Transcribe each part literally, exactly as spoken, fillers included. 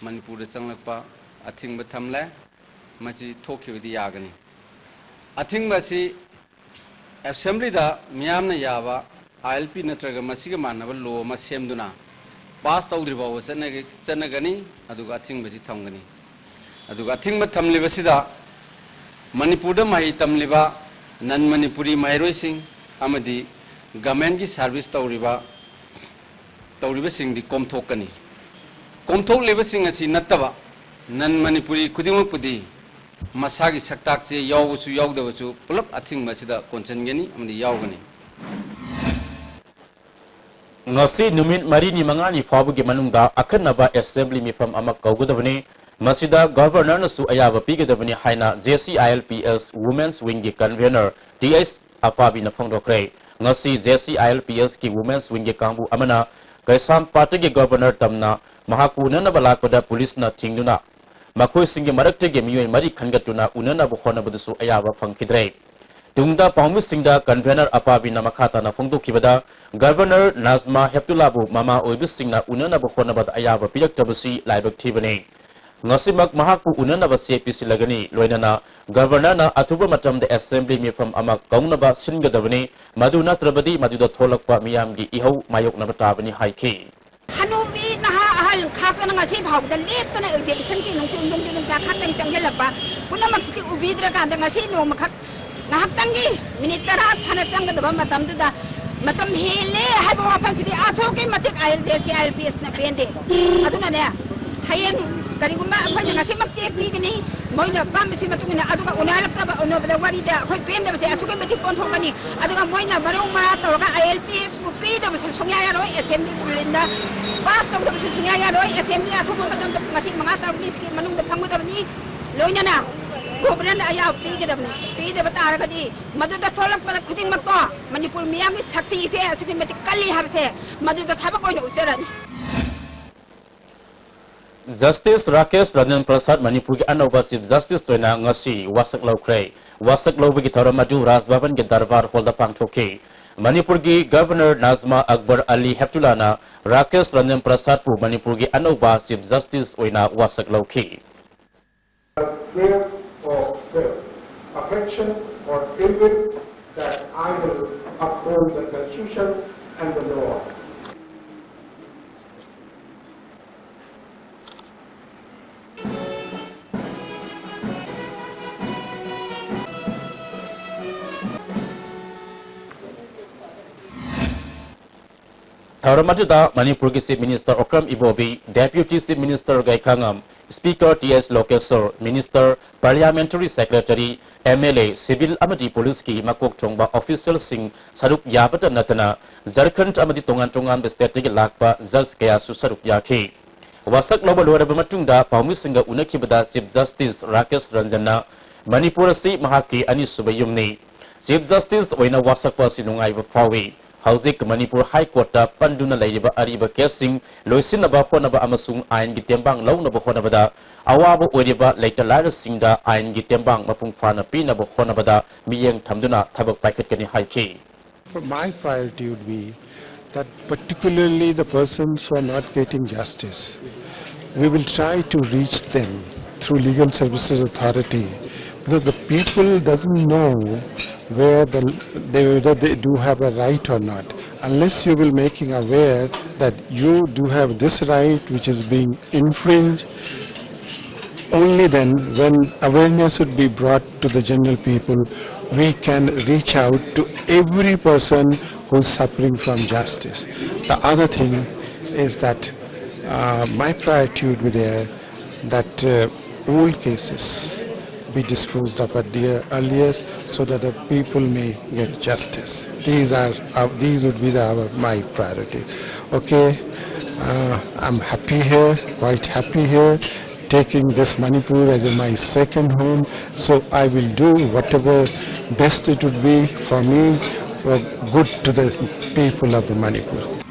ꯃꯅꯤꯄꯨꯔꯗ ꯆꯪꯂꯛꯄ ꯑꯊꯤꯡꯕ ꯊꯝꯂꯦ꯫ ꯃꯁꯤ ꯊꯣꯛꯈꯤꯕꯗꯤ ꯌꯥꯒꯅꯤ꯫ ꯑꯊꯤꯡꯕ ꯑꯁꯤ ꯑꯦꯁꯦꯝꯕ꯭ꯂꯤꯗ ꯃꯤꯌꯥꯝꯅ ꯌꯥꯕ ꯑꯥꯏ ꯑꯦꯜ ꯄꯤ ꯅꯠꯇ꯭ꯔꯒ ꯃꯁꯤꯒ ꯃꯥꯟꯅꯕ ꯂꯣ ꯑꯃ ꯁꯦꯝꯗꯨꯅ ꯄꯥꯁ ꯇꯧꯗ꯭ꯔꯤ ꯐꯥꯎꯕ ꯆꯠꯅꯒ-, ꯆꯠꯅꯒꯅꯤ, ꯑꯗꯨꯒ ꯑꯊꯤꯡꯕꯁꯤ ꯊꯝꯒꯅꯤ꯫ ꯑꯗꯨꯒ ꯑꯊꯤꯡꯕ ꯊꯝꯂꯤꯕꯁꯤꯗ ꯃꯅꯤꯄꯨꯔꯗ ꯃꯍꯩ ꯇꯝꯂꯤꯕ ꯅꯟ ꯃꯅꯤꯄꯨꯔꯤ ꯃꯍꯩꯔꯣꯏꯁꯤꯡ ꯑꯃꯗꯤ ꯒꯃꯦꯟꯒꯤ ꯁꯥꯔꯚꯤꯁ ꯇꯧꯔꯤꯕ, ꯇꯧꯔꯤꯕꯁꯤꯡꯗꯤ ꯀꯣꯝꯊꯣꯛꯀꯅꯤ꯫ ꯀꯣꯝꯊꯣꯛꯂꯤꯕꯁꯤꯡ ꯑꯁꯤ ꯅꯠꯇꯕ ꯅꯟ ꯃꯅꯤꯄꯨꯔꯤ ꯈꯨꯗꯤꯡꯃꯛꯄꯨꯗꯤ ꯃꯁꯥꯒꯤ ꯁꯛꯇꯥꯛꯁꯦ ꯌꯥꯎꯕꯁꯨ ꯌꯥꯎꯗꯕꯁꯨ ꯄꯨꯂꯞ ꯑꯊꯤꯡꯕ ꯑꯁꯤꯗ ꯀꯣꯟꯁꯤꯟꯒꯅꯤ ꯑꯃꯗꯤ ꯌꯥꯎꯒꯅꯤ꯫ ꯉꯁꯤ ꯅꯨꯃꯤꯠ ꯃꯔꯤꯅꯤ ꯃꯉꯥꯅꯤ ꯐꯥꯎꯕꯒꯤ ꯃꯅꯨꯡꯗ ꯑꯈꯟꯅꯕ ꯑꯦꯁꯦꯝꯕ꯭ꯂꯤ ꯃꯤꯐꯝ ꯑꯃ ꯀꯧꯒꯗꯕꯅꯤ꯫ ꯃꯁꯤꯗ ꯒꯚꯔꯅꯔꯅꯁꯨ ꯑꯌꯥꯕ ꯄꯤꯒꯗꯕꯅꯤ ꯍꯥꯏꯅ J C I L P S women's ꯋꯤꯡꯒꯤ ꯀꯟꯚꯦꯅꯔ ꯇꯤ ꯑꯩꯆ ꯑꯄꯥꯕꯤꯅ ꯐꯣꯡꯗꯣꯛꯈ꯭ꯔꯦ꯫ ꯉꯁꯤ J C I L P ꯑꯦꯁꯀꯤ women's ꯋꯤꯡꯒꯤ ꯀꯥꯡꯕꯨ ꯑꯃꯅ ꯀꯩꯁꯥꯝꯄꯥꯠꯇꯒꯤ ꯒꯚꯔꯅꯔ ꯇꯝꯅ ꯃꯍꯥꯛꯄꯨ ꯎꯅꯅꯕ ꯂꯥꯛꯄꯗ ꯄꯨꯂꯤꯁꯅ ꯊꯤꯡꯗꯨꯅ ꯃꯈꯣꯏꯁꯤꯡꯒꯤ ꯃꯔꯛꯇꯒꯤ ꯃꯤꯑꯣꯏ ꯃꯔꯤ ꯈꯟꯒꯠꯇꯨꯅ ꯎꯅꯅꯕ ꯍꯣꯠꯅꯕꯗꯁꯨ ꯑꯌꯥꯕ ꯐꯪꯈꯤꯗ꯭ꯔꯦ꯫ ꯇꯨꯡꯗ ꯄꯥꯎꯃꯤꯁꯤꯡꯗ ꯀꯟꯚꯦꯅꯔ ꯑꯄꯥꯕꯤꯅ ꯃꯈꯥ ꯇꯥꯅ ꯐꯣꯡꯗꯣꯛꯈꯤꯕꯗ, ꯒꯚꯔꯅꯔ ꯅꯥꯖꯃꯥ ꯍꯦꯞꯇꯨꯂꯥꯕꯨ ꯃꯃꯥ ꯑꯣꯏꯕꯁꯤꯡꯅ ꯎꯅꯅꯕ ꯍꯣꯠꯅꯕꯗ ꯑꯌꯥꯕ ꯄꯤꯔꯛꯇꯕꯁꯤ ꯂꯥꯏꯕꯛ ꯊꯤꯕꯅꯤ꯫ ꯉꯁꯤꯃꯛ ꯃꯍꯥꯛꯄꯨ ꯎꯅꯅꯕ ꯆꯦ ꯄꯤꯁꯤꯜꯂꯒꯅꯤ꯫ ꯂꯣꯏꯅꯅ ꯒꯚꯔꯅꯔꯅ ꯑꯊꯨꯕ ꯃꯇꯝꯗ ꯑꯦꯁꯦꯝꯕ꯭ꯂꯤ ꯃꯤꯐꯝ ꯑꯃ ꯀꯧꯅꯕ ꯁꯤꯟꯒꯗꯕꯅꯤ꯫ ꯃꯗꯨ ꯅꯠꯇ꯭ꯔꯕꯗꯤ ꯃꯗꯨꯗ ꯊꯣꯛꯂꯛꯄ ꯃꯤꯌꯥꯝꯒꯤ ꯏꯍꯧ ꯃꯥꯌꯣꯛꯅꯕ ꯇꯥꯕꯅꯤ ꯍꯥꯏꯈꯤ꯫ ꯍꯅꯨꯕꯤ ꯅꯍꯥ ꯑꯍꯜ ꯈꯥꯛꯇꯅ ꯉꯁꯤ ꯐꯥꯎꯕꯗ ꯂꯦꯞꯇꯅ ꯑꯦꯛꯖꯤꯕꯤꯁꯟꯒꯤ ꯅꯨꯡꯁꯤꯠ ꯅꯨꯡꯁꯤꯠ ꯅꯨꯡꯁꯥ ꯈꯥꯛꯇꯅꯤ ꯆꯪꯁꯤꯜꯂꯛꯄ꯫ ꯄꯨꯝꯅꯃꯛꯁꯤꯗꯤ ꯎꯕꯤꯗ꯭ꯔꯀꯥꯟꯗ ꯉꯁꯤ ꯅꯣꯡꯃꯈꯛ ꯉꯥꯏꯍꯥꯛꯇꯪꯒꯤ ꯃꯤꯅꯤꯠ ꯇꯔꯥ ꯐꯅ ꯆꯪꯒꯗꯕ ꯃꯇꯝꯗꯨꯗ ꯃꯇꯝ ꯍꯦꯜꯂꯦ ꯍꯥꯏꯕ ꯋꯥꯐꯝꯁꯤꯗꯤ ꯑꯁꯨꯛꯀꯤ ꯃꯇꯤꯛ ꯑꯥꯏ L J C I L ꯄꯤ ꯑꯦꯁꯅ ꯄꯦꯟꯗꯦ꯫ ꯑꯗꯨꯅꯅꯦ, ꯍꯌꯦꯡ ꯀꯔꯤꯒꯨꯝꯕ ꯑꯩꯈꯣꯏꯅ ꯉꯁꯤꯃꯛ ꯆꯦ ꯄꯤꯒꯅꯤ, ꯃꯣꯏꯅ ꯑꯄꯥꯝꯕꯁꯤ ꯃꯇꯨꯡ ꯏꯟꯅ, ꯑꯗꯨꯒ ꯎꯅꯔꯛꯇꯕ, ꯎꯅꯕꯗ ꯋꯥꯔꯤꯗ ꯑꯩꯈꯣꯏ ꯄꯦꯟꯗꯕꯁꯦ ꯑꯁꯨꯛꯀꯤ ꯃꯇꯤꯛ ꯑꯣꯟꯊꯣꯛꯀꯅꯤ꯫ ꯑꯗꯨꯒ ꯃꯣꯏꯅ ꯃꯔꯧ ꯃꯔꯥꯡ ꯇꯧꯔꯒ ꯑꯥꯏ ꯑꯦꯜ ꯄꯤ ꯑꯦꯁꯄꯨ ꯄꯤꯗꯕꯁꯨ ꯁꯨꯡꯌꯥ ꯌꯥꯔꯣꯏ, ꯑꯦꯁꯦꯝꯕ꯭ꯂꯤ ꯄꯨꯂꯤꯟꯗ ꯄꯥꯁ ꯇꯧꯗꯕꯁꯨ ꯁꯨꯡꯌꯥ ꯌꯥꯔꯣꯏ꯫ ꯑꯦꯁꯦꯝꯕ꯭ꯂꯤ ꯑꯊꯨꯕ ꯃꯇꯝꯗ ꯄꯨꯡ ꯑꯁꯤ ꯃꯉꯥ ꯇꯔꯨꯛꯅꯤꯁꯤꯒꯤ ꯃꯅꯨꯡꯗ ꯐꯪꯒꯗꯕꯅꯤ꯫ ꯂꯣꯏꯅꯅ ꯒꯣꯕꯔꯅꯔꯗ ꯑꯌꯥꯕ ꯄꯤꯒꯗꯕꯅꯤ꯫ ꯄꯤꯗꯕ ꯇꯥꯔꯒꯗꯤ ꯃꯗꯨꯗ ꯊꯣꯛꯂꯛꯄꯗ ꯈꯨꯗꯤꯡꯃꯛꯇꯣ ꯃꯅꯤꯄꯨꯔ ꯃꯤꯌꯥꯝꯒꯤ ꯁꯛꯇꯤꯁꯦ ꯑꯁꯨꯛꯀꯤ ꯃꯇꯤꯛ ꯀꯜꯂꯤ ꯍꯥꯏꯕꯁꯦ ꯃꯗꯨꯗ ꯊꯕꯛ ꯑꯣꯏꯅ ꯎꯠꯆꯔꯅꯤ꯫ ꯖꯁꯇꯤꯁ ꯔꯥꯀꯦꯁ ꯔꯟꯖꯟ ꯄ꯭ꯔꯁꯥꯗ ꯃꯅꯤꯄꯨꯔꯒꯤ ꯑꯅꯧꯕ ꯆꯤꯐ ꯖꯁꯇꯤꯁ ꯑꯣꯏꯅ ꯉꯁꯤ ꯋꯥꯁꯛ ꯂꯧꯈ꯭ꯔꯦ꯫ ꯋꯥꯁꯛ ꯂꯧꯕꯒꯤ ꯊꯧꯔꯝ ꯑꯗꯨ ꯔꯥꯖ ꯚꯕꯟꯒꯤ ꯗꯔꯕꯥꯔ ꯍꯣꯜꯗ ꯄꯥꯡꯊꯣꯛꯈꯤ꯫ ꯃꯅꯤꯄꯨꯔꯒꯤ Governor ꯅꯥꯖꯃꯥ ꯑꯛꯕꯔ ꯑꯂꯤ ꯍꯦꯞꯇꯨꯂꯥꯅ ꯔꯥꯀꯦꯁ ꯔꯟꯖꯟ ꯄ꯭ꯔꯁꯥꯗꯄꯨ ꯃꯅꯤꯄꯨꯔꯒꯤ ꯑꯅꯧꯕ Chief Justice ꯑꯣꯏꯅ ꯋꯥꯁꯛ ꯂꯧꯈꯤ꯫ Prayer or affection or ill will that I will uphold the constitution and the law. ꯊꯧꯔꯝ ꯑꯗꯨꯗ ꯃꯅꯤꯄꯨꯔꯒꯤ Chief Minister Okram Ibobi, Deputy Chief Minister Gaikhangam, Speaker T S Lokeshwor, Minister, Parliamentary Secretary, M L A, civil ꯑꯃꯗꯤ police ꯀꯤ ꯃꯀꯣꯛ ꯊꯣꯡꯕ official ꯁꯤꯡ ꯁꯔꯨꯛ ꯌꯥꯕꯇ ꯅꯠꯇꯅ ꯖꯔꯈꯟꯗ ꯑꯃꯗꯤ ꯇꯣꯉꯥꯟ ꯇꯣꯉꯥꯟꯕ state ꯇꯒꯤ ꯂꯥꯛꯄ judge ꯀꯌꯥꯁꯨ ꯁꯔꯨꯛ ꯌꯥꯈꯤ꯫ ꯋꯥꯁꯛ ꯂꯧꯕ ꯂꯣꯏꯔꯕ ꯃꯇꯨꯡꯗ ꯄꯥꯎꯃꯤꯁꯤꯡꯒ ꯎꯅꯈꯤꯕꯗ Chief Justice ꯔꯥꯀꯦꯁ ꯔꯟꯖꯟꯅ ꯃꯅꯤꯄꯨꯔ ꯑꯁꯤ ꯃꯍꯥꯛꯀꯤ ꯑꯅꯤꯁꯨꯕ ꯌꯨꯝꯅꯤ꯫ Chief Justice ꯑꯣꯏꯅ ꯋꯥꯁꯛꯄ ꯑꯁꯤ ꯅꯨꯡꯉꯥꯏꯕ ꯐꯥꯎꯏ꯫ ꯍꯧꯖꯤꯛ ꯃꯅꯤꯄꯨꯔ High Court ꯇ ꯄꯟꯗꯨꯅ ꯂꯩꯔꯤꯕ ꯑꯔꯤꯕ case ꯁꯤꯡ ꯂꯣꯏꯁꯤꯟꯅꯕ ꯍꯣꯠꯅꯕ ꯑꯃꯁꯨꯡ ꯑꯥꯏꯟꯒꯤ ꯇꯦꯡꯕꯥꯡ ꯂꯧꯅꯕ ꯍꯣꯠꯅꯕꯗ ꯑꯋꯥꯕ ꯑꯣꯏꯔꯤꯕ ꯂꯩꯇ ꯂꯥꯏꯔꯁꯤꯡꯗ ꯑꯥꯏꯟꯒꯤ ꯇꯦꯡꯕꯥꯡ ꯃꯄꯨꯡ ꯐꯥꯅ ꯄꯤꯅꯕ ꯍꯣꯠꯅꯕꯗ ꯃꯤꯠꯌꯦꯡ ꯊꯝꯗꯨꯅ ꯊꯕꯛ ꯄꯥꯏꯈꯠꯀꯅꯤ ꯍꯥꯏꯈꯤ꯫ My priority would be that particularly the persons who are not getting justice, we will try to reach them through legal services authority, because the people doesn't know where the, they, whether they do have a right or not. Unless you will making aware that you do have this right which is being infringed, only then, when awareness would be brought to the general people, we can reach out to every person who is suffering from justice. The other thing is that uh, my priority would be there that uh, all cases be disposed of at the earliest, so that the people may get justice. These are uh, these would be the, our, my priority. Okay, uh, I'm happy here, quite happy here, taking this Manipur as my second home. So I will do whatever best it would be for me, for good to the people of the Manipur.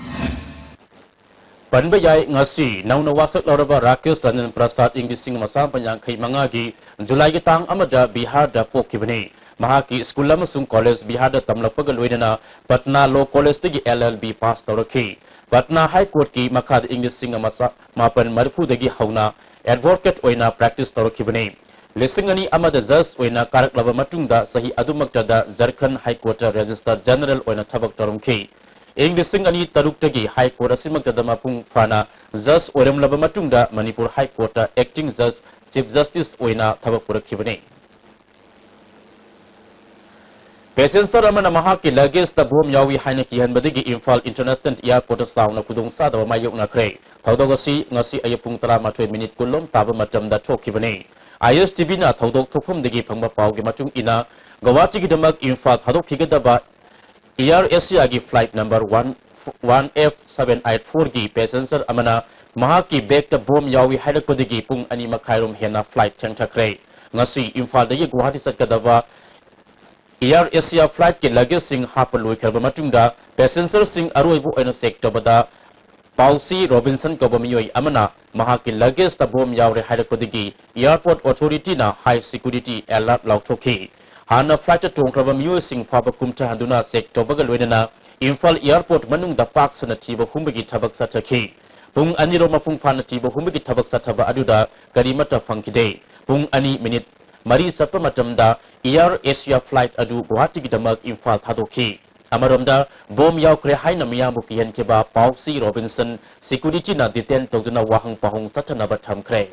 ꯄꯟꯕ ꯌꯥꯏ, ꯉꯁꯤ ꯅꯧꯅ ꯋꯥꯁꯛ ꯂꯧꯔꯕ ꯔꯥꯀꯦꯁ ꯔꯟꯖꯟ ꯄ꯭ꯔꯁꯥꯗ ꯏꯪ ꯂꯤꯁꯤꯡ ꯑꯃ ꯆꯥꯃꯥꯄꯟ ꯌꯥꯡꯈꯩ ꯃꯉꯥꯒꯤ ꯖꯨꯂꯥꯏꯒꯤ ꯇꯥꯡ ꯑꯃꯗ ꯕꯤꯍꯥꯔꯗ ꯄꯣꯛꯈꯤꯕꯅꯤ꯫ ꯃꯍꯥꯛꯀꯤ ꯁ꯭ꯀꯨꯜ ꯑꯃꯁꯨꯡ ꯀꯣꯂꯦꯖ ꯕꯤꯍꯥꯔꯗ ꯇꯝꯂꯛꯄꯒ ꯂꯣꯏꯅꯅ ꯄꯠꯅꯥ ꯂꯣ ꯀꯣꯂꯦꯖꯇꯒꯤ ꯑꯦꯜ ꯑꯦꯜ ꯕꯤ ꯄꯥꯁ ꯇꯧꯔꯛꯈꯤ꯫ ꯄꯠꯅꯥ ꯍꯥꯏ ꯀꯣꯔꯠꯀꯤ ꯃꯈꯥꯗ ꯏꯪ ꯂꯤꯁꯤꯡ ꯑꯃ ꯆꯥꯃꯥꯄꯟ ꯃꯔꯤꯐꯨꯗꯒꯤ ꯍꯧꯅ ꯑꯦꯗꯚꯣꯀꯦꯠ ꯑꯣꯏꯅ ꯄ꯭ꯔꯦꯛꯇꯤꯁ ꯇꯧꯔꯛꯈꯤꯕꯅꯤ꯫ ꯂꯤꯁꯤꯡ ꯑꯅꯤ ꯑꯃꯗ ꯖꯖ ꯑꯣꯏꯅ ꯀꯥꯔꯛꯂꯕ ꯃꯇꯨꯡꯗ ꯆꯍꯤ ꯑꯗꯨꯃꯛꯇꯗ ꯖꯔꯈꯟ ꯍꯥꯏ ꯀꯣꯔꯠꯇ ꯔꯦꯖꯤꯁꯇꯔ ꯖꯦꯅꯔꯦꯜ ꯑꯣꯏꯅ ꯊꯕꯛ ꯇꯧꯔꯝꯈꯤ꯫ ꯏꯪ ꯂꯤꯁꯤꯡ ꯑꯅꯤ ꯇꯔꯨꯛꯇꯒꯤ ꯍꯥꯏ ꯀꯣꯔꯠ ꯑꯁꯤꯃꯛꯇꯗ ꯃꯄꯨꯡ ꯐꯥꯅ ꯖꯖ ꯑꯣꯏꯔꯝꯂꯕ ꯃꯇꯨꯡꯗ ꯃꯅꯤꯄꯨꯔ ꯍꯥꯏ ꯀꯣꯔꯠꯇ ꯑꯦꯛꯇꯤꯡ ꯖꯖ, ꯆꯤꯐ ꯖꯁꯇꯤꯁ ꯑꯣꯏꯅ ꯊꯕꯛ ꯄꯨꯔꯛꯈꯤꯕꯅꯤ꯫ ꯄꯦꯁꯦꯟꯖꯔ ꯑꯃꯅ ꯃꯍꯥꯛꯀꯤ ꯂꯒꯦꯖꯇ ꯕꯣꯝ ꯌꯥꯎꯏ ꯍꯥꯏꯅ ꯀꯤꯍꯟꯕꯗꯒꯤ ꯏꯝꯐꯥꯜ ꯏꯟꯇꯔꯅꯦꯁꯅꯦꯜ ꯑꯦꯌꯔꯄꯣꯔꯠꯇ ꯆꯥꯎꯅ ꯈꯨꯗꯣꯡꯆꯥꯗꯕ ꯃꯥꯌꯣꯛꯅꯈ꯭ꯔꯦ꯫ ꯊꯧꯗꯣꯛ ꯑꯁꯤ ꯉꯁꯤ ꯑꯌꯨꯛ ꯄꯨꯡ ꯇꯔꯥꯃꯥꯊꯣꯏ ꯃꯤꯅꯤꯠ ꯀꯨꯟꯂꯣꯝ ꯇꯥꯕ ꯃꯇꯝꯗ ꯊꯣꯛꯈꯤꯕꯅꯤ꯫ ꯑꯥꯏ ꯑꯦꯁ ꯇꯤ ꯚꯤꯅ ꯊꯧꯗꯣꯛ ꯊꯣꯛꯐꯝꯗꯒꯤ ꯐꯪꯕ ꯄꯥꯎꯒꯤ ꯃꯇꯨꯡ ꯏꯟꯅ, ꯒꯧꯍꯥꯇꯤꯒꯤꯗꯃꯛ ꯏꯝꯐꯥꯜ ꯊꯥꯗꯣꯛꯈꯤꯒꯗꯕ ꯑꯦꯌꯔ ꯑꯦꯁꯤꯌꯥꯒꯤ flight number one, one F seven eight ꯐꯣꯔꯒꯤ ꯄꯦꯁꯦꯟꯖꯔ ꯑꯃꯅ ꯃꯍꯥꯛꯀꯤ ꯕꯦꯒꯇ ꯕꯣꯝ ꯌꯥꯎꯏ ꯍꯥꯏꯔꯛꯄꯗꯒꯤ ꯄꯨꯡ ꯑꯅꯤ ꯃꯈꯥꯏꯔꯣꯝ ꯍꯦꯟꯅ ꯐ꯭ꯂꯥꯏꯠ ꯊꯦꯡꯊꯈ꯭ꯔꯦ꯫ ꯉꯁꯤ ꯏꯝꯐꯥꯜꯗꯒꯤ ꯒꯨꯋꯥꯍꯥꯇꯤ ꯆꯠꯀꯗꯕ ꯑꯦꯌꯔ ꯑꯦꯁꯤꯌꯥ ꯐ꯭ꯂꯥꯏꯠꯀꯤ ꯂꯒꯦꯖꯁꯤꯡ ꯍꯥꯞꯄ ꯂꯣꯏꯈ꯭ꯔꯕ ꯃꯇꯨꯡꯗ ꯄꯦꯁꯦꯟꯖꯔꯁꯤꯡ ꯑꯔꯣꯏꯕ ꯑꯣꯏꯅ ꯆꯦꯛ ꯇꯧꯕꯗ ꯄꯥꯎꯁꯤ ꯔꯣꯕꯤꯟꯁꯟ ꯀꯧꯕ ꯃꯤꯑꯣꯏ ꯑꯃꯅ ꯃꯍꯥꯛꯀꯤ ꯂꯒꯦꯖꯇ ꯕꯣꯝ ꯌꯥꯎꯔꯦ ꯍꯥꯏꯔꯛꯄꯗꯒꯤ ꯑꯦꯌꯔꯄꯣꯔꯠ ꯑꯣꯊꯣꯔꯤꯇꯤꯅ ꯍꯥꯏ ꯁꯦꯀ꯭ꯌꯨꯔꯤꯇꯤ ꯑꯦꯂꯔꯠ ꯂꯥꯎꯊꯣꯛꯈꯤ꯫ ꯍꯥꯟꯅ ꯐ꯭ꯂꯥꯏꯠꯇ ꯇꯣꯡꯈ꯭ꯔꯕ ꯃꯤꯑꯣꯏꯁꯤꯡ ꯐꯥꯎꯕ ꯀꯨꯝꯊꯍꯟꯗꯨꯅ ꯆꯦꯛ ꯇꯧꯕꯒ ꯂꯣꯏꯅꯅ ꯏꯝꯐꯥꯜ ꯑꯦꯌꯔꯄꯣꯔꯠ ꯃꯅꯨꯡꯗ ꯄꯥꯛ ꯁꯟꯅ ꯊꯤꯕ ꯍꯨꯝꯕꯒꯤ ꯊꯕꯛ ꯆꯠꯊꯈꯤ꯫ ꯄꯨꯡ ꯑꯅꯤꯔꯣꯝ ꯃꯄꯨꯡ ꯐꯥꯅ ꯊꯤꯕ ꯍꯨꯝꯕꯒꯤ ꯊꯕꯛ ꯆꯠꯊꯕ ꯑꯗꯨꯗ ꯀꯔꯤꯃꯠꯇ ꯐꯪꯈꯤꯗꯦ꯫ ꯄꯨꯡ ꯑꯅꯤ ꯃꯤꯅꯤꯠ ꯃꯔꯤ ꯆꯠꯄ ꯃꯇꯝꯗ ꯑꯦꯌꯔ ꯑꯦꯁꯤꯌꯥ ꯐ꯭ꯂꯥꯏꯠ ꯑꯗꯨ ꯒꯨꯋꯥꯍꯥꯇꯤꯒꯤꯗꯃꯛ ꯏꯝꯐꯥꯜ ꯊꯥꯗꯣꯛꯈꯤ꯫ ꯑꯃꯔꯣꯝꯗ, ꯕꯣꯝ ꯌꯥꯎꯈ꯭ꯔꯦ ꯍꯥꯏꯅ ꯃꯤꯌꯥꯝꯕꯨ ꯀꯤꯍꯟꯈꯤꯕ ꯄꯥꯎꯁꯤ ꯔꯣꯕꯤꯟꯁꯟ ꯁꯦꯀ꯭ꯌꯨꯔꯤꯇꯤꯅ ꯗꯤꯇꯦꯟ ꯇꯧꯗꯨꯅ ꯋꯥꯍꯪ ꯄꯥꯎꯍꯪ ꯆꯠꯊꯅꯕ ꯊꯝꯈ꯭ꯔꯦ꯫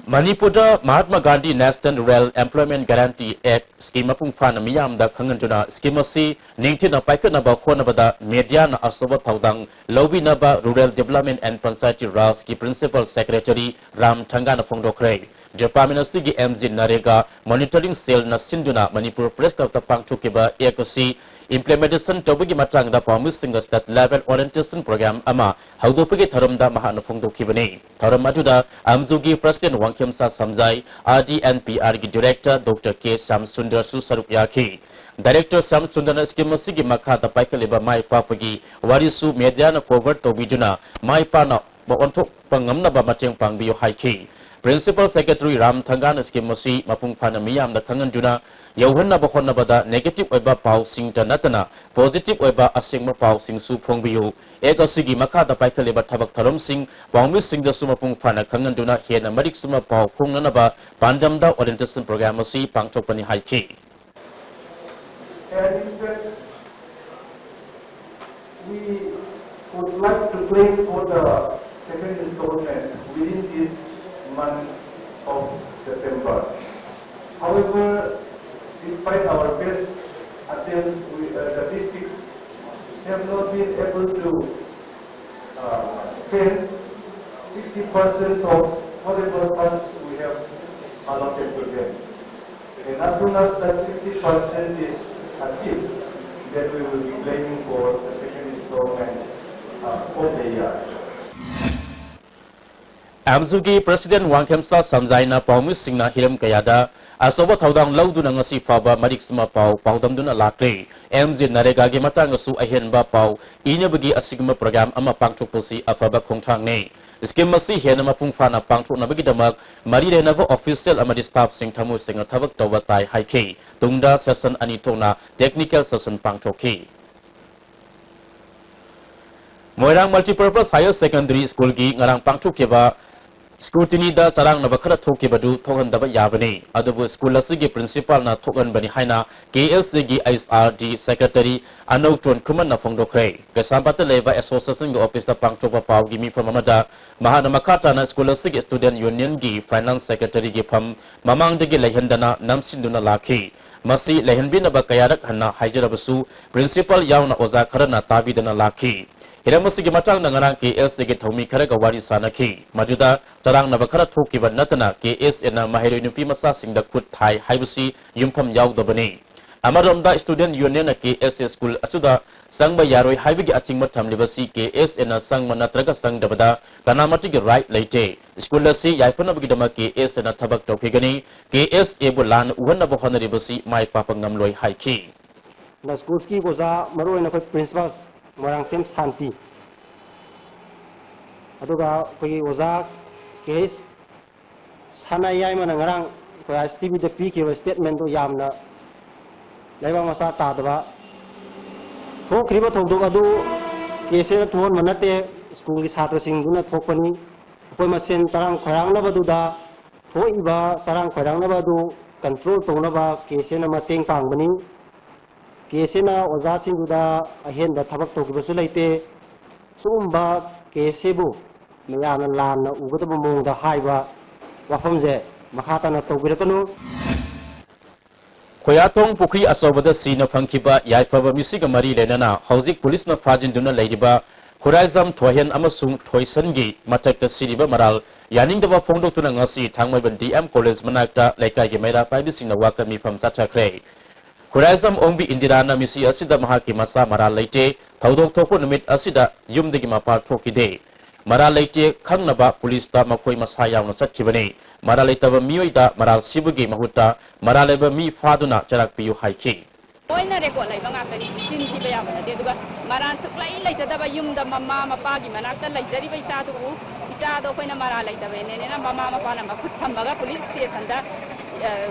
ꯃꯅꯤꯄꯨꯔꯗ Mahatma Gandhi national rural ꯑꯦꯝꯄ꯭ꯂꯣꯏꯃꯦꯟꯠ guarantee ꯑꯦꯛ ꯁ꯭ꯀꯤꯝ ꯃꯄꯨꯡ ꯐꯥꯅ ꯃꯤꯌꯥꯝꯗ ꯈꯪꯍꯟꯗꯨꯅ ꯁ꯭ꯀꯤꯝ ꯑꯁꯤ ꯅꯤꯡꯊꯤꯅ ꯄꯥꯏꯈꯠꯅꯕ ꯍꯣꯠꯅꯕꯗ ꯃꯦꯗꯤꯌꯥꯅ ꯑꯆꯧꯕ ꯊꯧꯗꯥꯡ ꯂꯧꯕꯤꯅꯕ ꯔꯨꯔꯦꯜ ꯗꯤꯕ꯭ꯂꯞꯃꯦꯟꯠ ꯑꯦꯟꯗ ꯄꯟꯆꯥꯌꯇꯤ ꯔꯥꯖꯀꯤ ꯄ꯭ꯔꯤꯟꯁꯤꯄꯥꯜ ꯁꯦꯀ꯭ꯔꯦꯇꯔꯤ ꯔꯥꯝ ꯊꯪꯒꯥꯅ ꯐꯣꯡꯗꯣꯛꯈ꯭ꯔꯦ꯫ ꯗꯤꯄꯥꯔꯠꯃꯦꯟꯠ ꯑꯁꯤꯒꯤ ꯑꯦꯝ ꯖꯤ ꯅꯔꯦꯒꯥ ꯃꯣꯅꯤꯇꯔꯤꯡ ꯁꯦꯜꯅ ꯁꯤꯟꯗꯨꯅ ꯃꯅꯤꯄꯨꯔ ꯄ꯭ꯔꯦꯁ ꯀ꯭ꯂꯕꯇ ꯄꯥꯡꯊꯣꯛꯈꯤꯕ ꯑꯦꯛ ꯑꯁꯤ ꯏꯝꯄ꯭ꯂꯤꯃꯦꯟꯇꯦꯁꯟ ꯇꯧꯕꯒꯤ ꯃꯇꯥꯡꯗ ꯄꯥꯎꯃꯤꯁꯤꯡꯒ ꯁ꯭ꯇꯦꯠ ꯂꯦꯚꯦꯜ ꯑꯣꯔꯤꯌꯦꯟꯇꯦꯁꯟ ꯄ꯭ꯔꯣꯒ꯭ꯔꯥꯝ ꯑꯃ ꯍꯧꯗꯣꯛꯄꯒꯤ ꯊꯧꯔꯝꯗ ꯃꯍꯥꯛꯅ ꯐꯣꯡꯗꯣꯛꯈꯤꯕꯅꯤ꯫ ꯊꯧꯔꯝ ꯑꯗꯨꯗ ꯑꯝꯖꯨꯒꯤ president Wangkhemcha Samjai, R D N P ꯑꯥꯔꯒꯤ ꯗꯤꯔꯦꯛꯇꯔ ꯗꯣꯛꯇꯔ ꯀꯦ ꯁ꯭ꯌꯥꯝ ꯁꯨꯟꯗꯔꯁꯨ ꯁꯔꯨꯛ ꯌꯥꯈꯤ꯫ ꯗꯥꯏꯔꯦꯛꯇꯔ ꯁ꯭ꯌꯥꯝ ꯁꯨꯟꯗꯔꯅ ꯁ꯭ꯀꯤꯝ ꯑꯁꯤꯒꯤ ꯃꯈꯥꯗ ꯄꯥꯏꯈꯠꯂꯤꯕ ꯃꯥꯏ ꯄꯥꯛꯄꯒꯤ ꯋꯥꯔꯤꯁꯨ ꯃꯦꯗꯤꯌꯥꯅ ꯀꯣꯚꯔ ꯇꯧꯕꯤꯗꯨꯅ ꯃꯥꯏ ꯄꯥꯛꯅ ꯑꯣꯟꯊꯣꯛꯄ ꯉꯝꯅꯕ ꯃꯇꯦꯡ ꯄꯥꯡꯕꯤꯌꯨ ꯍꯥꯏꯈꯤ꯫ Principal Secretary ꯔꯥꯝ ꯊꯪꯒꯥꯅ scheme ꯑꯁꯤ ꯃꯄꯨꯡ ꯐꯥꯅ ꯃꯤꯌꯥꯝꯗ ꯈꯪꯍꯟꯗꯨꯅ ꯌꯧꯍꯟꯅꯕ ꯍꯣꯠꯅꯕꯗ negative ꯑꯣꯏꯕ ꯄꯥꯎꯁꯤꯡꯇ ꯅꯠꯇꯅ positive ꯑꯣꯏꯕ ꯑꯁꯦꯡꯕ ꯄꯥꯎꯁꯤꯡꯁꯨ ꯐꯣꯡꯕꯤꯌꯨ꯫ Act ꯑꯁꯤꯒꯤ ꯃꯈꯥꯗ ꯄꯥꯏꯈꯠꯂꯤꯕ ꯊꯕꯛ ꯊꯧꯔꯝꯁꯤꯡ ꯄꯥꯎꯃꯤꯁꯤꯡꯗꯁꯨ ꯃꯄꯨꯡ ꯐꯥꯅ ꯈꯪꯍꯟꯗꯨꯅ ꯍꯦꯟꯅ ꯃꯔꯤꯛ ꯆꯨꯝꯕ ꯄꯥꯎ ꯐꯣꯡꯅꯅꯕ ꯄꯥꯟꯗꯝꯗ orientation program ꯑꯁꯤ ꯄꯥꯡꯊꯣꯛꯄꯅꯤ ꯍꯥꯏꯈꯤ꯫ And in fact, we would like to claim for the second installment within this month of September. However, despite our best attempts, we, uh, the districts have not been able to uh, spend sixty percent of whatever funds we have allotted to them. And as soon as that sixty percent is achieved, then we will be claiming for the second installment uh, of the year. ꯑꯦꯝꯖꯨꯒꯤ President Wangkhemcha ꯁꯟꯖꯥꯏꯅ ꯄꯥꯎꯃꯤꯁꯤꯡꯅ ꯍꯤꯔꯝ ꯀꯌꯥꯗ ꯑꯆꯧꯕ ꯊꯧꯗꯥꯡ ꯂꯧꯗꯨꯅ ꯉꯁꯤ ꯐꯥꯎꯕ ꯃꯔꯤꯛ ꯆꯨꯝꯕ ꯄꯥꯎ ꯄꯥꯎꯗꯝꯗꯨꯅ ꯂꯥꯛꯂꯤ꯫ ꯑꯦꯝꯖꯦ ꯅꯔꯦꯒꯥꯒꯤ ꯃꯇꯥꯡꯗꯁꯨ ꯑꯍꯦꯟꯕ ꯄꯥꯎ ꯏꯅꯕꯒꯤ ꯑꯁꯤꯒꯨꯝꯕ program ꯑꯃ ꯄꯥꯡꯊꯣꯛꯄꯁꯤ ꯑꯐꯕ ꯈꯣꯡꯊꯥꯡꯅꯤ꯫ Scheme ꯑꯁꯤ ꯍꯦꯟꯅ ꯃꯄꯨꯡ ꯐꯥꯅ ꯄꯥꯡꯊꯣꯛꯅꯕꯒꯤꯗꯃꯛ ꯃꯔꯤ ꯂꯩꯅꯕ official ꯑꯃꯗꯤ staff ꯁꯤꯡ ꯊꯃꯣꯏ ꯁꯦꯡꯅ ꯊꯕꯛ ꯇꯧꯕ ꯇꯥꯏ ꯍꯥꯏꯈꯤ꯫ ꯇꯨꯡꯗ session ꯑꯅꯤ ꯊꯣꯛꯅ technical session ꯄꯥꯡꯊꯣꯛꯈꯤ꯫ ꯃꯣꯏꯔꯥꯡ Multipurpose Higher Secondary School ꯒꯤ ꯉꯔꯥꯡ ꯄꯥꯡꯊꯣꯛꯈꯤꯕ scrutiny ꯗ ꯆꯔꯥꯡꯅꯕ ꯈꯔ ꯊꯣꯛꯈꯤꯕꯗꯨ ꯊꯣꯛꯍꯟꯗꯕ ꯌꯥꯕꯅꯤ, ꯑꯗꯨꯕꯨ school ꯑꯁꯤꯒꯤ principal ꯅ ꯊꯣꯛꯍꯟꯕꯅꯤ ꯍꯥꯏꯅ K S A ꯒꯤ H R D secretary ꯑꯅꯧꯇꯣꯟ ꯈꯨꯃꯟꯅ ꯐꯣꯡꯗꯣꯛꯈ꯭ꯔꯦ꯫ ꯀꯩꯁꯥꯝꯄꯥꯠꯇ ꯂꯩꯕ association ꯒꯤ office ꯇ ꯄꯥꯡꯊꯣꯛꯄ ꯄꯥꯎꯒꯤ ꯃꯤꯐꯝ ꯑꯃꯗ ꯃꯍꯥꯛꯅ ꯃꯈꯥ ꯇꯥꯅ school ꯑꯁꯤꯒꯤ student union ꯒꯤ finance secretary ꯒꯤ ꯐꯝ ꯃꯃꯥꯡꯗꯒꯤ ꯂꯩꯍꯟꯗꯅ ꯅꯝꯁꯤꯟꯗꯨꯅ ꯂꯥꯛꯈꯤ꯫ ꯃꯁꯤ ꯂꯩꯍꯟꯕꯤꯅꯕ ꯀꯌꯥꯔꯛ ꯍꯟꯅ ꯍꯥꯏꯖꯔꯕꯁꯨ, principal ꯌꯥꯎꯅ ꯑꯣꯖꯥ ꯈꯔꯅ ꯇꯥꯕꯤꯗꯅ ꯂꯥꯛꯈꯤ꯫ ꯍꯤꯔꯝ ꯑꯁꯤꯒꯤ ꯃꯇꯥꯡꯗ ꯉꯔꯥꯡ K S A ꯒꯤ ꯊꯧꯃꯤ ꯈꯔꯒ ꯋꯥꯔꯤ ꯁꯥꯅꯈꯤ꯫ ꯃꯗꯨꯗ ꯆꯔꯥꯡꯅꯕ ꯈꯔ ꯊꯣꯛꯈꯤꯕ ꯅꯠꯇꯅ K S A ꯅ ꯃꯍꯩꯔꯣꯏ ꯅꯨꯄꯤ ꯃꯆꯥꯁꯤꯡꯗ ꯈꯨꯠ ꯊꯥꯏ ꯍꯥꯏꯕꯁꯤ ꯌꯨꯝꯐꯝ ꯌꯥꯎꯗꯕꯅꯤ꯫ ꯑꯃꯔꯣꯝꯗ student union ꯅ K S A school ꯑꯁꯤꯗ ꯆꯪꯕ ꯌꯥꯔꯣꯏ ꯍꯥꯏꯕꯒꯤ ꯑꯊꯤꯡꯕ ꯊꯝꯂꯤꯕꯁꯤ K S A ꯅ ꯆꯪꯕ ꯅꯠꯇ꯭ꯔꯒ ꯆꯪꯗꯕꯗ ꯀꯅꯥꯃꯠꯇꯒꯤ right ꯂꯩꯇꯦ꯫ School ꯑꯁꯤ ꯌꯥꯏꯐꯅꯕꯒꯤꯗꯃꯛ K S A ꯅ ꯊꯕꯛ ꯇꯧꯈꯤꯒꯅꯤ꯫ K S A ꯕꯨ ꯂꯥꯟꯅ ꯎꯍꯟꯅꯕ ꯍꯣꯠꯅꯔꯤꯕꯁꯤ ꯃꯥꯏ ꯄꯥꯛꯄ ꯉꯝꯂꯣꯏ ꯍꯥꯏꯈꯤ꯫ ꯁ꯭ꯀꯨꯜꯁꯀꯤ ꯑꯣꯖꯥ, ꯃꯔꯨꯑꯣꯏꯅ ꯑꯩꯈꯣꯏ principal ꯃꯣꯏꯔꯥꯡꯊꯦꯝ ꯁꯥꯟꯇꯤ, ꯑꯗꯨꯒ ꯑꯩꯈꯣꯏꯒꯤ ꯑꯣꯖꯥ K H ꯁꯅꯥ ꯌꯥꯏꯃꯅ ꯉꯔꯥꯡ ꯑꯩꯈꯣꯏ ꯑꯥꯏ ꯑꯦꯁ ꯇꯤ ꯚꯤꯗ ꯄꯤꯈꯤꯕ ꯁ꯭ꯇꯦꯠꯃꯦꯟꯗꯣ ꯌꯥꯝꯅ ꯂꯩꯕꯥꯛ ꯃꯆꯥ ꯇꯥꯗꯕ꯫ ꯊꯣꯛꯈ꯭ꯔꯤꯕ ꯊꯧꯗꯣꯛ ꯑꯗꯨ ꯀꯦꯁꯦꯅ ꯊꯣꯛꯍꯟꯕ ꯅꯠꯇꯦ, ꯁ꯭ꯀꯨꯜꯒꯤ ꯁꯥꯇ꯭ꯔꯁꯤꯡꯗꯨꯅ ꯊꯣꯛꯄꯅꯤ꯫ ꯑꯩꯈꯣꯏ ꯃꯁꯦꯟ ꯆꯔꯥꯡ ꯈꯣꯏꯔꯥꯡꯅꯕꯗꯨꯗ ꯊꯣꯛꯏꯕ ꯆꯔꯥꯡ ꯈꯣꯏꯔꯥꯡꯅꯕ ꯑꯗꯨ ꯀꯟꯇ꯭ꯔꯣꯜ ꯇꯧꯅꯕ ꯀꯦꯁꯦꯅ ꯃꯇꯦꯡ ꯄꯥꯡꯕꯅꯤ꯫ ꯀꯦꯁꯦꯅ ꯑꯣꯖꯥꯁꯤꯡꯗꯨꯗ ꯑꯍꯦꯟꯕ ꯊꯕꯛ ꯇꯧꯈꯤꯕꯁꯨ ꯂꯩꯇꯦ꯫ ꯁꯤꯒꯨꯝꯕ ꯀꯦꯁꯁꯤꯕꯨ ꯃꯌꯥꯝꯅ ꯂꯥꯟꯅ ꯎꯒꯗꯕ ꯃꯑꯣꯡꯗ ꯍꯥꯏꯕ ꯋꯥꯐꯝꯁꯦ ꯃꯈꯥ ꯇꯥꯅ ꯇꯧꯕꯤꯔꯛꯀꯅꯨ꯫ ꯈꯣꯌꯥꯊꯣꯡ ꯄꯨꯈ꯭ꯔꯤ ꯑꯆꯧꯕꯗ ꯁꯤꯅ ꯐꯪꯈꯤꯕ ꯌꯥꯏꯐꯕ ꯃꯤꯁꯤꯒ ꯃꯔꯤ ꯂꯩꯅꯅ ꯍꯧꯖꯤꯛ ꯄꯨꯂꯤꯁꯅ ꯐꯥꯖꯤꯟꯗꯨꯅ ꯂꯩꯔꯤꯕ ꯈꯨꯔꯥꯏꯖꯝ ꯊꯣꯏꯍꯦꯟ ꯑꯃꯁꯨꯡ ꯊꯣꯏꯁꯟꯒꯤ ꯃꯊꯛꯇ ꯁꯤꯔꯤꯕ ꯃꯔꯥꯜ ꯌꯥꯅꯤꯡꯗꯕ ꯐꯣꯡꯗꯣꯛꯇꯨꯅ ꯉꯁꯤ ꯊꯥꯡꯃꯩꯕꯟ ꯗꯤ ꯑꯦꯝ ꯀꯣꯂꯦꯖ ꯃꯅꯥꯛꯇ ꯂꯩꯀꯥꯏꯒꯤ ꯃꯩꯔꯥ ꯄꯥꯏꯕꯤꯁꯤꯡꯅ ꯋꯥꯀꯠ ꯃꯤꯐꯝ ꯆꯠꯊꯈ꯭ꯔꯦ꯫ ꯈꯨꯔꯥꯏꯖꯝ ꯑꯣꯡꯕꯤ ꯏꯟꯗꯤꯔꯥꯅ ꯃꯤꯁꯤ ꯑꯁꯤꯗ ꯃꯍꯥꯛꯀꯤ ꯃꯆꯥ ꯃꯔꯥꯜ ꯂꯩꯇꯦ, ꯊꯧꯗꯣꯛ ꯊꯣꯛꯄ ꯅꯨꯃꯤꯠ ꯑꯁꯤꯗ ꯌꯨꯝꯗꯒꯤ ꯃꯄꯥꯟ ꯊꯣꯛꯈꯤꯗꯦ꯫ ꯃꯔꯥꯜ ꯂꯩꯇꯦ ꯈꯪꯅꯕ ꯄꯨꯂꯤꯁꯇ ꯃꯈꯣꯏ ꯃꯁꯥ ꯌꯥꯎꯅ ꯆꯠꯈꯤꯕꯅꯤ꯫ ꯃꯔꯥꯜ ꯂꯩꯇꯕ ꯃꯤꯑꯣꯏꯗ ꯃꯔꯥꯜ ꯁꯤꯕꯒꯤ ꯃꯍꯨꯠꯇ ꯃꯔꯥꯜ ꯂꯩꯕ ꯃꯤ ꯐꯥꯗꯨꯅ ꯆꯦꯔꯥꯛ ꯄꯤꯌꯨ ꯍꯥꯏꯈꯤ꯫ ꯂꯣꯏꯅ ꯔꯦꯀꯣꯔꯠ ꯂꯩꯕ ꯉꯥꯛꯇꯅꯤ꯫ ꯆꯤꯟ ꯊꯤꯕ ꯌꯥꯕ ꯅꯠꯇꯦ꯫ ꯑꯗꯨꯒ ꯃꯔꯥꯜ ꯁꯨꯛꯂꯩ ꯂꯩꯖꯗꯕ ꯌꯨꯝꯗ ꯃꯃꯥ ꯃꯄꯥꯒꯤ ꯃꯅꯥꯛꯇ ꯂꯩꯖꯔꯤꯕ ꯏꯆꯥꯗꯨꯕꯨ, ꯏꯆꯥꯗꯣ ꯑꯩꯈꯣꯏꯅ ꯃꯔꯥꯜ ꯂꯩꯇꯕꯅꯦꯅ ꯃꯃꯥ ꯃꯄꯥꯅ ꯃꯈꯨꯠ ꯊꯝꯃꯒ ꯄꯨꯂꯤꯁ ꯁ꯭ꯇꯦꯁꯟꯗ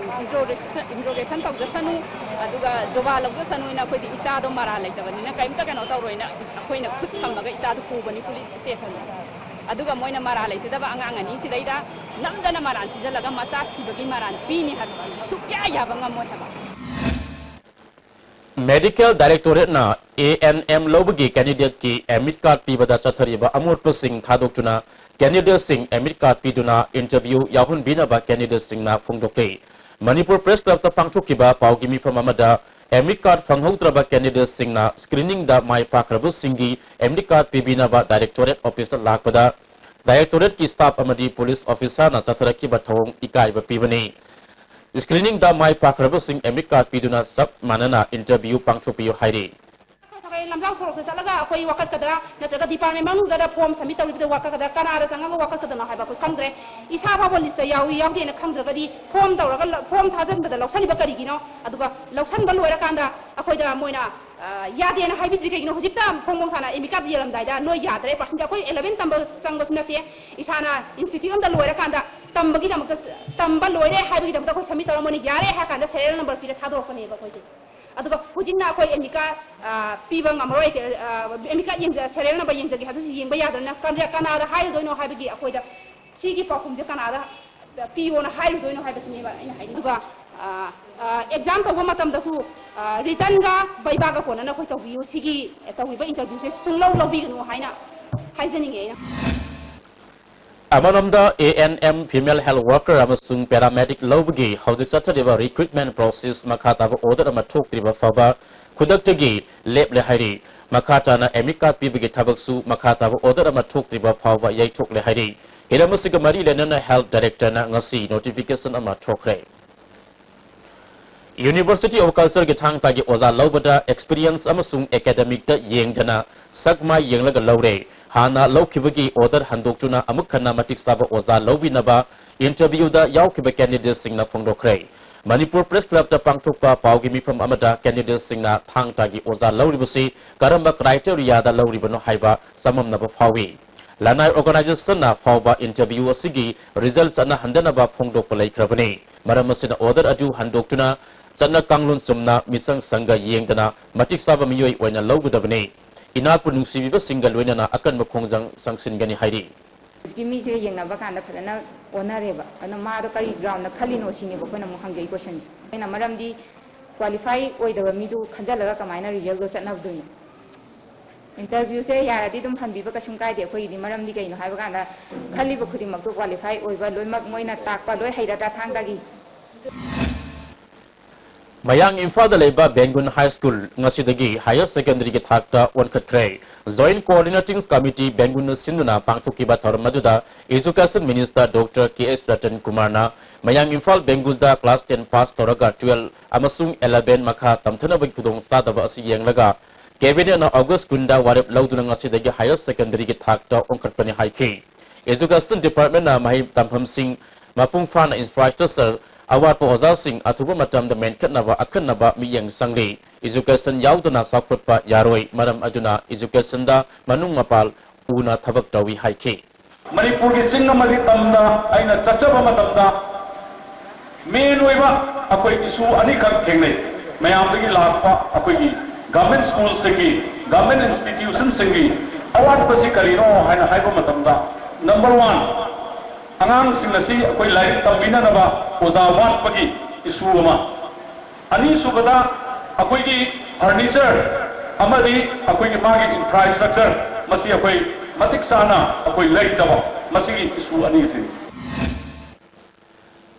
ꯏꯟꯇ꯭ꯔꯣꯒꯦꯁꯟ ꯇꯧꯖꯁꯅꯨ, ꯑꯗꯨꯒ ꯖꯣꯕꯥ ꯂꯧꯖꯁꯅꯨꯅ ꯑꯩꯈꯣꯏꯗꯤ ꯏꯆꯥꯗꯣ ꯃꯔꯥꯜ ꯂꯩꯇꯕꯅꯤꯅ ꯀꯔꯤꯝꯇ ꯀꯩꯅꯣ ꯇꯧꯔꯣꯏꯅ ꯑꯩꯈꯣꯏꯅ ꯈꯨꯠ ꯊꯝꯃꯒ ꯏꯆꯥꯗꯨ ꯄꯨꯕꯅꯤ ꯄꯨꯂꯤꯁ ꯁ꯭ꯇꯦꯁꯟꯗ꯫ ꯑꯗꯨꯒ ꯃꯣꯏꯅ ꯃꯔꯥꯜ ꯂꯩꯖꯗꯕ ꯑꯉꯥꯡ ꯑꯅꯤꯁꯤꯗꯩꯗ ꯅꯝꯗꯅ ꯃꯔꯥꯜ ꯄꯤꯖꯜꯂꯒ ꯃꯆꯥ ꯊꯤꯕꯒꯤ ꯃꯔꯥꯜ ꯄꯤꯅꯤ ꯍꯥꯏꯕꯁꯤ ꯁꯨꯛꯌꯥ ꯌꯥꯕ ꯉꯝꯃꯣꯏ ꯍꯥꯏꯕ꯫ ꯃꯦꯗꯤꯀꯦꯜ ꯗꯥꯏꯔꯦꯛꯇꯣꯔꯦꯠꯅ ꯑꯦ ꯑꯦꯟ ꯑꯦꯝ ꯂꯧꯕꯒꯤ ꯀꯦꯟꯗꯤꯗꯦꯠꯀꯤ ꯑꯦꯗꯃꯤꯠ ꯀꯥꯔꯗ ꯄꯤꯕꯗ ꯆꯠꯊꯔꯤꯕ ꯑꯃꯣꯠꯄꯁꯤꯡ ꯊꯥꯗꯣꯛꯇꯨꯅ ꯀꯦꯟꯗꯤꯗꯦꯠꯁꯤꯡ ꯑꯦꯗꯃꯤꯠ ꯀꯥꯔꯗ ꯄꯤꯗꯨꯅ ꯏꯟꯇꯔꯚ꯭ꯌꯨ ꯌꯥꯎꯍꯟꯕꯤꯅꯕ ꯀꯦꯟꯗꯤꯗꯦꯠꯁꯤꯡꯅ ꯐꯣꯡꯗꯣꯛꯂꯤ꯫ ꯃꯅꯤꯄꯨꯔ ꯄ꯭ꯔꯦꯁ ꯀ꯭ꯂꯕꯇ ꯄꯥꯡꯊꯣꯛꯈꯤꯕ ꯄꯥꯎꯒꯤ ꯃꯤꯐꯝ ꯑꯃꯗ ꯑꯦꯗꯃꯤꯠ ꯀꯥꯔꯗ ꯐꯪꯍꯧꯗ꯭ꯔꯕ ꯀꯦꯟꯗꯤꯗꯦꯠꯁꯤꯡꯅ ꯁ꯭ꯀ꯭ꯔꯤꯅꯤꯡꯗ ꯃꯥꯏ ꯄꯥꯛꯈ꯭ꯔꯕꯁꯤꯡꯒꯤ ꯑꯦꯗꯃꯤꯠ ꯀꯥꯔꯗ ꯄꯤꯕꯤꯅꯕ ꯗꯥꯏꯔꯦꯛꯇꯣꯔꯦꯠ ꯑꯣꯐꯤꯁꯇ ꯂꯥꯛꯄꯗ ꯗꯥꯏꯔꯦꯛꯇꯣꯔꯦꯠꯀꯤ ꯁ꯭ꯇꯥꯐ ꯑꯃꯗꯤ ꯄꯨꯂꯤꯁ ꯑꯣꯐꯤꯁꯥꯔꯅ ꯆꯠꯊꯔꯛꯈꯤꯕ ꯊꯧꯑꯣꯡ ꯏꯀꯥꯏꯕ ꯄꯤꯕꯅꯤ꯫ ꯁ꯭ꯀ꯭ꯔꯤꯅꯤꯡꯗ ꯃꯥꯏ ꯄꯥꯛꯈ꯭ꯔꯕꯁꯤꯡ ꯑꯦꯗꯃꯤꯠ ꯀꯥꯔꯗ ꯄꯤꯗꯨꯅ ꯆꯞ ꯃꯥꯟꯅꯅ ꯏꯟꯇꯔꯚ꯭ꯌꯨ ꯄꯥꯡꯊꯣꯛꯄꯤꯌꯨ ꯍꯥꯏꯔꯤ꯫ ꯂꯝꯖꯥꯎ ꯁꯣꯔꯣꯛꯇ ꯆꯠꯂꯒ ꯑꯩꯈꯣꯏ ꯋꯥꯀꯠꯀꯗ꯭ꯔꯥ, ꯅꯠꯇ꯭ꯔꯒ ꯗꯤꯄꯥꯔꯠꯃꯦꯟ ꯃꯅꯨꯡꯗꯨꯗ ꯐꯣꯝ ꯁꯕꯃꯤꯠ ꯇꯧꯔꯤꯕꯗ ꯋꯥꯀꯠꯀꯗ꯭ꯔꯥ, ꯀꯅꯥꯗ ꯆꯪꯉꯒ ꯋꯥꯀꯠꯀꯗꯅꯣ ꯍꯥꯏꯕ ꯑꯩꯈꯣꯏ ꯈꯪꯗ꯭ꯔꯦ꯫ ꯏꯁꯥ ꯐꯥꯎꯕ ꯂꯤꯁꯇ ꯌꯥꯎꯏ ꯌꯥꯎꯗꯦꯅ ꯈꯪꯗ꯭ꯔꯒꯗꯤ ꯐꯣꯝ ꯇꯧꯔꯒ ꯂ- ꯐꯣꯝ ꯊꯥꯖꯤꯟꯕꯗ ꯂꯧꯁꯟꯕ ꯀꯔꯤꯒꯤꯅꯣ? ꯑꯗꯨꯒ ꯂꯧꯁꯟꯕ ꯂꯣꯏꯔꯀꯥꯟꯗ ꯑꯩꯈꯣꯏꯗ ꯃꯣꯏꯅ, ꯑ, ꯌꯥꯗꯦꯅ ꯍꯥꯏꯕꯤꯗ꯭ꯔꯤ ꯀꯩꯒꯤꯅꯣ? ꯍꯧꯖꯤꯛꯇ ꯐꯣꯡ ꯐꯣꯡ ꯁꯥꯅ ꯑꯦꯃꯤꯀꯥꯠ ꯌꯦꯜꯂꯝꯗꯥꯏꯗ ꯅꯣꯏ ꯌꯥꯗ꯭ꯔꯦ, ꯄꯥꯔꯁꯦꯟ ꯑꯩꯈꯣꯏ ꯑꯦꯂꯚꯦꯟ ꯇꯝꯕ ꯆꯪꯕꯁꯨ ꯅꯠꯇꯦ꯫ ꯏꯁꯥꯅ ꯏꯟꯁꯇꯤꯇ꯭ꯌꯨꯠ ꯑꯃꯗ ꯂꯣꯏꯔꯀꯥꯟꯗ ꯇꯝꯕꯒꯤꯗꯃꯛꯇ, ꯇꯝꯕ ꯂꯣꯏꯔꯦ ꯍꯥꯏꯕꯒꯤꯗꯃꯛꯇ ꯑꯩꯈꯣꯏ ꯁꯕꯃꯤꯠ ꯇꯧꯔꯝꯃꯅꯤ, ꯌꯥꯔꯦ ꯍꯥꯏꯔ ꯀꯥꯟꯗ ꯁꯦꯔꯤꯌꯦꯜ ꯅꯝꯕꯔ ꯄꯤꯔ ꯊꯥꯗꯣꯔꯛꯄꯅꯦꯕ ꯑꯩꯈꯣꯏꯁꯦ꯫ ꯑꯗꯨꯒ ꯍꯧꯖꯤꯛꯅ ꯑꯩꯈꯣꯏ ꯑꯦꯃꯤꯀꯥ, ꯑ, ꯄꯤꯕ ꯉꯝꯃꯔꯣꯏ, ꯑ, ꯑꯦꯃꯤꯀꯥ ꯌꯦꯡꯖ-, ꯁꯦꯔꯤꯌꯦꯜ ꯅꯝꯕꯔ ꯌꯦꯡꯖꯒꯦ ꯍꯥꯏꯕꯁꯨ ꯌꯦꯡꯕ ꯌꯥꯗ꯭ꯔꯕꯅꯤꯅ ꯀꯅꯥ-, ꯀꯅꯥꯗ ꯍꯥꯏꯔꯨꯗꯣꯏꯅꯣ ꯍꯥꯏꯕꯒꯤ ꯑꯩꯈꯣꯏꯗ ꯁꯤꯒꯤ ꯄꯥꯎꯈꯨꯝꯁꯦ ꯀꯅꯥꯗ ꯄꯤꯌꯣꯅ ꯍꯥꯏꯔꯨꯗꯣꯏꯅꯣ ꯍꯥꯏꯕꯁꯤꯅꯦꯕ ꯑꯩꯅ ꯍꯥꯏꯅꯤꯡꯉꯤ꯫ ꯑꯗꯨꯒ, ꯑ, ꯑ, ꯑꯦꯛꯖꯥꯝ ꯇꯧꯕ ꯃꯇꯝꯗꯁꯨ, ꯑ, ꯔꯤꯇꯟꯒ ꯕꯩꯕꯥꯒ ꯀꯣꯟꯅꯅ ꯑꯩꯈꯣꯏ ꯇꯧꯕꯤꯌꯨ, ꯁꯤꯒꯤ ꯇꯧꯔꯤꯕ ꯏꯟꯇꯔꯚ꯭ꯌꯨꯁꯦ ꯁꯨꯡꯂꯧ ꯂꯧꯕꯤꯒꯅꯨ ꯍꯥꯏꯅ ꯍꯥꯏꯖꯅꯤꯡꯉꯦ ꯑꯩꯅ꯫ ꯑꯃꯔꯣꯝꯗ, A N M female health worker ꯑꯃꯁꯨꯡ paramedic ꯂꯧꯕꯒꯤ ꯍꯧꯖꯤꯛ ꯆꯠꯊꯔꯤꯕ recruitment process ꯃꯈꯥ ꯇꯥꯕ order ꯑꯃ ꯊꯣꯛꯇ꯭ꯔꯤꯕ ꯐꯥꯎꯕ ꯈꯨꯗꯛꯇꯒꯤ ꯂꯦꯞꯂꯦ ꯍꯥꯏꯔꯤ꯫ ꯃꯈꯥ ꯇꯥꯅ ꯑꯦꯃꯤꯀꯥꯠ ꯄꯤꯕꯒꯤ ꯊꯕꯛꯁꯨ ꯃꯈꯥ ꯇꯥꯕ order ꯑꯃ ꯊꯣꯛꯇ꯭ꯔꯤꯕ ꯐꯥꯎꯕ ꯌꯩꯊꯣꯛꯂꯦ ꯍꯥꯏꯔꯤ꯫ ꯍꯤꯔꯝ ꯑꯁꯤꯒ ꯃꯔꯤ ꯂꯩꯅꯅ health directorꯅ ꯉꯁꯤ notification ꯑꯃ ꯊꯣꯛꯈ꯭ꯔꯦ꯫ University of Cultureꯒꯤ ꯊꯥꯡ ꯇꯥꯒꯤ ꯑꯣꯖꯥ ꯂꯧꯕꯗ experience ꯑꯃꯁꯨꯡ academicꯇ ꯌꯦꯡꯗꯅ ꯁꯛ ꯃꯥꯏ ꯌꯦꯡꯂꯒ ꯂꯧꯔꯦ꯫ ꯍꯥꯟꯅ ꯂꯧꯈꯤꯕꯒꯤ order ꯍꯟꯗꯣꯛꯇꯨꯅ ꯑꯃꯨꯛ ꯍꯟꯅ ꯃꯇꯤꯛ ꯆꯥꯕ ꯑꯣꯖꯥ ꯂꯧꯕꯤꯅꯕ interviewꯗ ꯌꯥꯎꯈꯤꯕ candidateꯁꯤꯡꯅ ꯐꯣꯡꯗꯣꯛꯈ꯭ꯔꯦ꯫ ꯃꯅꯤꯄꯨꯔ Press Clubꯇ ꯄꯥꯡꯊꯣꯛꯄ ꯄꯥꯎꯒꯤ ꯃꯤꯐꯝ ꯑꯃꯗ candidateꯁꯤꯡꯅ ꯊꯥꯡ ꯇꯥꯒꯤ ꯑꯣꯖꯥ ꯂꯧꯔꯤꯕꯁꯤ ꯀꯔꯝꯕ criteriaꯗ ꯂꯧꯔꯤꯕꯅꯣ ꯍꯥꯏꯕ ꯆꯃꯝꯅꯕ ꯐꯥꯎꯏ꯫ ꯂꯅꯥꯏ organizationꯅ ꯐꯥꯎꯕ interview ꯑꯁꯤꯒꯤ result ꯆꯠꯅꯍꯟꯗꯅꯕ ꯐꯣꯡꯗꯣꯛꯄ ꯂꯩꯈ꯭ꯔꯕꯅꯤ꯫ ꯃꯔꯝ ꯑꯁꯤꯅ order ꯑꯗꯨ ꯍꯟꯗꯣꯛꯇꯨꯅ ꯆꯠꯅ ꯀꯥꯡꯂꯣꯟ ꯆꯨꯝꯅ ꯃꯤꯆꯪ ꯁꯪꯒ ꯌꯦꯡꯗꯅ ꯃꯇꯤꯛ ꯆꯥꯕ ꯃꯤꯑꯣꯏ ꯑꯣꯏꯅ ꯂꯧꯒꯗꯕꯅꯤ꯫ ꯏꯅꯥꯛꯄꯨ ꯅꯨꯡꯁꯤꯕꯤꯕꯁꯤꯡꯒ ꯂꯣꯏꯅꯅ ꯑꯀꯟꯕ ꯈꯣꯡꯖꯪ ꯆꯪꯁꯤꯟꯒꯅꯤ ꯍꯥꯏꯔꯤ꯫ ꯍꯧꯖꯤꯛꯀꯤ ꯃꯤꯁꯦ ꯌꯦꯡꯅꯕ ꯀꯥꯟꯗ ꯐꯖꯅ ꯑꯣꯟꯅꯔꯦꯕ꯫ ꯑꯗꯨꯅ ꯃꯥꯗꯣ ꯀꯔꯤ groundꯅ ꯈꯜꯂꯤꯅꯣ ꯁꯤꯅꯦꯕ ꯑꯩꯈꯣꯏꯅ ꯑꯃꯨꯛ ꯍꯪꯖꯩ questionꯁꯦ꯫ ꯑꯩꯅ ꯃꯔꯝꯗꯤ qualify ꯑꯣꯏꯗꯕ ꯃꯤꯗꯨ ꯈꯟꯖꯜꯂꯒ ꯀꯃꯥꯏꯅ resultꯗꯣ ꯆꯠꯅꯗꯣꯏꯅꯣ? Interviewꯁꯦ ꯌꯥꯔꯗꯤ ꯑꯗꯨꯝ ꯍꯟꯕꯤꯕ ꯀꯩꯁꯨꯝ ꯀꯥꯏꯗꯦ ꯑꯩꯈꯣꯏꯒꯤꯗꯤ꯫ ꯃꯔꯝꯗꯤ ꯀꯩꯅꯣ ꯍꯥꯏꯕ ꯀꯥꯟꯗ ꯈꯜꯂꯤꯕ ꯈꯨꯗꯤꯡꯃꯛꯇꯣ qualify ꯑꯣꯏꯕ ꯂꯣꯏꯅꯃꯛ ꯃꯣꯏꯅ ꯇꯥꯛꯄ ꯂꯣꯏ ꯍꯩꯔꯗ꯭ꯔꯥ ꯊꯥꯡ ꯇꯥꯒꯤ? ꯃꯌꯥꯡ ꯏꯝꯐꯥꯜꯗ ꯂꯩꯕ ꯕꯦꯡꯒꯨꯟ High School ꯉꯁꯤꯗꯒꯤ higher secondaryꯒꯤ ꯊꯥꯛꯇ ꯑꯣꯟꯈꯠꯈ꯭ꯔꯦ꯫ Joint Coordinating Committee ꯕꯦꯡꯒꯨꯟꯅ ꯁꯤꯟꯗꯨꯅ ꯄꯥꯡꯊꯣꯛꯈꯤꯕ ꯊꯧꯔꯝ ꯑꯗꯨꯗ Education Minister Doctor ꯀꯦ ꯑꯦꯁ ꯔꯇꯟ ꯀꯨꯃꯥꯔꯅ ꯃꯌꯥꯡ ꯏꯝꯐꯥꯜ ꯕꯦꯡꯒꯨꯜꯗ class ten pass ꯇꯧꯔꯒ twelve ꯑꯃꯁꯨꯡ eleven ꯃꯈꯥ ꯇꯝꯊꯅꯕꯒꯤ ꯈꯨꯗꯣꯡꯆꯥꯗꯕ ꯑꯁꯤ ꯌꯦꯡꯂꯒ Cabinet ꯅ August ꯀꯨꯟꯗ ꯋꯥꯔꯦꯞ ꯂꯧꯗꯨꯅ ꯉꯁꯤꯗꯒꯤ higher secondary ꯒꯤ ꯊꯥꯛꯇ ꯑꯣꯟꯈꯠꯄꯅꯤ ꯍꯥꯏꯈꯤ꯫ Education Department ꯅ ꯃꯍꯩ ꯇꯝꯐꯝꯁꯤꯡ ꯃꯄꯨꯡ ꯐꯥꯅ infrastructure, ꯑꯋꯥꯠꯄ ꯑꯣꯖꯥꯁꯤꯡ ꯑꯊꯨꯕ ꯃꯇꯝꯗ ꯃꯦꯟꯈꯠꯅꯕ ꯑꯈꯟꯅꯕ ꯃꯤꯠꯌꯦꯡ ꯆꯪꯂꯤ꯫ Education ꯌꯥꯎꯗꯅ ꯆꯥꯎꯈꯠꯄ ꯌꯥꯔꯣꯏ꯫ ꯃꯔꯝ ꯑꯗꯨꯅ education ꯗ ꯃꯅꯨꯡ ꯃꯄꯥꯜ ꯎꯅ ꯊꯕꯛ ꯇꯧꯏ ꯍꯥꯏꯈꯤ꯫ ꯃꯅꯤꯄꯨꯔꯒꯤ ꯆꯤꯡ ꯑꯃꯗꯤ ꯇꯝꯗ ꯑꯩꯅ ꯆꯠꯆꯕ ꯃꯇꯝꯗ main ꯑꯣꯏꯕ ꯑꯩꯈꯣꯏ issue ꯑꯅꯤꯈꯛ ꯊꯦꯡꯅꯩ꯫ ꯃꯌꯥꯝꯗꯒꯤ ꯂꯥꯛꯄ ꯑꯩꯈꯣꯏꯒꯤ government school ꯁꯤꯡꯒꯤ, government institution ꯁꯤꯡꯒꯤ ꯑꯋꯥꯠꯄꯁꯤ ꯀꯔꯤꯅꯣ ꯍꯥꯏꯅ ꯍꯥꯏꯕ ꯃꯇꯝꯗ, number one, ꯑꯉꯥꯡꯁꯤꯡ ꯑꯁꯤ ꯑꯩꯈꯣꯏ ꯂꯥꯏꯔꯤꯛ ꯇꯝꯕꯤꯅꯅꯕ ꯑꯣꯖꯥ ꯋꯥꯠꯄꯒꯤ issue ꯑꯃ, ꯑꯅꯤꯁꯨꯕꯗ ꯑꯩꯈꯣꯏꯒꯤ furniture ꯑꯃꯗꯤ ꯑꯩꯈꯣꯏꯒꯤ ꯃꯥꯒꯤ infrastructure ꯃꯁꯤ ꯑꯩꯈꯣꯏ ꯃꯇꯤꯛ ꯆꯥꯅ ꯑꯩꯈꯣꯏ ꯂꯩꯇꯕ, ꯃꯁꯤꯒꯤ issue ꯑꯅꯤꯁꯤꯅꯤ꯫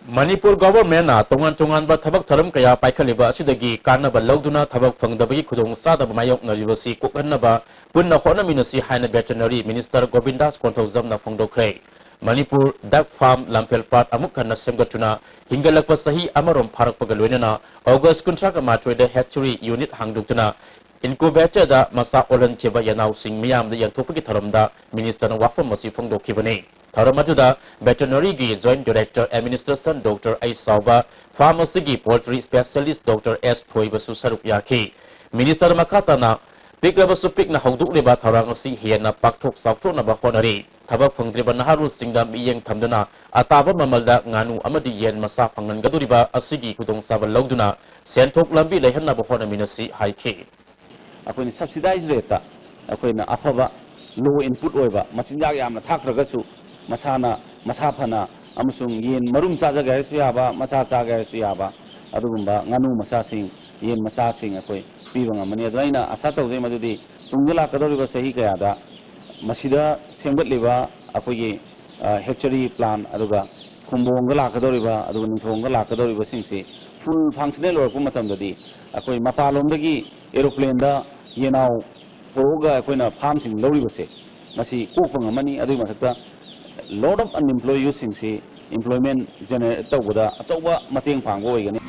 ꯃꯅꯤꯄꯨꯔ government ꯅ ꯇꯣꯉꯥꯟ ꯇꯣꯉꯥꯟꯕ ꯊꯕꯛ ꯊꯧꯔꯝ ꯀꯌꯥ ꯄꯥꯏꯈꯠꯂꯤꯕ ꯑꯁꯤꯗꯒꯤ ꯀꯥꯟꯅꯕ ꯂꯧꯗꯨꯅ ꯊꯕꯛ ꯐꯪꯗꯕꯒꯤ ꯈꯨꯗꯣꯡꯆꯥꯗꯕ ꯃꯥꯌꯣꯛꯅꯔꯤꯕꯁꯤ ꯀꯣꯛꯍꯟꯅꯕ ꯄꯨꯟꯅ ꯍꯣꯠꯅꯃꯤꯟꯅꯁꯤ ꯍꯥꯏꯅ Veterinary Minister ꯒꯣꯕꯤꯟꯗꯥꯁ ꯀꯣꯟꯊꯧꯖꯝꯅ ꯐꯣꯡꯗꯣꯛꯈ꯭ꯔꯦ꯫ Manipur duck farm ꯂꯝꯐꯦꯜ ꯄꯥꯠ ꯑꯃꯨꯛ ꯍꯟꯅ ꯁꯦꯝꯒꯠꯇꯨꯅ ꯍꯤꯡꯒꯠꯂꯛꯄ ꯆꯍꯤ ꯑꯃꯔꯣꯝ ꯐꯥꯔꯛꯄꯒ ꯂꯣꯏꯅꯅ August ꯀꯨꯟꯊ꯭ꯔꯥꯒ ꯃꯥꯊꯣꯏꯗ hatchery unit ꯍꯥꯡꯗꯣꯛꯇꯨꯅ incubator ꯗ ꯃꯆꯥ ꯑꯣꯜꯍꯟꯈꯤꯕ ꯌꯦꯅꯥꯎꯁꯤꯡ ꯃꯤꯌꯥꯝꯗ ꯌꯦꯟꯊꯣꯛꯄꯒꯤ ꯊꯧꯔꯝꯗ Minister ꯅ ꯋꯥꯐꯝ ꯑꯁꯤ ꯐꯣꯡꯗꯣꯛꯈꯤꯕꯅꯤ꯫ ꯊꯧꯔꯝ ꯑꯗꯨꯗ Veterinary ꯒꯤ Joint Director Administration Doctor H ꯆꯥꯎꯕ, farm ꯑꯁꯤꯒꯤ poultry specialist Doctor ꯑꯦꯁ ꯊꯣꯏꯕꯁꯨ ꯁꯔꯨꯛ ꯌꯥꯈꯤ꯫ Minister ꯃꯈꯥ ꯇꯥꯅ ꯄꯤꯛꯂꯕꯁꯨ ꯄꯤꯛꯅ ꯍꯧꯗꯣꯛꯂꯤꯕ ꯊꯧꯔꯥꯡ ꯑꯁꯤ ꯍꯦꯟꯅ ꯄꯥꯛꯊꯣꯛ ꯆꯥꯎꯊꯣꯛꯅꯕ ꯍꯣꯠꯅꯔꯤ꯫ ꯊꯕꯛ ꯐꯪꯗ꯭ꯔꯤꯕ ꯅꯍꯥꯔꯣꯜꯁꯤꯡꯗ ꯃꯤꯠꯌꯦꯡ ꯊꯝꯗꯨꯅ ꯑꯇꯥꯕ ꯃꯃꯜꯗ ꯉꯥꯅꯨ ꯑꯃꯗꯤ ꯌꯦꯟ ꯃꯆꯥ ꯐꯪꯍꯟꯒꯗꯧꯔꯤꯕ ꯑꯁꯤꯒꯤ ꯈꯨꯗꯣꯡꯆꯥꯕ ꯂꯧꯗꯨꯅ ꯁꯦꯟꯊꯣꯛ ꯂꯝꯕꯤ ꯂꯩꯍꯟꯅꯕ ꯍꯣꯠꯅꯃꯤꯟꯅꯁꯤ ꯍꯥꯏꯈꯤ꯫ ꯑꯩꯈꯣꯏꯅ subsidized rate ꯇ ꯑꯩꯈꯣꯏꯅ ꯑꯐꯕ, low input ꯑꯣꯏꯕ, ꯃꯆꯤꯟꯖꯥꯛ ꯌꯥꯝꯅ ꯊꯥꯛꯇ꯭ꯔꯒꯁꯨ ꯃꯁꯥꯅ, ꯃꯁꯥ ꯐꯅ ꯑꯃꯁꯨꯡ ꯌꯦꯟ ꯃꯔꯨꯝ ꯆꯥꯖꯒꯦ ꯍꯥꯏꯔꯁꯨ ꯌꯥꯕ, ꯃꯆꯥ ꯆꯥꯒꯦ ꯍꯥꯏꯔꯁꯨ ꯌꯥꯕ, ꯑꯗꯨꯒꯨꯝꯕ ꯉꯥꯅꯨ ꯃꯆꯥꯁꯤꯡ, ꯌꯦꯟ ꯃꯆꯥꯁꯤꯡ ꯑꯩꯈꯣꯏ ꯄꯤꯕ ꯉꯝꯃꯅꯤ꯫ ꯑꯗꯨꯅ ꯑꯩꯅ ꯑꯁꯥ ꯇꯧꯖꯩ ꯃꯗꯨꯗꯤ ꯇꯨꯡꯗ ꯂꯥꯛꯀꯗꯧꯔꯤꯕ ꯆꯍꯤ ꯀꯌꯥꯗ ꯃꯁꯤꯗ ꯁꯦꯝꯒꯠꯂꯤꯕ ꯑꯩꯈꯣꯏꯒꯤ, ꯑ, hatchery plan, ꯑꯗꯨꯒ ꯈꯨꯝꯕꯣꯡꯗ ꯂꯥꯛꯀꯗꯧꯔꯤꯕ, ꯑꯗꯨꯒ ꯅꯤꯡꯊꯧꯈꯣꯡꯗ ꯂꯥꯛꯀꯗꯧꯔꯤꯕꯁꯤꯡꯁꯤ full functional ꯑꯣꯏꯔꯛꯄ ꯃꯇꯝꯗꯗꯤ ꯑꯩꯈꯣꯏ ꯃꯄꯥꯟꯂꯣꯝꯗꯒꯤ aeroplane ꯗ ꯌꯦꯅꯥꯎ ꯄꯨꯔꯛꯑꯒ ꯑꯩꯈꯣꯏꯅ farm ꯁꯤꯡ ꯂꯧꯔꯤꯕꯁꯦ, ꯃꯁꯤ ꯀꯣꯛꯄ ꯉꯝꯃꯅꯤ꯫ ꯑꯗꯨꯒꯤ ꯃꯊꯛꯇ lot of unemployed youth ꯁꯤꯡꯁꯤ employment generate ꯇꯧꯕꯗ ꯑꯆꯧꯕ ꯃꯇꯦꯡ ꯄꯥꯡꯕ ꯑꯣꯏꯒꯅꯤ꯫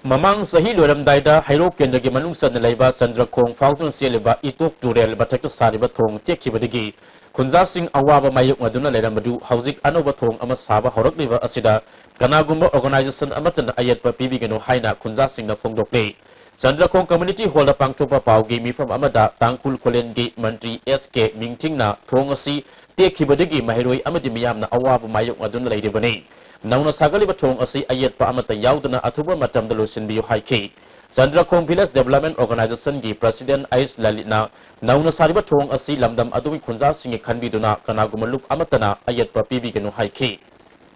ꯃꯃꯥꯡ ꯆꯍꯤ ꯂꯣꯏꯔꯝꯗꯥꯏꯗ ꯍꯩꯔꯣꯛ ꯀꯦꯟꯗ꯭ꯔꯒꯤ ꯃꯅꯨꯡ ꯆꯟꯅ ꯂꯩꯕ ꯆꯟꯗ꯭ꯔꯈꯣꯡ ꯐꯥꯎꯗꯨꯅ ꯆꯦꯜꯂꯤꯕ ꯏꯇꯣꯛ ꯇꯨꯔꯦꯜ ꯃꯊꯛꯇ ꯁꯥꯔꯤꯕ ꯊꯣꯡ ꯇꯦꯛꯈꯤꯕꯗꯒꯤ ꯈꯨꯟꯖꯥꯁꯤꯡ ꯑꯋꯥꯕ ꯃꯥꯌꯣꯛꯅꯗꯨꯅ ꯂꯩꯔꯝꯕꯗꯨ ꯍꯧꯖꯤꯛ ꯑꯅꯧꯕ ꯊꯣꯡ ꯑꯃ ꯁꯥꯕ ꯍꯧꯔꯛꯂꯤꯕ ꯑꯁꯤꯗ ꯀꯅꯥꯒꯨꯝꯕ organization ꯑꯃꯠꯇꯅ ꯑꯌꯦꯠꯄ ꯄꯤꯕꯤꯒꯅꯨ ꯍꯥꯏꯅ ꯈꯨꯟꯖꯥꯁꯤꯡꯅ ꯐꯣꯡꯗꯣꯛꯂꯤ꯫ ꯆꯟꯗ꯭ꯔꯈꯣꯡ Community Hallꯗ ꯄꯥꯡꯊꯣꯛꯄ ꯄꯥꯎꯒꯤ ꯃꯤꯐꯝ ꯑꯃꯗ ꯇꯥꯡꯈꯨꯜ ꯈꯨꯂꯦꯟꯒꯤ ꯃꯟꯇ꯭ꯔꯤ ꯑꯦꯁ ꯀꯦ ꯃꯤꯡꯊꯤꯡꯅ ꯊꯣꯡ ꯑꯁꯤ ꯇꯦꯛꯈꯤꯕꯗꯒꯤ ꯃꯍꯩꯔꯣꯏ ꯑꯃꯗꯤ ꯃꯤꯌꯥꯝꯅ ꯑꯋꯥꯕ ꯃꯥꯌꯣꯛꯅꯗꯨꯅ ꯂꯩꯔꯤꯕꯅꯤ꯫ ꯅꯧꯅ ꯁꯥꯒꯠꯂꯤꯕ ꯊꯣꯡ ꯑꯁꯤ ꯑꯌꯦꯠꯄ ꯑꯃꯠꯇ ꯌꯥꯎꯗꯅ ꯑꯊꯨꯕ ꯃꯇꯝꯗ ꯂꯣꯏꯁꯤꯟꯕꯤꯌꯨ ꯍꯥꯏꯈꯤ꯫ ꯆꯟꯗ꯭ꯔꯈꯣꯡ Village Development Organizationꯒꯤ President ꯑꯩꯁ ꯂꯂꯤꯠꯅ ꯅꯧꯅ ꯁꯥꯔꯤꯕ ꯊꯣꯡ ꯑꯁꯤ ꯂꯝꯗꯝ ꯑꯗꯨꯒꯤ ꯈꯨꯟꯖꯥꯁꯤꯡꯒꯤ ꯈꯟꯕꯤꯗꯨꯅ ꯀꯅꯥꯒꯨꯝꯕ ꯂꯨꯞ ꯑꯃꯠꯇꯅ ꯑꯌꯦꯠꯄ ꯄꯤꯕꯤꯒꯅꯨ ꯍꯥꯏꯈꯤ꯫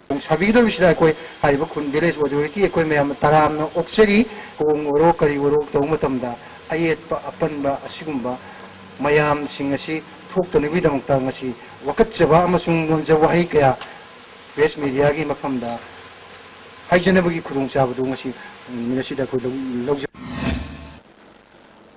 ꯊꯣꯡ ꯁꯥꯕꯤꯒꯗꯧꯔꯤꯁꯤꯗ ꯑꯩꯈꯣꯏ ꯍꯥꯏꯔꯤꯕ ꯈꯨꯟ village authority ꯑꯩꯈꯣꯏ ꯃꯌꯥꯝ ꯇꯔꯥꯝꯅ ꯑꯣꯛꯆꯔꯤ꯫ ꯊꯣꯡ ꯑꯣꯏꯔꯣ ꯀꯔꯤ ꯑꯣꯏꯔꯣ ꯇꯧꯕ ꯃꯇꯝꯗ ꯑꯌꯦꯠꯄ ꯑꯄꯟꯕ ꯑꯁꯤꯒꯨꯝꯕ ꯃꯌꯥꯝꯁꯤꯡ ꯑꯁꯤ ꯊꯣꯛꯇꯅꯕꯒꯤꯗꯃꯛꯇ ꯉꯁꯤ ꯋꯥꯀꯠꯆꯕ ꯑꯃꯁꯨꯡ ꯅꯣꯟꯖ ꯋꯥꯍꯩ ꯀꯌꯥ press mediaꯒꯤ ꯃꯐꯝꯗ ꯍꯥꯏꯖꯅꯕꯒꯤ ꯈꯨꯗꯣꯡꯆꯥꯕꯗꯨ ꯉꯁꯤ ꯅꯨꯃꯤꯠ ꯑꯁꯤꯗ ꯑꯩꯈꯣꯏ ꯂꯧ-, ꯂꯧꯖ-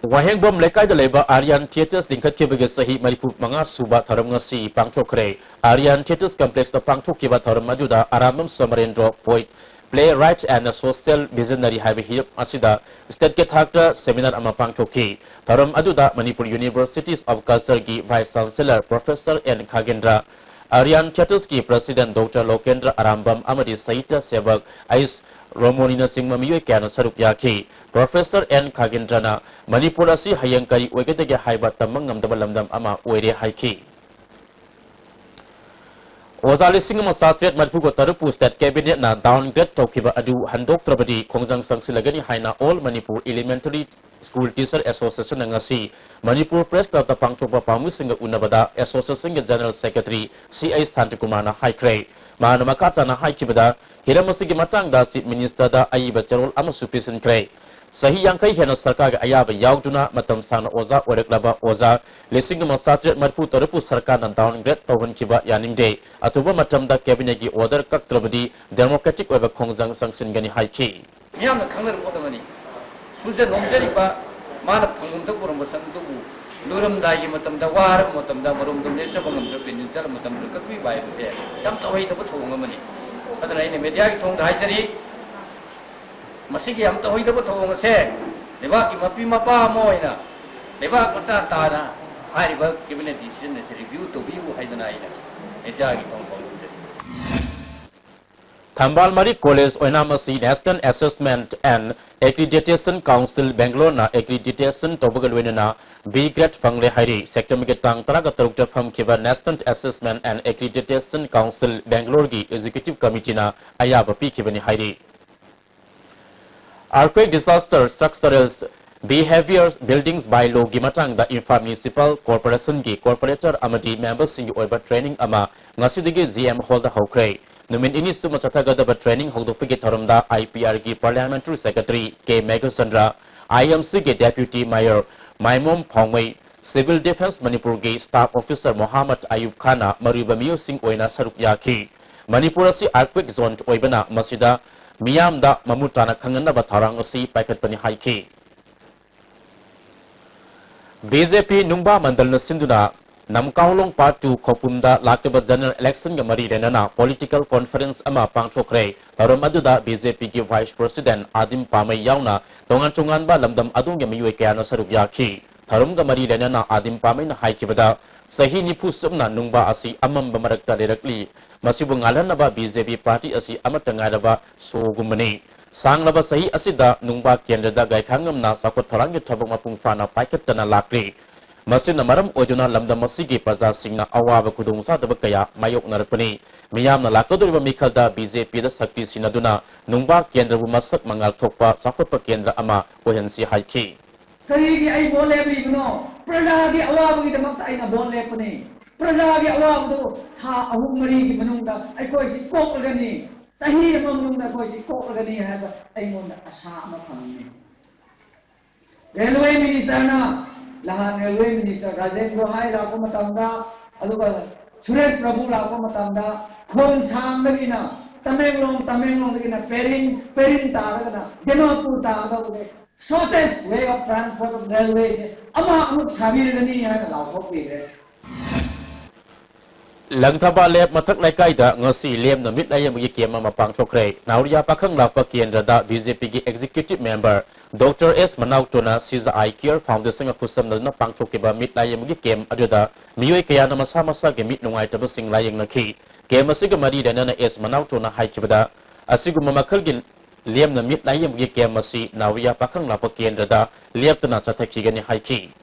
ꯋꯥꯍꯦꯡꯕꯝ ꯂꯩꯀꯥꯏꯗ ꯂꯩꯕ Aryan Theatres ꯂꯤꯡꯈꯠꯈꯤꯕꯒꯤ ꯆꯍꯤ ꯃꯔꯤꯐꯨ ꯃꯉꯥ ꯁꯨꯕ ꯊꯧꯔꯝ ꯉꯁꯤ ꯄꯥꯡꯊꯣꯛꯈ꯭ꯔꯦ꯫ Aryan Theatres Complexꯇ ꯄꯥꯡꯊꯣꯛꯈꯤꯕ ꯊꯧꯔꯝ ꯑꯗꯨꯗ Arambam ꯁꯣꯃꯔꯦꯟꯗ꯭ꯔꯣ, poet, playwright and social visionary ꯍꯥꯏꯕ ꯍꯤꯔꯝ ꯑꯁꯤꯗ stateꯀꯤ ꯊꯥꯛꯇ seminar ꯑꯃ ꯄꯥꯡꯊꯣꯛꯈꯤ꯫ ꯊꯧꯔꯝ ꯑꯗꯨꯗ Manipur Universities of Cultureꯒꯤ Vice Chancellor Professor N Khagendra, Aryan Theatresꯀꯤ President Doctor ꯂꯣꯀꯦꯟꯗ꯭ꯔ ꯑꯔꯥꯝꯕꯝ ꯑꯃꯗꯤ ꯁꯥꯍꯤꯇ꯭ꯌ ꯁꯦꯕꯛ ꯑꯩꯁ ꯔꯣꯃꯣꯅꯤꯅꯆꯤꯡꯕ ꯃꯤꯑꯣꯏ ꯀꯌꯥꯅ ꯁꯔꯨꯛ ꯌꯥꯈꯤ꯫ Professor ꯑꯦꯟ ꯈꯥꯒꯦꯟꯗ꯭ꯔꯅ ꯃꯅꯤꯄꯨꯔ ꯑꯁꯤ ꯍꯌꯦꯡ ꯀꯔꯤ ꯑꯣꯏꯒꯗꯒꯦ ꯍꯥꯏꯕ ꯇꯝꯕ ꯉꯝꯗꯕ ꯂꯝꯗꯝ ꯑꯃ ꯑꯣꯏꯔꯦ ꯍꯥꯏꯈꯤ꯫ ꯑꯣꯖꯥ ꯂꯤꯁꯤꯡ ꯑꯃ ꯆꯥꯇ꯭ꯔꯦꯠ ꯃꯔꯤꯐꯨꯒ ꯇꯔꯨꯛꯄꯨ state cabinetꯅ downgrade ꯇꯧꯈꯤꯕ ꯑꯗꯨ ꯍꯟꯗꯣꯛꯇ꯭ꯔꯕꯗꯤ ꯈꯣꯡꯖꯪ ꯆꯪꯁꯤꯜꯂꯒꯅꯤ ꯍꯥꯏꯅ All Manipur Elementary School Teacher Associationꯅ ꯉꯁꯤ ꯃꯅꯤꯄꯨꯔ Press Clubꯇ ꯄꯥꯡꯊꯣꯛꯄ ꯄꯥꯎꯃꯤꯁꯤꯡꯒ ꯎꯅꯕꯗ Associationꯒꯤ General Secretary ꯁꯤ ꯑꯩꯆ ꯁꯥꯟꯇꯤꯀꯨꯃꯥꯔꯅ ꯍꯥꯏꯈ꯭ꯔꯦ꯫ ꯃꯍꯥꯛꯅ ꯃꯈꯥ ꯇꯥꯅ ꯍꯥꯏꯈꯤꯕꯗ, ꯍꯤꯔꯝ ꯑꯁꯤꯒꯤ ꯃꯇꯥꯡꯗ Chief Ministerꯗ ꯑꯏꯕ ꯆꯦꯔꯣꯜ ꯑꯃꯁꯨ ꯄꯤꯁꯤꯟꯈ꯭ꯔꯦ꯫ ꯆꯍꯤ ꯌꯥꯡꯈꯩ ꯍꯦꯟꯅ ꯁꯔꯀꯥꯔꯒꯤ ꯑꯌꯥꯕ ꯌꯥꯎꯗꯨꯅ ꯃꯇꯝ ꯁꯥꯡꯅ ꯑꯣꯖꯥ ꯑꯣꯏꯔꯛꯂꯕ ꯑꯣꯖꯥ ꯂꯤꯁꯤꯡ ꯑꯃ ꯆꯥꯇ꯭ꯔꯦꯠ ꯃꯔꯤꯐꯨ ꯇꯔꯨꯛꯄꯨ ꯁꯔꯀꯥꯔꯅ downgrade ꯇꯧꯍꯟꯈꯤꯕ ꯌꯥꯅꯤꯡꯗꯦ꯫ ꯑꯊꯨꯕ ꯃꯇꯝꯗ cabinetꯀꯤ order ꯀꯛꯇ꯭ꯔꯕꯗꯤ democratic ꯑꯣꯏꯕ ꯈꯣꯡꯖꯪ ꯆꯪꯁꯤꯟꯒꯅꯤ ꯍꯥꯏꯈꯤ꯫ ꯃꯤꯌꯥꯝꯅ ꯈꯪꯅꯔꯕ ꯄꯣꯠ ꯑꯃꯅꯤ꯫ ꯁꯨꯖ ꯅꯣꯝꯖꯔꯤꯕ ꯃꯥꯅ ꯐꯪꯐꯝ ꯊꯣꯛꯄ ꯁꯪ ꯑꯗꯨꯕꯨ ꯂꯣꯏꯔꯝꯗꯥꯏꯒꯤ ꯃꯇꯝꯗ, ꯋꯥꯔꯕ ꯃꯇꯝꯗ, ꯃꯔꯣꯝꯗꯣꯝ ꯅꯦꯠꯆꯕ ꯉꯝꯗ꯭ꯔꯕ ꯄꯦꯟꯁꯤꯟ ꯆꯠꯂꯕ ꯃꯇꯝꯗ ꯀꯛꯄꯤꯕ ꯍꯥꯏꯕꯁꯦ ꯌꯥꯝ ꯇꯧꯍꯩꯗꯕ ꯊꯧꯑꯣꯡ ꯑꯃꯅꯤ꯫ ꯑꯗꯨꯅ ꯑꯩꯅ mediaꯒꯤ ꯊꯣꯡꯗ ꯍꯥꯏꯖꯔꯤ, ꯃꯁꯤꯒꯤ ꯌꯥꯝ ꯇꯧꯍꯩꯗꯕ ꯊꯧꯑꯣꯡ ꯑꯁꯦ ꯂꯩꯕꯥꯛꯀꯤ ꯃꯄꯤ ꯃꯄꯥ ꯑꯃ ꯑꯣꯏꯅ ꯂꯩꯕꯥꯛ ꯃꯆꯥ ꯇꯥꯅ ꯍꯥꯏꯔꯤꯕ cabinet decision ꯑꯁꯤ review ꯇꯧꯕꯤꯌꯨ ꯍꯥꯏꯗꯅ ꯑꯩꯅ ꯃꯤꯗꯤꯌꯥꯒꯤ ꯊꯣꯡ ꯐꯥꯎꯖꯔꯤ꯫ ꯊꯝꯕꯥꯜ ꯃꯔꯤ ꯀꯣꯂꯦꯖ ꯑꯣꯏꯅꯥꯝ ꯑꯁꯤ National Assessment and Accreditation Council Bangaloreꯅ accreditation ꯇꯧꯕꯒ ꯂꯣꯏꯅꯅ B grade ꯐꯪꯂꯦ ꯍꯥꯏꯔꯤ꯫ Septemberꯒꯤ ꯇꯥꯡ ꯇꯔꯥꯒ ꯇꯔꯨꯛꯇ ꯐꯝꯈꯤꯕ National Assessment and Accreditation Council Bangaloreꯒꯤ Executive Committeeꯅ ꯑꯌꯥꯕ ꯄꯤꯈꯤꯕꯅꯤ ꯍꯥꯏꯔꯤ꯫ Earthquake Disaster Structural Behavior Buildings By Lawꯒꯤ ꯃꯇꯥꯡꯗ ꯏꯝꯐꯥꯜ Municipal Corporationꯒꯤ corporator ꯑꯃꯗꯤ memberꯁꯤꯡꯒꯤ ꯑꯣꯏꯕ training ꯑꯃ ꯉꯁꯤꯗꯒꯤ G M Hallꯗ ꯍꯧꯈ꯭ꯔꯦ꯫ ꯅꯨꯃꯤꯠ ꯅꯤꯅꯤ ꯆꯨꯞꯅ ꯆꯠꯊꯒꯗꯕ training ꯍꯧꯗꯣꯛꯄꯒꯤ ꯊꯧꯔꯝꯗ I P Rꯒꯤ Parliamentary Secretary K Meghachandra, I M Cꯒꯤ Deputy Mayor ꯃꯥꯏꯃꯣꯝ ꯐꯥꯎꯃꯩ, Civil Defence ꯃꯅꯤꯄꯨꯔꯒꯤ staff officer ꯃꯣꯍꯥꯃꯗ ꯑꯌꯨꯕ ꯈꯥꯟꯅ ꯃꯔꯨꯑꯣꯏꯕ ꯃꯤꯑꯣꯏꯁꯤꯡ ꯑꯣꯏꯅ ꯁꯔꯨꯛ ꯌꯥꯈꯤ꯫ ꯃꯅꯤꯄꯨꯔ ꯑꯁꯤ earthquake zone ꯑꯣꯏꯕꯅ ꯃꯁꯤꯗ ꯃꯤꯌꯥꯝꯗ ꯃꯃꯨꯠ ꯇꯥꯅ ꯈꯪꯍꯟꯅꯕ ꯊꯧꯔꯥꯡ ꯑꯁꯤ ꯄꯥꯏꯈꯠꯄꯅꯤ ꯍꯥꯏꯈꯤ꯫ B J P ꯅꯨꯡꯕꯥ ꯃꯟꯗꯜꯅ ꯁꯤꯟꯗꯨꯅ ꯅꯝꯀꯥꯎꯂꯣꯡ Part two ꯈꯧꯄꯨꯝꯗ ꯂꯥꯛꯂꯤꯕ general electionꯒ ꯃꯔꯤ ꯂꯩꯅꯅ political conference ꯑꯃ ꯄꯥꯡꯊꯣꯛꯈ꯭ꯔꯦ꯫ ꯊꯧꯔꯝ ꯑꯗꯨꯗ B J Pꯒꯤ Vice President ꯑꯥꯗꯤꯝ ꯄꯥꯃꯩ ꯌꯥꯎꯅ ꯇꯣꯉꯥꯟ ꯇꯣꯉꯥꯟꯕ ꯂꯝꯗꯝ ꯑꯗꯣꯝꯒꯤ ꯃꯤꯑꯣꯏ ꯀꯌꯥꯅ ꯁꯔꯨꯛ ꯌꯥꯈꯤ꯫ ꯊꯧꯔꯝꯒ ꯃꯔꯤ ꯂꯩꯅꯅ ꯑꯥꯗꯤꯝ ꯄꯥꯃꯩꯅ ꯍꯥꯏꯈꯤꯕꯗ, ꯆꯍꯤ ꯅꯤꯐꯨ ꯁꯨꯞꯅ ꯅꯨꯡꯕꯥ ꯑꯁꯤ ꯑꯃꯝꯕ ꯃꯔꯛꯇ ꯂꯩꯔꯛꯂꯤ꯫ ꯃꯁꯤꯕꯨ ꯉꯥꯜꯍꯟꯅꯕ B J P party ꯑꯁꯤ ꯑꯃꯠꯇ ꯉꯥꯏꯔꯕ ꯁꯣꯒꯨꯝꯕꯅꯤ꯫ ꯁꯥꯡꯂꯕ ꯆꯍꯤ ꯑꯁꯤꯗ ꯅꯨꯡꯕꯥ ꯀꯦꯟꯗ꯭ꯔꯗ ꯒꯥꯏꯈꯥꯉꯝꯅ ꯆꯥꯎꯈꯠ ꯊꯧꯔꯥꯡꯒꯤ ꯊꯕꯛ ꯃꯄꯨꯡ ꯐꯥꯅ ꯄꯥꯏꯈꯠꯇꯅ ꯂꯥꯛꯂꯤ꯫ ꯃꯁꯤꯅ ꯃꯔꯝ ꯑꯣꯏꯗꯨꯅ ꯂꯝꯗꯝ ꯑꯁꯤꯒꯤ ꯄ꯭ꯔꯖꯥꯁꯤꯡꯅ ꯑꯋꯥꯕ ꯈꯨꯗꯣꯡꯆꯥꯗꯕ ꯀꯌꯥ ꯃꯥꯌꯣꯛꯅꯔꯛꯄꯅꯤ꯫ ꯃꯤꯌꯥꯝꯅ ꯂꯥꯛꯀꯗꯧꯔꯤꯕ ꯃꯤꯈꯜꯗ B J Pꯗ ꯁꯛꯇꯤ ꯁꯤꯟꯅꯗꯨꯅ ꯅꯨꯡꯕꯥ ꯀꯦꯟꯗ꯭ꯔꯕꯨ ꯃꯁꯛ ꯃꯉꯥꯜ ꯊꯣꯛꯄ ꯆꯥꯎꯈꯠꯄ ꯀꯦꯟꯗ꯭ꯔ ꯑꯃ ꯑꯣꯏꯍꯟꯁꯤ ꯍꯥꯏꯈꯤ꯫ ꯀꯔꯤꯒꯤ ꯑꯩ ꯚꯣꯠ ꯂꯦꯞꯂꯤꯕꯅꯣ? ꯄ꯭ꯔꯖꯥꯒꯤ ꯑꯋꯥꯕꯒꯤꯗꯃꯛꯇ ꯑꯩꯅ ꯚꯣꯠ ꯂꯦꯞꯄꯅꯤ꯫ ꯄ꯭ꯔꯖꯥꯒꯤ ꯑꯋꯥꯕꯗꯨ ꯊꯥ ꯑꯍꯨꯝ ꯃꯔꯤꯒꯤ ꯃꯅꯨꯡꯗ ꯑꯩꯈꯣꯏꯁꯤ ꯀꯣꯛꯂꯒꯅꯤ, ꯆꯍꯤ ꯑꯃ ꯃꯅꯨꯡꯗ ꯑꯩꯈꯣꯏꯁꯤ ꯀꯣꯛꯂꯒꯅꯤ ꯍꯥꯏꯕ ꯑꯩꯉꯣꯟꯗ ꯑꯁꯥ ꯑꯃ ꯐꯪꯉꯤ꯫ Railway Ministerꯅ, ꯅꯍꯥꯟ Railway Minister ꯔꯥꯖꯦꯟ ꯒꯣꯍꯥꯏ ꯂꯥꯛꯄ ꯃꯇꯝꯗ, ꯑꯗꯨꯒ ꯁꯨꯔꯦꯁ ꯄ꯭ꯔꯚꯨ ꯂꯥꯛꯄ ꯃꯇꯝꯗ, ꯈꯣꯡꯁꯥꯡꯗꯒꯤꯅ Tamenglong, ꯇꯃꯦꯡꯂꯣꯡꯗꯒꯤꯅ ꯄꯦꯔꯤꯡ, ꯄꯦꯔꯤꯡ ꯇꯥꯔꯒꯅ Dimapur ꯇꯥꯒꯗꯧꯕꯁꯦ, shortest way of transport of railwayꯁꯦ ꯑꯃ ꯑꯃꯨꯛ ꯁꯥꯕꯤꯔꯒꯅꯤ ꯍꯥꯏꯅ ꯂꯥꯎꯊꯣꯛꯄꯤꯈ꯭ꯔꯦ꯫ ꯂꯪꯊꯕꯥꯜ ꯂꯦꯞ ꯃꯊꯛ ꯂꯩꯀꯥꯏꯗ ꯉꯁꯤ ꯂꯦꯝꯅ ꯃꯤꯠ ꯂꯥꯌꯦꯡꯕꯒꯤ ꯀꯦꯝ ꯑꯃ ꯄꯥꯡꯊꯣꯛꯈ꯭ꯔꯦ꯫ ꯅꯥꯎꯔꯤꯌꯥ ꯄꯥꯈꯪ ꯂꯥꯛꯄ ꯀꯦꯟꯗ꯭ꯔꯗ ꯕꯤ ꯖꯦ ꯄꯤꯒꯤ ꯑꯦꯛꯖꯤꯀ꯭ꯌꯨꯇꯤꯚ ꯃꯦꯝꯕꯔ ꯗꯣꯛꯇꯔ ꯑꯦꯁ ꯃꯅꯥꯎꯇꯣꯅ ꯁꯤꯖ ꯑꯥꯏ ꯀꯤꯌꯔ ꯐꯥꯎꯟꯗꯦꯁꯟꯒ ꯈꯨꯠꯁꯝꯅꯗꯨꯅ ꯄꯥꯡꯊꯣꯛꯈꯤꯕ ꯃꯤꯠ ꯂꯥꯌꯦꯡꯕꯒꯤ ꯀꯦꯝ ꯑꯗꯨꯗ ꯃꯤꯑꯣꯏ ꯀꯌꯥꯅ ꯃꯁꯥ ꯃꯁꯥꯒꯤ ꯃꯤꯠ ꯅꯨꯡꯉꯥꯏꯇꯕꯁꯤꯡ ꯂꯥꯌꯦꯡꯅꯈꯤ꯫ ꯀꯦꯝ ꯑꯁꯤꯒ ꯃꯔꯤ ꯂꯩꯅꯅ ꯑꯦꯁ ꯃꯅꯥꯎꯇꯣꯅ ꯍꯥꯏꯈꯤꯕꯗ, ꯑꯁꯤꯒꯨꯝꯕ ꯃꯈꯜꯒꯤ ꯂꯦꯝꯅ ꯃꯤꯠ ꯂꯥꯌꯦꯡꯕꯒꯤ ꯀꯦꯝ ꯑꯁꯤ ꯅꯥꯎꯔꯤꯌꯥ ꯄꯥꯈꯪ ꯂꯥꯛꯄ ꯀꯦꯟꯗ꯭ꯔꯗ ꯂꯦꯞꯇꯅ ꯆꯠꯊꯈꯤꯒꯅꯤ ꯍꯥꯏꯈꯤ꯫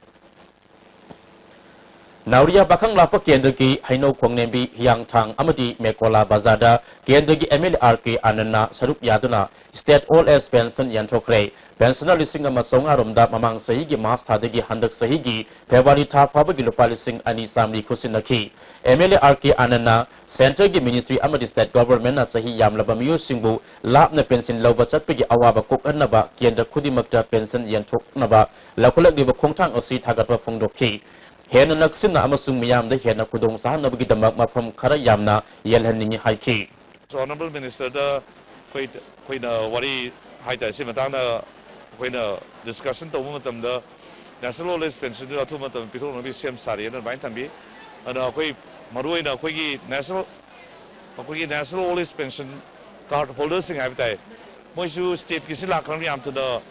ꯅꯥꯎꯔꯤꯌꯥ ꯄꯥꯈꯪ ꯂꯥꯛꯄ ꯀꯦꯟꯗ꯭ꯔꯒꯤ ꯍꯩꯅꯧ ꯈꯣꯡꯅꯦꯝꯕꯤ, ꯍꯤꯌꯥꯡꯊꯥꯡ ꯑꯃꯗꯤ ꯃꯦꯀꯣꯂꯥ ꯕꯖꯥꯔꯗ ꯀꯦꯟꯗ꯭ꯔꯒꯤ ꯑꯦꯝ ꯑꯦꯜ ꯑꯦ ꯑꯥꯔ ꯀꯦ ꯑꯥꯅꯟꯅ ꯁꯔꯨꯛ ꯌꯥꯗꯨꯅ state old age pension ꯌꯦꯟꯊꯣꯛꯈ꯭ꯔꯦ꯫ Pensioner ꯂꯤꯁꯤꯡ ꯑꯃ ꯆꯥꯝꯃꯉꯥ ꯔꯣꯝꯗ ꯃꯃꯥꯡ ꯆꯍꯤꯒꯤ ꯃꯥꯔꯆ ꯊꯥꯗꯒꯤ ꯍꯟꯗꯛ ꯆꯍꯤꯒꯤ ꯐꯦꯕ꯭ꯔꯨꯋꯥꯔꯤ ꯊꯥ ꯐꯥꯎꯕꯒꯤ ꯂꯨꯄꯥ ꯂꯤꯁꯤꯡ ꯑꯅꯤ ꯆꯥꯃꯔꯤ ꯈꯨꯠꯁꯤꯟꯅꯈꯤ꯫ ꯑꯦꯝ ꯑꯦꯜ ꯑꯦ ꯑꯥꯔ ꯀꯦ ꯑꯥꯅꯟꯅ ꯁꯦꯟꯇꯔꯒꯤ ꯃꯤꯅꯤꯁꯇ꯭ꯔꯤ ꯑꯃꯗꯤ ꯁ꯭ꯇꯦꯠ ꯒꯚꯔꯟꯃꯦꯟꯠꯅ ꯆꯍꯤ ꯌꯥꯝꯂꯕ ꯃꯤꯑꯣꯏꯁꯤꯡꯕꯨ ꯂꯥꯞꯅ ꯄꯦꯟꯁꯤꯟ ꯂꯧꯕ ꯆꯠꯄꯒꯤ ꯑꯋꯥꯕ ꯀꯣꯛꯍꯟꯅꯕ ꯀꯦꯟꯗ꯭ꯔ ꯈꯨꯗꯤꯡꯃꯛꯇ ꯄꯦꯟꯁꯟ ꯌꯦꯟꯊꯣꯛꯅꯕ ꯂꯧꯈꯠꯂꯛꯂꯤꯕ ꯈꯣꯡꯊꯥꯡ ꯑꯁꯤ ꯊꯥꯒꯠꯄ ꯐꯣꯡꯗꯣꯛꯈꯤ꯫ ꯍꯦꯟꯅ ꯅꯛꯁꯤꯟꯅ ꯑꯃꯁꯨꯡ ꯃꯤꯌꯥꯝꯗ ꯍꯦꯟꯅ ꯈꯨꯗꯣꯡ ꯆꯥꯍꯟꯅꯕꯒꯤꯗꯃꯛ ꯃꯐꯝ ꯈꯔ ꯌꯥꯝꯅ ꯌꯦꯜꯍꯟꯅꯤꯡꯏ ꯍꯥꯏꯈꯤ꯫ Honourable Minister ꯗ ꯑꯩꯈꯣꯏ, ꯑꯩꯈꯣꯏꯅ ꯋꯥꯔꯤ ꯍꯥꯏꯇꯥꯔꯦ, ꯁꯤ ꯃꯇꯥꯡꯗ ꯑꯩꯈꯣꯏꯅ discussion ꯇꯧꯕ ꯃꯇꯝꯗ National Old Age Pension ꯗꯨ ꯑꯊꯨꯕ ꯃꯇꯝꯗ ꯄꯤꯊꯣꯛꯅꯕꯒꯤ ꯁꯦꯝ ꯁꯥꯔꯤꯑꯅ ꯑꯗꯨꯃꯥꯏꯅ ꯊꯝꯕꯤ꯫ ꯑꯗꯨꯅ ꯑꯩꯈꯣꯏ ꯃꯔꯨꯑꯣꯏꯅ ꯑꯩꯈꯣꯏꯒꯤ National, ꯑꯩꯈꯣꯏꯒꯤ National Old Age Pension card holder ꯁꯤꯡ ꯍꯥꯏꯕ ꯇꯥꯏ, ꯃꯣꯏꯁꯨ state ꯀꯤꯁꯤ ꯂꯥꯛꯈ꯭ꯔꯕꯅꯤꯅ ꯌꯥꯝ ꯊꯨꯅ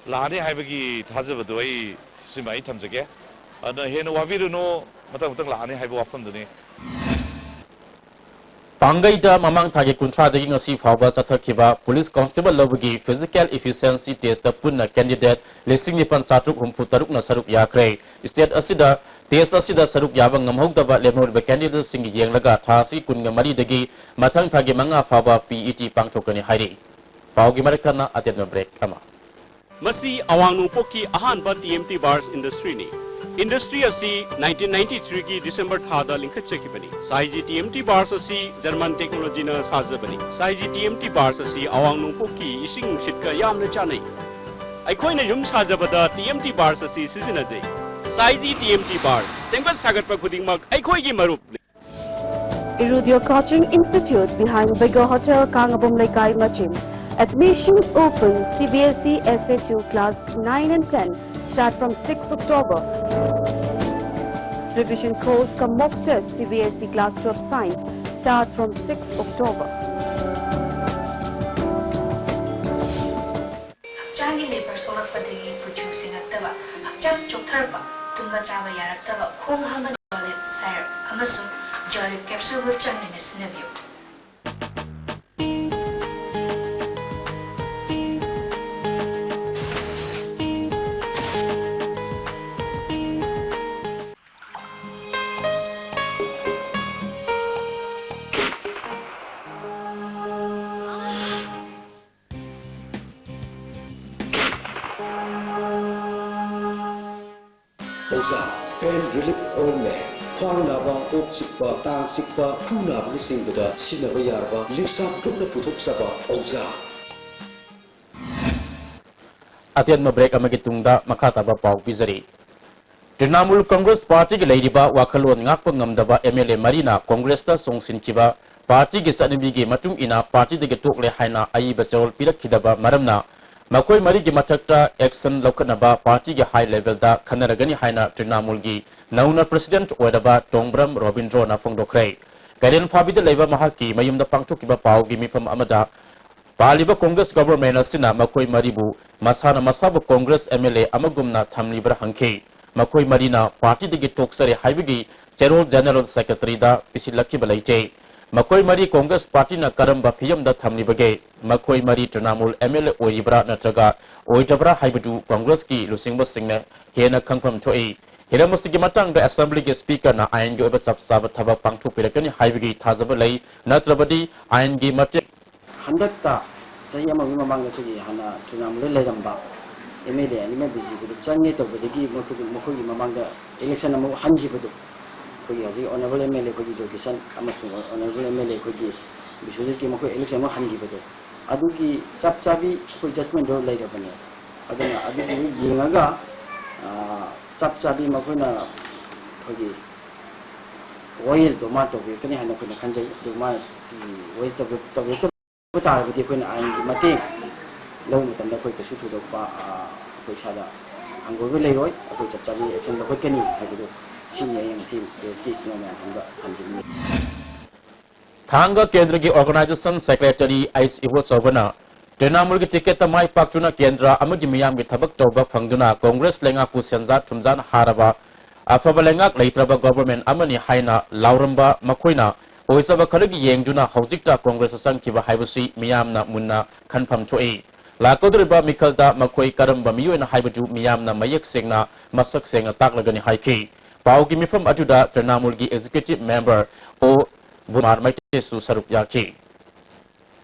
ꯂꯥꯛꯑꯅꯤ ꯍꯥꯏꯕꯒꯤ ꯊꯥꯖꯕꯗꯨ ꯑꯩ, ꯁꯤꯃ ꯑꯩ ꯊꯝꯖꯒꯦ꯫ ꯑꯗꯨꯅ ꯍꯦꯟꯅ ꯋꯥꯕꯤꯔꯨꯅꯨ, ꯃꯊꯪ ꯃꯊꯪ ꯂꯥꯛꯑꯅꯤ ꯍꯥꯏꯕ ꯋꯥꯐꯝꯗꯨꯅꯤ꯫ ꯄꯥꯡꯒꯩꯗ ꯃꯃꯥꯡ ꯊꯥꯒꯤ ꯀꯨꯟꯊ꯭ꯔꯥꯗꯒꯤ ꯉꯁꯤ ꯐꯥꯎꯕ ꯆꯠꯊꯈꯤꯕ ꯄꯨꯂꯤꯁ ꯀꯣꯟꯁꯇꯦꯕꯜ ꯂꯧꯕꯒꯤ physical efficiency test ꯇ ꯄꯨꯟꯅ candidate ꯂꯤꯁꯤꯡ ꯅꯤꯄꯥꯟ ꯆꯥꯇ꯭ꯔꯨꯛ ꯍꯨꯝꯐꯨ ꯇꯔꯨꯛꯅ ꯁꯔꯨꯛ ꯌꯥꯈ꯭ꯔꯦ꯫ State ꯑꯁꯤꯗ test ꯑꯁꯤꯗ ꯁꯔꯨꯛ ꯌꯥꯕ ꯉꯝꯍꯧꯗꯕ ꯂꯦꯝꯍꯧꯔꯤꯕ candidate ꯁꯤꯡꯒꯤ ꯌꯦꯡꯂꯒ ꯊꯥ ꯑꯁꯤ ꯀꯨꯟꯒ ꯃꯔꯤꯗꯒꯤ ꯃꯊꯪ ꯊꯥꯒꯤ ꯃꯉꯥ ꯐꯥꯎꯕ P E T ꯄꯥꯡꯊꯣꯛꯀꯅꯤ ꯍꯥꯏꯔꯤ꯫ ꯄꯥꯎꯒꯤ ꯃꯔꯛ ꯊꯠꯅ ꯑꯇꯦꯟꯕ break ꯑꯃ꯫ ꯃꯁꯤ ꯑꯋꯥꯡ ꯅꯣꯡꯄꯣꯛꯀꯤ ꯑꯍꯥꯟꯕ T M T Bars industry ꯅꯤ꯫ Industry ꯑꯁꯤ nineteen ninety-three ꯒꯤ December ꯊꯥꯗ ꯂꯤꯡꯈꯠꯆꯈꯤꯕꯅꯤ꯫ ꯁꯥꯏꯖꯤ T M T Bars ꯑꯁꯤ German technology ꯅ ꯁꯥꯖꯕꯅꯤ꯫ ꯁꯥꯏꯖꯤ T M T Bars ꯑꯁꯤ ꯑꯋꯥꯡ ꯅꯣꯡꯄꯣꯛꯀꯤ ꯏꯁꯤꯡ ꯅꯨꯡꯁꯤꯠꯀ ꯌꯥꯝꯅ ꯆꯥꯅꯩ꯫ ꯑꯩꯈꯣꯏꯅ ꯌꯨꯝ ꯁꯥꯖꯕꯗ T M T Bars ꯑꯁꯤ ꯁꯤꯖꯤꯟꯅꯖꯩ꯫ ꯁꯥꯏꯖꯤ T M T Bars, ꯁꯦꯝꯒꯠ ꯁꯥꯒꯠꯄ ꯈꯨꯗꯤꯡꯃꯛ ꯑꯩꯈꯣꯏꯒꯤ ꯃꯔꯨꯞꯅꯤ꯫ Irudio Coaching Institute behind Bego Hotel, Kangabom Leikai, Machin. Admissions open. C B S E S A two class nine and ten start from sixth October. Revision course cum mock test C B S E class twelve science starts from sixth October. ꯍꯛꯆꯥꯡꯒꯤ labour ꯁꯣꯛꯂꯛꯄꯗꯒꯤ ꯀꯨꯆꯨ ꯁꯦꯡꯉꯛꯇꯕ, ꯍꯛꯆꯥꯡ ꯆꯣꯛꯊꯔꯛꯄ, ꯇꯨꯝꯕ ꯆꯥꯕ ꯌꯥꯔꯛꯇꯕ, ꯈꯣꯡ ꯍꯥꯝꯕ ꯖꯣꯂꯤꯞ ꯁꯥꯏꯔꯞ ꯑꯃꯁꯨꯡ ꯖꯣꯂꯤꯞ capsule group ꯆꯪꯗꯨꯅ ꯁꯤꯖꯤꯟꯅꯕꯤꯌꯨ꯫ ꯑꯣꯖꯥ, pain relief ointment, ꯈ꯭ꯋꯥꯡ ꯅꯥꯕ, ꯀꯣꯛ ꯆꯤꯛꯄ, ꯇꯥꯡ ꯆꯤꯛꯄ, ꯈꯨ ꯅꯥꯕꯅꯆꯤꯡꯕꯗ ꯁꯤꯖꯤꯟꯅꯕ ꯌꯥꯔꯕ ꯂꯤꯞꯁꯥꯞ ꯒ꯭ꯔꯨꯞꯅ ꯄꯨꯊꯣꯛꯆꯕ ꯑꯣꯖꯥ꯫ ꯑꯇꯦꯟꯕ ꯕ꯭ꯔꯦꯛ ꯑꯃꯒꯤ ꯇꯨꯡꯗ ꯃꯈꯥ ꯇꯥꯕ ꯄꯥꯎ ꯄꯤꯖꯔꯤ꯫ ꯇ꯭ꯔꯤꯅꯥꯃꯨꯜ ꯀꯪꯒ꯭ꯔꯦꯁ ꯄꯥꯔꯇꯤꯒꯤ ꯂꯩꯔꯤꯕ ꯋꯥꯈꯜꯂꯣꯟ ꯉꯥꯛꯄ ꯉꯝꯗꯕ ꯑꯦꯝ ꯑꯦꯜ ꯑꯦ ꯃꯔꯤꯅ ꯀꯪꯒ꯭ꯔꯦꯁꯇ ꯆꯣꯡꯁꯤꯟꯈꯤꯕ ꯄꯥꯔꯇꯤꯒꯤ ꯆꯠꯅꯕꯤꯒꯤ ꯃꯇꯨꯡ ꯏꯟꯅ ꯄꯥꯔꯇꯤꯗꯒꯤ ꯇꯣꯛꯂꯦ ꯍꯥꯏꯅ ꯑꯏꯕ ꯆꯦꯔꯣꯜ ꯄꯤꯔꯛꯈꯤꯗꯕ ꯃꯔꯝꯅ ꯃꯈꯣꯏ ꯃꯔꯤꯒꯤ ꯃꯊꯛꯇ ꯑꯦꯛꯁꯟ ꯂꯧꯈꯠꯅꯕ ꯄꯥꯔꯇꯤꯒꯤ ꯍꯥꯏ ꯂꯦꯚꯦꯜꯗ ꯈꯟꯅꯔꯒꯅꯤ ꯍꯥꯏꯅ ꯇ꯭ꯔꯤꯅꯥꯃꯨꯜꯒꯤ ꯅꯧꯅ ꯄ꯭ꯔꯁꯤꯗꯦꯟꯠ ꯑꯣꯏꯔꯕ ꯇꯣꯡꯕ꯭ꯔꯝ ꯔꯣꯕꯤꯟꯗ꯭ꯔꯣꯅ ꯐꯣꯡꯗꯣꯛꯈ꯭ꯔꯦ꯫ ꯀꯩꯔꯦꯟ ꯐꯥꯕꯤꯗ ꯂꯩꯕ ꯃꯍꯥꯛꯀꯤ ꯃꯌꯨꯝꯗ ꯄꯥꯡꯊꯣꯛꯈꯤꯕ ꯄꯥꯎꯒꯤ ꯃꯤꯐꯝ ꯑꯃꯗ ꯄꯥꯜꯂꯤꯕ ꯀꯪꯒ꯭ꯔꯦꯁ ꯒꯚꯔꯟꯃꯦꯟꯠ ꯑꯁꯤꯅ ꯃꯈꯣꯏ ꯃꯔꯤꯕꯨ ꯃꯁꯥꯅ ꯃꯁꯥꯕꯨ ꯀꯪꯒ꯭ꯔꯦꯁ ꯑꯦꯝ ꯑꯦꯜ ꯑꯦ ꯑꯃꯒꯨꯝꯅ ꯊꯝꯂꯤꯕ꯭ꯔꯥ ꯍꯪꯈꯤ꯫ ꯃꯈꯣꯏ ꯃꯔꯤꯅ ꯄꯥꯔꯇꯤꯗꯒꯤ ꯇꯣꯛꯆꯔꯦ ꯍꯥꯏꯕꯒꯤ ꯆꯦꯔꯣꯜ ꯖꯦꯅꯔꯦꯜ ꯁꯦꯀ꯭ꯔꯦꯇꯔꯤꯗ ꯄꯤꯁꯤꯜꯂꯛꯈꯤꯕ ꯂꯩꯇꯦ꯫ ꯃꯈꯣꯏ ꯃꯔꯤ ꯀꯪꯒ꯭ꯔꯦꯁ ꯄꯥꯔꯇꯤꯅ ꯀꯔꯝꯕ ꯐꯤꯕꯝꯗ ꯊꯝꯂꯤꯕꯒꯦ? ꯃꯈꯣꯏ ꯃꯔꯤ ꯇ꯭ꯔꯤꯅꯥꯃꯨꯜ ꯑꯦꯝ ꯑꯦꯜ ꯑꯦ ꯑꯣꯏꯔꯤꯕ꯭ꯔꯥ ꯅꯠꯇ꯭ꯔꯒ ꯑꯣꯏꯗꯕ꯭ꯔꯥ ꯍꯥꯏꯕꯗꯨ ꯀꯪꯒ꯭ꯔꯦꯁꯀꯤ ꯂꯨꯆꯤꯡꯕꯁꯤꯡꯅ ꯍꯦꯟꯅ ꯈꯪꯐꯝ ꯊꯣꯛꯏ꯫ ꯍꯤꯔꯝ ꯑꯁꯤꯒꯤ ꯃꯇꯥꯡꯗ ꯑꯦꯁꯦꯝꯕ꯭ꯂꯤꯒꯤ ꯁ꯭ꯄꯤꯀꯔꯅ ꯑꯥꯏꯟꯒꯤ ꯑꯣꯏꯕ ꯆꯞ ꯆꯥꯕ ꯊꯕꯛ ꯄꯥꯡꯊꯣꯛꯄꯤꯔꯛꯀꯅꯤ ꯍꯥꯏꯕꯒꯤ ꯊꯥꯖꯕ ꯂꯩ, ꯅꯠꯇ꯭ꯔꯕꯗꯤ ꯑꯥꯏꯟꯒꯤ ꯃꯇꯦꯡ ꯍꯟꯗꯛꯇ ꯆꯍꯤ ꯑꯃꯒꯤ ꯃꯃꯥꯡꯗ ꯑꯩꯈꯣꯏꯒꯤ ꯍꯥꯟꯅ ꯇ꯭ꯔꯤꯅꯥꯃꯨꯜꯗ ꯂꯩꯔꯝꯕ ꯑꯦꯝ ꯑꯦꯜ ꯑꯦ ꯑꯅꯤꯃꯛ ꯕꯤ ꯖꯦ ꯄꯤꯗ ꯆꯪꯉꯦ ꯇꯧꯕꯗꯒꯤ ꯃꯈꯣꯏꯒꯤ, ꯃꯈꯣꯏꯒꯤ ꯃꯃꯥꯡꯗ ꯏꯂꯦꯛꯁꯟ ꯑꯃꯨꯛ ꯍꯟꯈꯤꯕꯗꯣ, ꯑꯩꯈꯣꯏꯒꯤ ꯍꯧꯖꯤꯛ ꯑꯣꯅꯔꯦꯕꯜ ꯑꯦꯝ ꯑꯦꯜ ꯑꯦ ꯑꯩꯈꯣꯏꯒꯤ ꯖꯣꯏꯀꯤꯁꯟ ꯑꯃꯁꯨꯡ ꯑꯣꯅꯔꯦꯕꯜ ꯑꯦꯝ ꯑꯦꯜ ꯑꯦ ꯑꯩꯈꯣꯏꯒꯤ ꯕꯤꯁ꯭ꯋꯖꯤꯠꯀꯤ ꯃꯈꯣꯏ ꯏꯂꯦꯛꯁꯟ ꯑꯃꯨꯛ ꯍꯟꯈꯤꯕꯗꯣ, ꯑꯗꯨꯒꯤ ꯆꯞ ꯆꯥꯕꯤ ꯑꯩꯈꯣꯏ ꯖꯁꯃꯦꯟꯗꯣ ꯂꯩꯔꯕꯅꯦ꯫ ꯑꯗꯨꯅ ꯑꯗꯨꯒꯤ ꯌꯦꯡꯉꯒ, ꯑꯥ, ꯆꯞ ꯆꯥꯕꯤ ꯃꯈꯣꯏꯅ ꯑꯩꯈꯣꯏꯒꯤ ꯋꯥꯌꯦꯜꯗꯣ ꯃꯥ ꯇꯧꯕꯤꯔꯛꯀꯅꯤ ꯍꯥꯏꯅ ꯑꯩꯈꯣꯏꯅ ꯈꯟꯖꯩ꯫ ꯑꯗꯨ ꯃꯥ ꯁꯤꯒꯤ ꯋꯥꯌꯦꯜ ꯇꯧꯕꯤ-, ꯇꯧꯕꯤꯔꯛꯇꯕ ꯇꯥꯔꯒꯗꯤ ꯑꯩꯈꯣꯏꯅ ꯑꯥꯏꯟꯒꯤ ꯃꯇꯦꯡ ꯂꯧꯕ ꯃꯇꯝꯗ ꯑꯩꯈꯣꯏ ꯀꯩꯁꯨ ꯊꯣꯏꯗꯣꯛꯄ, ꯑꯥ, ꯑꯩꯈꯣꯏ ꯏꯁꯥꯗ ꯍꯪꯒꯣꯏꯕ ꯂꯩꯔꯣꯏ꯫ ꯑꯩꯈꯣꯏ ꯆꯞ ꯆꯥꯕꯤ ꯑꯦꯛꯁꯟ ꯂꯧꯈꯠꯀꯅꯤ ꯍꯥꯏꯕꯗꯨ ꯁꯤꯅꯤ ꯑꯩ ꯉꯁꯤ ꯁꯤ ꯁꯤꯅ ꯃꯌꯥꯝ ꯈꯪꯕ ꯊꯝꯖꯅꯤꯡꯉꯤ꯫ ꯊꯥꯡꯒ ꯀꯦꯟꯗ꯭ꯔꯒꯤ ꯑꯣꯔꯒꯅꯥꯏꯖꯦꯁꯟ ꯁꯦꯀ꯭ꯔꯦꯇꯔꯤ ꯑꯩꯆ ꯏꯕꯣꯆꯧꯕꯅ ꯇ꯭ꯔꯤꯅꯥꯃꯨꯜꯒꯤ ꯇꯤꯀꯦꯠꯇ ꯃꯥꯏ ꯄꯥꯛꯇꯨꯅ ꯀꯦꯟꯗ꯭ꯔ ꯑꯃꯗꯤ ꯃꯤꯌꯥꯝꯒꯤ ꯊꯕꯛ ꯇꯧꯕ ꯐꯪꯗꯨꯅ ꯀꯣꯡꯒ꯭ꯔꯦꯁ ꯂꯩꯉꯥꯛꯄꯨ ꯁꯦꯟꯖꯥ ꯊꯨꯝꯖꯥꯅ ꯍꯥꯔꯕ ꯑꯐꯕ ꯂꯩꯉꯥꯛ ꯂꯩꯇ꯭ꯔꯕ ꯒꯣꯚꯔꯟꯃꯦꯟꯠ ꯑꯃꯅꯤ ꯍꯥꯏꯅ ꯂꯥꯎꯔꯝꯕ ꯃꯈꯣꯏꯅ ꯑꯣꯏꯖꯕ ꯈꯔꯒꯤ ꯌꯦꯡꯗꯨꯅ ꯍꯧꯖꯤꯛꯇ ꯀꯣꯡꯒ꯭ꯔꯦꯁꯇ ꯆꯪꯈꯤꯕ ꯍꯥꯏꯕꯁꯤ ꯃꯤꯌꯥꯝꯅ ꯃꯨꯟꯅ ꯈꯟꯐꯝ ꯊꯣꯛꯏ꯫ ꯂꯥꯛꯀꯗꯧꯔꯤꯕ ꯃꯤꯈꯜꯗ ꯃꯈꯣꯏ ꯀꯔꯝꯕ ꯃꯤꯑꯣꯏꯅ ꯍꯥꯏꯕꯗꯨ ꯃꯤꯌꯥꯝꯅ ꯃꯌꯦꯛ ꯁꯦꯡꯅ ꯃꯁꯛ ꯁꯦꯡꯅ ꯇꯥꯛꯂꯒꯅꯤ ꯍꯥꯏꯈꯤ꯫ ꯄꯥꯎꯒꯤ ꯃꯤꯐꯝ ꯑꯗꯨꯗ ꯇ꯭ꯔꯤꯅꯥꯃꯨꯜꯒꯤ ꯑꯦꯛꯖꯤꯀ꯭ꯌꯨꯇꯤꯚ ꯃꯦꯝꯕꯔ ꯑꯣ ꯕꯨꯃꯥꯔ ꯃꯩꯇꯩꯁꯨ ꯁꯔꯨꯛ ꯌꯥꯈꯤ꯫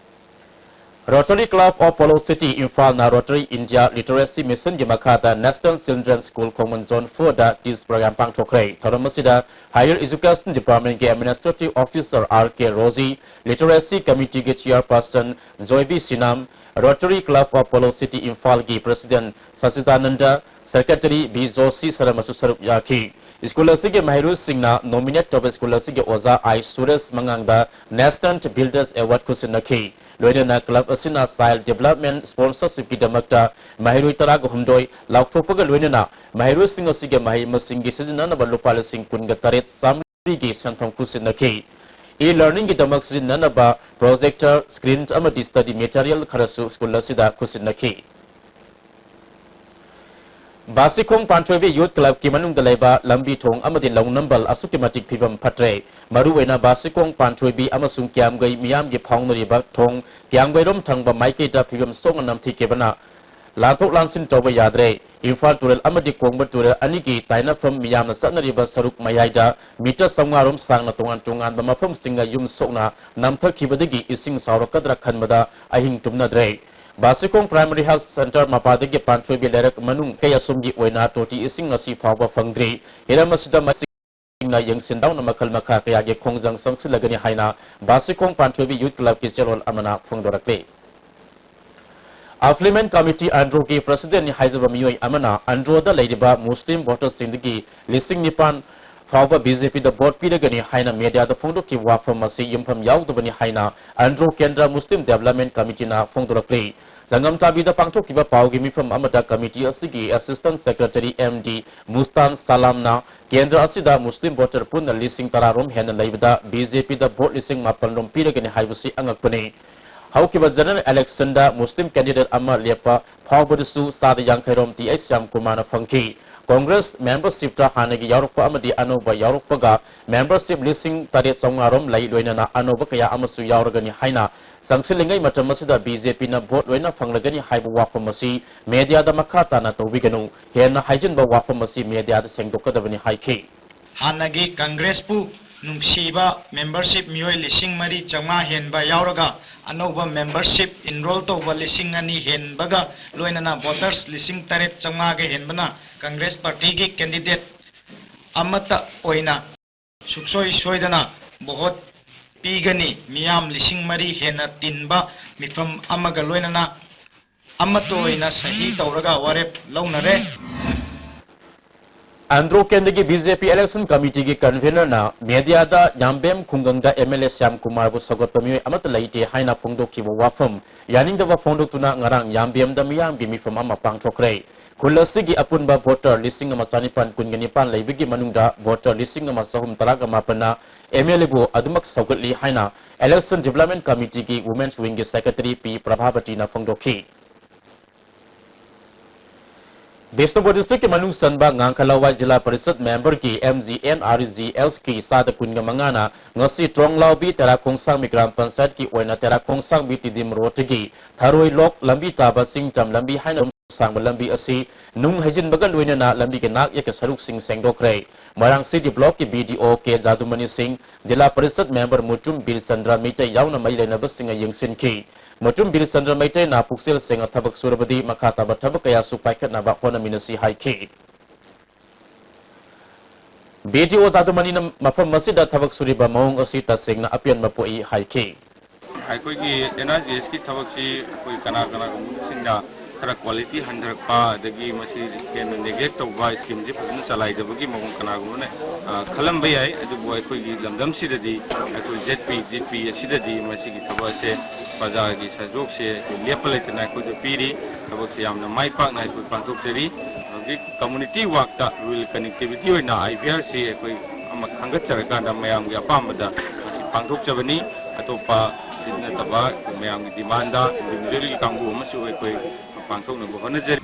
Rotary Club of Polo City ꯏꯝꯐꯥꯜꯅ Rotary India Literacy Missionꯒꯤ ꯃꯈꯥꯗ National Children's School Khongman Zone fourꯗ ꯇꯤꯁ ꯄ꯭ꯔꯣꯒ꯭ꯔꯥꯝ ꯄꯥꯡꯊꯣꯛꯈ꯭ꯔꯦ꯫ ꯊꯧꯔꯝ ꯑꯁꯤꯗ Higher Education Departmentꯀꯤ Administrative Officer R K Rosie, Literacy Committeeꯒꯤ Chairperson Joybi Sinam, Rotary Club of Polo City ꯏꯝꯐꯥꯜꯒꯤ President ꯁꯆꯤꯗꯥꯅꯟꯗ, Secretary ꯕꯤ ꯖꯣꯁꯤ ꯁꯔꯃꯁꯨ ꯁꯔꯨꯛ ꯌꯥꯈꯤ꯫ ꯁ꯭ꯀꯨꯜ ꯑꯁꯤꯒꯤ ꯃꯍꯩꯔꯣꯏꯁꯤꯡꯅ ꯅꯣꯃꯤꯅꯦꯠ ꯇꯧꯕ ꯁ꯭ꯀꯨꯜ ꯑꯁꯤꯒꯤ ꯑꯣꯖꯥ ꯑꯥꯏ ꯁꯨꯔꯦꯁ ꯃꯉꯥꯡꯗ National Builders Award ꯈꯨꯠꯁꯤꯟꯅꯈꯤ꯫ ꯂꯣꯏꯅꯅ ꯀ꯭ꯂꯕ ꯑꯁꯤꯅ ꯆꯥꯏꯜ ꯗꯤꯚꯦꯂꯞꯃꯦꯟ ꯁ꯭ꯄꯣꯟꯁꯔꯁꯤꯞꯀꯤꯗꯃꯛꯇ ꯃꯍꯩꯔꯣꯏ ꯇꯔꯥꯒ ꯍꯨꯝꯗꯣꯏ ꯂꯥꯎꯊꯣꯛꯄꯒ ꯂꯣꯏꯅꯅ ꯃꯍꯩꯔꯣꯏꯁꯤꯡ ꯑꯁꯤꯒꯤ ꯃꯍꯩ ꯃꯁꯤꯡꯒꯤ ꯁꯤꯖꯤꯟꯅꯅꯕ ꯂꯨꯄꯥ ꯂꯤꯁꯤꯡ ꯀꯨꯟꯒ ꯇꯔꯦꯠ ꯆꯥꯝꯃꯔꯤꯒꯤ ꯁꯦꯟꯐꯝ ꯈꯨꯠꯁꯤꯟꯅꯈꯤ꯫ ꯏ ꯂꯔꯅꯤꯡꯒꯤꯗꯃꯛ ꯁꯤꯖꯤꯟꯅꯅꯕ ꯄ꯭ꯔꯣꯖꯦꯛꯇꯔ, ꯁ꯭ꯀ꯭ꯔꯤꯟ ꯑꯃꯗꯤ ꯁ꯭ꯇꯗꯤ ꯃꯦꯇꯔꯤꯌꯦꯜ ꯈꯔꯁꯨ ꯁ꯭ꯀꯨꯜ ꯑꯁꯤꯗ ꯈꯨꯠꯁꯤꯟꯅꯈꯤ꯫ ꯕꯥꯁꯤꯈꯣꯡ ꯄꯥꯟꯊꯣꯏꯕꯤ ꯌꯨꯊ ꯀ꯭ꯂꯕꯀꯤ ꯃꯅꯨꯡꯗ ꯂꯩꯕ ꯂꯝꯕꯤ ꯊꯣꯡ ꯑꯃꯗꯤ ꯂꯧꯅꯝꯕꯜ ꯑꯁꯨꯛꯀꯤ ꯃꯇꯤꯛ ꯐꯤꯕꯝ ꯐꯠꯇ꯭ꯔꯦ꯫ ꯃꯔꯨꯑꯣꯏꯅ ꯕꯥꯁꯤꯈꯣꯡ ꯄꯥꯟꯊꯣꯏꯕꯤ ꯑꯃꯁꯨꯡ ꯀꯤꯌꯥꯝꯒꯩ ꯃꯤꯌꯥꯝꯒꯤ ꯐꯥꯎꯅꯔꯤꯕ ꯊꯣꯡ ꯀꯤꯌꯥꯝꯒꯩꯔꯣꯝ ꯊꯪꯕ ꯃꯥꯏꯀꯩꯗ ꯐꯤꯕꯝ ꯁꯣꯛꯅ ꯅꯝꯊꯤꯈꯤꯕꯅ ꯂꯥꯟꯊꯣꯛ ꯂꯥꯟꯁꯤꯟ ꯇꯧꯕ ꯌꯥꯗ꯭ꯔꯦ꯫ ꯏꯝꯐꯥꯜ ꯇꯨꯔꯦꯜ ꯑꯃꯗꯤ ꯀꯣꯡꯕ ꯇꯨꯔꯦꯜ ꯑꯅꯤꯒꯤ ꯇꯥꯏꯅꯐꯝ ꯃꯤꯌꯥꯝꯅ ꯆꯠꯅꯔꯤꯕ ꯁꯔꯨꯛ ꯃꯌꯥꯏꯗ ꯃꯤꯇꯔ ꯆꯥꯝꯃꯉꯥ ꯔꯣꯝ ꯁꯥꯡꯅ ꯇꯣꯉꯥꯟ ꯇꯣꯉꯥꯟꯕ ꯃꯐꯝꯁꯤꯡꯗ ꯌꯨꯝ ꯁꯣꯛꯅ ꯅꯝꯊꯈꯤꯕꯗꯒꯤ ꯏꯁꯤꯡ ꯆꯥꯎꯔꯛꯀꯗ꯭ꯔꯥ ꯈꯟꯕꯗ ꯑꯍꯤꯡ ꯇꯨꯝꯅꯗ꯭ꯔꯦ꯫ ꯕꯥꯁꯤꯈꯣꯡ ꯄ꯭ꯔꯥꯏꯃꯔꯤ ꯍꯦꯜꯊ ꯁꯦꯟꯇꯔ ꯃꯄꯥꯗꯒꯤ ꯄꯥꯟꯊꯣꯏꯕꯤ ꯂꯩꯔꯛ ꯃꯅꯨꯡ ꯀꯩ ꯑꯁꯣꯝꯒꯤ ꯑꯣꯏꯅ ꯇꯣꯇꯤ ꯏꯁꯤꯡ ꯑꯁꯤ ꯐꯥꯎꯕ ꯐꯪꯗ꯭ꯔꯤ꯫ ꯍꯤꯔꯝ ꯑꯁꯤꯗ ꯃꯁꯤꯡꯅ ꯌꯦꯡꯁꯤꯟꯗꯧꯅ ꯃꯈꯜ ꯃꯈꯥ ꯀꯌꯥꯒꯤ ꯈꯣꯡꯖꯪ ꯆꯪꯁꯤꯜꯂꯒꯅꯤ ꯍꯥꯏꯅ ꯕꯥꯁꯤꯈꯣꯡ ꯄꯥꯟꯊꯣꯏꯕꯤ ꯌꯨꯊ ꯀ꯭ꯂꯕꯀꯤ ꯆꯦꯔꯣꯜ ꯑꯃꯅ ꯐꯣꯡꯗꯣꯔꯛꯂꯤ꯫ Affluent Committee ꯑꯟꯗ꯭ꯔꯣꯒꯤ ꯄ꯭ꯔꯁꯤꯗꯦꯟꯠꯅꯤ ꯍꯥꯏꯖꯕ ꯃꯤꯑꯣꯏ ꯑꯃꯅ ꯑꯟꯗ꯭ꯔꯣꯗ ꯂꯩꯔꯤꯕ ꯃꯨꯁꯂꯤꯝ ꯚꯣꯇꯔꯁꯤꯡꯗꯒꯤ ꯂꯤꯁꯤꯡ ꯅꯤꯄꯥꯟ ꯐꯥꯎꯕ ꯕꯤ ꯖꯦ ꯄꯤꯗ ꯚꯣꯠ ꯄꯤꯔꯒꯅꯤ ꯍꯥꯏꯅ ꯃꯦꯗꯤꯌꯥꯗ ꯐꯣꯡꯗꯣꯛꯈꯤꯕ ꯋꯥꯐꯝ ꯑꯁꯤ ꯌꯨꯝꯐꯝ ꯌꯥꯎꯗꯕꯅꯤ ꯍꯥꯏꯅ ꯑꯟꯗ꯭ꯔꯣ ꯀꯦꯟꯗ꯭ꯔ ꯃꯨꯁꯂꯤꯝ ꯗꯦꯕꯂꯞꯃꯦꯟꯠ ꯀꯃꯤꯇꯤꯅ ꯐꯣꯡꯗꯣꯔꯛꯂꯤ꯫ ꯁꯪꯒꯝ ꯇꯥꯕꯤꯗ ꯄꯥꯡꯊꯣꯛꯈꯤꯕ ꯄꯥꯎꯒꯤ ꯃꯤꯐꯝ ꯑꯃꯗ ꯀꯃꯤꯇꯤ ꯑꯁꯤꯒꯤ Assistant Secretary M D ꯃꯨꯁꯇꯥꯟ ꯁꯂꯥꯝꯅ ꯀꯦꯟꯗ꯭ꯔ ꯑꯁꯤꯗ ꯃꯨꯁꯂꯤꯝ ꯚꯣꯇꯔ ꯄꯨꯟꯅ ꯂꯤꯁꯤꯡ ꯇꯔꯥ ꯔꯣꯝ ꯍꯦꯟꯅ ꯂꯩꯕꯗ B J P ꯗ ꯚꯣꯠ ꯂꯤꯁꯤꯡ ꯃꯥꯄꯟ ꯔꯣꯝ ꯄꯤꯔꯒꯅꯤ ꯍꯥꯏꯕꯁꯤ ꯑꯉꯛꯄꯅꯤ꯫ ꯍꯧꯈꯤꯕ general election ꯗ ꯃꯨꯁꯂꯤꯝ candidate ꯑꯃ ꯂꯦꯞꯄ ꯐꯥꯎꯕꯗꯁꯨ ꯆꯥꯗ ꯌꯥꯡꯈꯩ ꯔꯣꯝ T I ꯁ꯭ꯌꯥꯝ ꯀꯨꯃꯥꯔꯅ ꯐꯪꯈꯤ꯫ Congress membership ꯇ ꯍꯥꯟꯅꯒꯤ ꯌꯥꯎꯔꯛꯄ ꯑꯃꯗꯤ ꯑꯅꯧꯕ ꯌꯥꯎꯔꯛꯄꯒ membership ꯂꯤꯁꯤꯡ ꯇꯔꯦꯠ ꯆꯥꯝꯃꯉꯥ ꯔꯣꯝ ꯂꯩ, ꯂꯣꯏꯅꯅ ꯑꯅꯧꯕ ꯀꯌꯥ ꯑꯃꯁꯨ ꯌꯥꯎꯔꯒꯅꯤ ꯍꯥꯏꯅ ꯆꯪꯁꯤꯜꯂꯤꯉꯩ ꯃꯇꯝ ꯑꯁꯤꯗ B J P ꯅ ꯚꯣꯠ ꯂꯣꯏꯅ ꯐꯪꯂꯒꯅꯤ ꯍꯥꯏꯕ ꯋꯥꯐꯝ ꯑꯁꯤ media ꯗ ꯃꯈꯥ ꯇꯥꯅ ꯇꯧꯕꯤꯒꯅꯨ, ꯍꯦꯟꯅ ꯍꯥꯏꯖꯤꯟꯕ ꯋꯥꯐꯝ ꯑꯁꯤ media ꯗ ꯁꯦꯡꯗꯣꯛꯀꯗꯕꯅꯤ ꯍꯥꯏꯈꯤ꯫ ꯍꯥꯟꯅꯒꯤ Congress ꯄꯨ ꯅꯨꯡꯁꯤꯕ membership ꯃꯤꯑꯣꯏ ꯂꯤꯁꯤꯡ ꯃꯔꯤ ꯆꯥꯝꯃꯉꯥ ꯍꯦꯟꯕ ꯌꯥꯎꯔꯒ ꯑꯅꯧꯕ membership enroll ꯇꯧꯕ ꯂꯤꯁꯤꯡ ꯑꯅꯤ ꯍꯦꯟꯕꯒ ꯂꯣꯏꯅꯅ voters ꯂꯤꯁꯤꯡ ꯇꯔꯦꯠ ꯆꯥꯝꯃꯉꯥꯒ ꯍꯦꯟꯕꯅ Congress party ꯒꯤ candidate ꯑꯃꯠꯇ ꯑꯣꯏꯅ ꯁꯨꯛꯁꯣꯏ ꯁꯣꯏꯗꯅ vote ꯄꯤꯒꯅꯤ꯫ ꯃꯤꯌꯥꯝ ꯂꯤꯁꯤꯡ ꯃꯔꯤ ꯍꯦꯟꯅ ꯇꯤꯟꯕ ꯃꯤꯐꯝ ꯑꯃꯒ ꯂꯣꯏꯅꯅ ꯑꯃꯠꯇ ꯑꯣꯏꯅ ꯁꯍꯤ ꯇꯧꯔꯒ ꯋꯥꯔꯦꯞ ꯂꯧꯅꯔꯦ꯫ ꯑꯟꯗ꯭ꯔꯣ ꯀꯦꯟꯗ꯭ꯔꯒꯤ B J P election committee ꯒꯤ convener ꯅ media ꯗ ꯌꯥꯝꯕꯦꯝ ꯈꯨꯡꯒꯪꯗ M L A ꯁ꯭ꯌꯥꯝ ꯀꯨꯃꯥꯔꯕꯨ ꯁꯧꯒꯠꯄ ꯃꯤꯑꯣꯏ ꯑꯃꯠꯇ ꯂꯩꯇꯦ ꯍꯥꯏꯅ ꯐꯣꯡꯗꯣꯛꯈꯤꯕ ꯋꯥꯐꯝ ꯌꯥꯅꯤꯡꯗꯕ ꯐꯣꯡꯗꯣꯛꯇꯨꯅ ꯉꯔꯥꯡ ꯌꯥꯝꯕꯦꯝꯗ ꯃꯤꯌꯥꯝꯒꯤ ꯃꯤꯐꯝ ꯑꯃ ꯄꯥꯡꯊꯣꯛꯈ꯭ꯔꯦ꯫ ꯈꯨꯜ ꯑꯁꯤꯒꯤ ꯑꯄꯨꯟꯕ voter ꯂꯤꯁꯤꯡ ꯑꯃ ꯆꯥꯅꯤꯄꯥꯟ ꯀꯨꯟꯒ ꯅꯤꯄꯥꯟ ꯂꯩꯕꯒꯤ ꯃꯅꯨꯡꯗ voter ꯂꯤꯁꯤꯡ ꯑꯃ ꯆꯍꯨꯝ ꯇꯔꯥꯒ ꯃꯥꯄꯟꯅ M L A ꯕꯨ ꯑꯗꯨꯃꯛ ꯁꯧꯒꯠꯂꯤ ꯍꯥꯏꯅ Election Development Committee ꯒꯤ Women's Wing ꯒꯤ Secretary ꯄꯤ ꯄ꯭ꯔꯚꯥꯕꯇꯤꯅ ꯐꯣꯡꯗꯣꯛꯈꯤ꯫ ꯕꯤꯁꯅꯨꯄꯨꯔ district ꯀꯤ ꯃꯅꯨꯡ ꯆꯟꯕ ꯉꯥꯡꯈꯂꯋꯥꯏ ꯖꯤꯂꯥ ꯄꯔꯤꯁꯠ member ꯒꯤ M G N R G S ꯀꯤ ꯆꯥꯗ ꯀꯨꯟꯒ ꯃꯉꯥꯅ ꯉꯁꯤ ꯇ꯭ꯔꯣꯡꯂꯥꯎꯕꯤ ꯇꯦꯔꯥꯈꯣꯡꯁꯥꯡꯕꯤ ꯒ꯭ꯔꯥꯝ ꯄꯟꯆꯥꯌꯠꯀꯤ ꯑꯣꯏꯅ ꯇꯦꯔꯥꯈꯣꯡꯁꯥꯡꯕꯤ ꯇꯤꯗꯤꯝ ꯔꯣꯗꯇꯒꯤ ꯊꯔꯣꯏ ꯂꯣꯛ ꯂꯝꯕꯤ ꯇꯥꯕ ꯆꯤꯡ ꯇꯝ ꯂꯝꯕꯤ ꯍꯥꯏꯅ ꯁꯥꯡꯕ ꯂꯝꯕꯤ ꯑꯁꯤ ꯅꯨꯡ ꯍꯩꯖꯤꯟꯕꯒ ꯂꯣꯏꯅꯅ ꯂꯝꯕꯤꯒꯤ ꯅꯥꯛ ꯌꯦꯠꯀꯤ ꯁꯔꯨꯛꯁꯤꯡ ꯁꯦꯡꯗꯣꯛꯈ꯭ꯔꯦ꯫ ꯃꯣꯏꯔꯥꯡ city block ꯀꯤ B D O ꯀꯦ ꯖꯥꯗꯨꯃꯅꯤ ꯁꯤꯡ, ꯖꯤꯂꯥ ꯄꯔꯤꯁꯠ member ꯃꯨꯇꯨꯝ ꯕꯤꯔꯆꯟꯗ꯭ꯔ ꯃꯩꯇꯩ ꯌꯥꯎꯅ ꯃꯔꯤ ꯂꯩꯅꯕꯁꯤꯡꯅ ꯌꯦꯡꯁꯤꯟꯈꯤ꯫ ꯃꯨꯇꯨꯝ ꯕꯤꯔꯆꯟꯗ꯭ꯔ ꯃꯩꯇꯩꯅ ꯄꯨꯛꯆꯦꯜ ꯁꯦꯡꯅ ꯊꯕꯛ ꯁꯨꯔꯕꯗꯤ ꯃꯈꯥ ꯇꯥꯕ ꯊꯕꯛ ꯀꯌꯥꯁꯨ ꯄꯥꯏꯈꯠꯅꯕ ꯍꯣꯠꯅꯃꯤꯟꯅꯁꯤ ꯍꯥꯏꯈꯤ꯫ B D O ꯖꯥꯗꯨꯃꯅꯤꯅ ꯃꯐꯝ ꯑꯁꯤꯗ ꯊꯕꯛ ꯁꯨꯔꯤꯕ ꯃꯑꯣꯡ ꯑꯁꯤ ꯇꯁꯦꯡꯅ ꯑꯄꯦꯟꯕ ꯄꯣꯛꯏ ꯍꯥꯏꯈꯤ꯫ ꯑꯩꯈꯣꯏꯒꯤ N R G S ꯀꯤ ꯊꯕꯛꯁꯤ ꯑꯩꯈꯣꯏ ꯀꯅꯥ ꯀꯅꯥꯒꯨꯝꯕꯁꯤꯡꯅ ꯈꯔ ꯀ꯭ꯋꯥꯂꯤꯇꯤ ꯍꯟꯊꯔꯛꯄ, ꯑꯗꯒꯤ ꯃꯁꯤ ꯍꯦꯟꯅ ꯅꯦꯒ꯭ꯂꯦꯛ ꯇꯧꯕ, ꯁ꯭ꯀꯤꯝꯁꯦ ꯐꯖꯅ ꯆꯂꯥꯏꯗꯕꯒꯤ ꯃꯑꯣꯡ ꯀꯅꯥꯒꯨꯝꯕꯅ ꯑ, ꯈꯜꯂꯝꯕ ꯌꯥꯏ꯫ ꯑꯗꯨꯕꯨ ꯑꯩꯈꯣꯏꯒꯤ ꯂꯝꯗꯝꯁꯤꯗꯗꯤ ꯑꯩꯈꯣꯏ ꯖꯦꯠ ꯄꯤ, ꯖꯦꯠ ꯄꯤ ꯑꯁꯤꯗꯗꯤ ꯃꯁꯤꯒꯤ ꯊꯕꯛ ꯑꯁꯦ ꯄ꯭ꯔꯖꯥꯒꯤ ꯁꯍꯌꯣꯒꯁꯦ ꯑꯩꯈꯣꯏ ꯂꯦꯞꯄ ꯂꯩꯇꯅ ꯑꯩꯈꯣꯏꯗ ꯄꯤꯔꯤ꯫ ꯊꯕꯛꯁꯦ ꯌꯥꯝꯅ ꯃꯥꯏ ꯄꯥꯛꯅ ꯑꯩꯈꯣꯏ ꯄꯥꯡꯊꯣꯛꯆꯔꯤ꯫ ꯍꯧꯖꯤꯛ ꯀꯝꯃꯨꯅꯤꯇꯤ ꯋꯥꯛꯇ ꯔꯨꯔꯦꯜ ꯀꯅꯦꯛꯇꯤꯚꯤꯇꯤ ꯑꯣꯏꯅ ꯑꯥꯏ ꯕꯤ ꯑꯥꯔꯁꯤ ꯑꯩꯈꯣꯏ ꯑꯃ ꯈꯟꯒꯠꯆꯔꯀꯥꯟꯗ ꯃꯌꯥꯝꯒꯤ ꯑꯄꯥꯝꯕꯗ ꯃꯁꯤ ꯄꯥꯡꯊꯣꯛꯆꯕꯅꯤ꯫ ꯑꯇꯣꯞꯄ ꯁꯤ ꯅꯠꯇꯕ ꯃꯌꯥꯝꯒꯤ ꯗꯤꯃꯥꯟꯗ ꯏꯟꯗꯤꯚꯤꯖꯨꯋꯦꯜꯒꯤ ꯀꯥꯡꯕꯨ ꯑꯃꯁꯨ ꯑꯩꯈꯣꯏ ꯄꯥꯡꯊꯣꯛꯅꯕ ꯍꯣꯠꯅꯖꯔꯤ꯫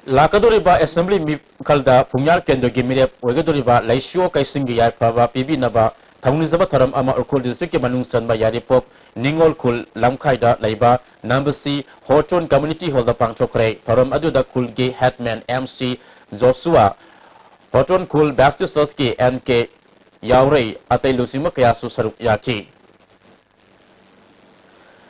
ꯂꯥꯛꯀꯗꯧꯔꯤꯕ ꯑꯦꯁꯦꯝꯕ꯭ꯂꯤ ꯃꯤꯈꯜꯗ ꯄꯨꯡꯌꯥꯔ ꯀꯦꯟꯗ꯭ꯔꯒꯤ ꯃꯤꯔꯦꯞ ꯑꯣꯏꯒꯗꯧꯔꯤꯕ ꯂꯩꯁꯤꯌꯣ ꯀꯩꯁꯤꯡꯒꯤ ꯌꯥꯏꯐꯕ ꯄꯤꯕꯤꯅꯕ ꯊꯧꯅꯤꯖꯕ ꯊꯧꯔꯝ ꯑꯃ ꯎꯈ꯭ꯔꯨꯜ ꯗꯤꯁꯇ꯭ꯔꯤꯛꯀꯤ ꯃꯅꯨꯡ ꯆꯟꯕ ꯌꯥꯏꯔꯤꯄꯣꯛ ꯅꯤꯉꯣꯜ ꯈꯨꯜ ꯂꯝꯈꯥꯏꯗ ꯂꯩꯕ ꯅꯝꯕꯁꯤ ꯍꯣꯔꯇꯣꯟ ꯀꯝꯃ꯭ꯌꯨꯅꯤꯇꯤ ꯍꯣꯜꯗ ꯄꯥꯡꯊꯣꯛꯈ꯭ꯔꯦ꯫ ꯊꯧꯔꯝ ꯑꯗꯨꯗ ꯈꯨꯜꯒꯤ ꯍꯦꯗꯃꯦꯟ ꯑꯦꯝ ꯁꯤ ꯖꯣꯁꯨꯋꯥ, ꯍꯣꯔꯇꯣꯟ ꯈꯨꯜ ꯕꯦꯞꯇꯤꯁ ꯆꯔꯆꯀꯤ ꯑꯦꯟ ꯀꯦ ꯌꯥꯎꯔꯩ, ꯑꯇꯩ ꯂꯨꯆꯤꯡꯕ ꯀꯌꯥꯁꯨ ꯁꯔꯨꯛ ꯌꯥꯈꯤ꯫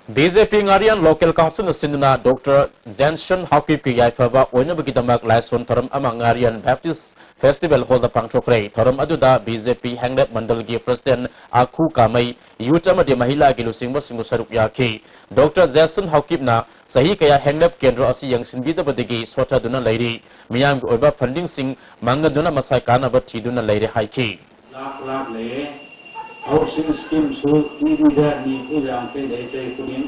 ꯕꯤ ꯖꯦ ꯄꯤ ꯉꯥꯔꯤꯌꯥꯟ ꯂꯣꯀꯦꯜ ꯀꯥꯎꯟꯁꯤꯜꯅ ꯁꯤꯟꯗꯨꯅ ꯗꯣꯛꯇꯔ ꯖꯦꯟꯁꯟ ꯍꯥꯎꯀꯤꯞꯀꯤ ꯌꯥꯏꯐꯕ ꯑꯣꯏꯅꯕꯒꯤꯗꯃꯛ ꯂꯥꯏꯁꯣꯟ ꯊꯧꯔꯝ ꯑꯃ ꯉꯥꯔꯤꯌꯥꯟ ꯕꯦꯞꯇꯤꯁ ꯐꯦꯁꯇꯤꯚꯦꯜ ꯍꯣꯜꯗ ꯄꯥꯡꯊꯣꯛꯈ꯭ꯔꯦ꯫ ꯊꯧꯔꯝ ꯑꯗꯨꯗ ꯕꯤ ꯖꯦ ꯄꯤ ꯍꯦꯡꯂꯦꯞ ꯃꯟꯗꯜꯒꯤ ꯄ꯭ꯔꯁꯤꯗꯦꯟ ꯑꯥꯈꯨ ꯀꯥꯃꯩ, ꯌꯨꯠ ꯑꯃꯗꯤ ꯃꯍꯤꯂꯥꯒꯤ ꯂꯨꯆꯤꯡꯕꯁꯤꯡꯕꯨ ꯁꯔꯨꯛ ꯌꯥꯈꯤ꯫ ꯗꯣꯛꯇꯔ ꯖꯦꯟꯁꯟ ꯍꯥꯎꯀꯤꯞꯅ ꯆꯍꯤ ꯀꯌꯥ ꯍꯦꯡꯂꯦꯞ ꯀꯦꯟꯗ꯭ꯔ ꯑꯁꯤ ꯌꯦꯡꯁꯤꯟꯕꯤꯗꯕꯗꯒꯤ ꯁꯣꯠꯊꯗꯨꯅ ꯂꯩꯔꯤ꯫ ꯃꯤꯌꯥꯝꯒꯤ ꯑꯣꯏꯕ ꯐꯟꯗꯤꯡꯁꯤꯡ ꯃꯥꯡꯍꯟꯗꯨꯅ ꯃꯁꯥ ꯀꯥꯟꯅꯕ ꯊꯤꯗꯨꯅ ꯂꯩꯔꯦ ꯍꯥꯏꯈꯤ꯫ ꯂꯥꯛ ꯂꯥꯛ ꯂꯩꯌꯦ꯫ ꯍꯥꯎꯁꯤꯡ ꯁ꯭ꯀꯤꯝꯁꯨ ꯄꯤꯕꯤꯗ ꯅꯤꯐꯨ ꯌꯥꯡꯈꯩ ꯂꯩ ꯆꯍꯤ ꯈꯨꯗꯤꯡ꯫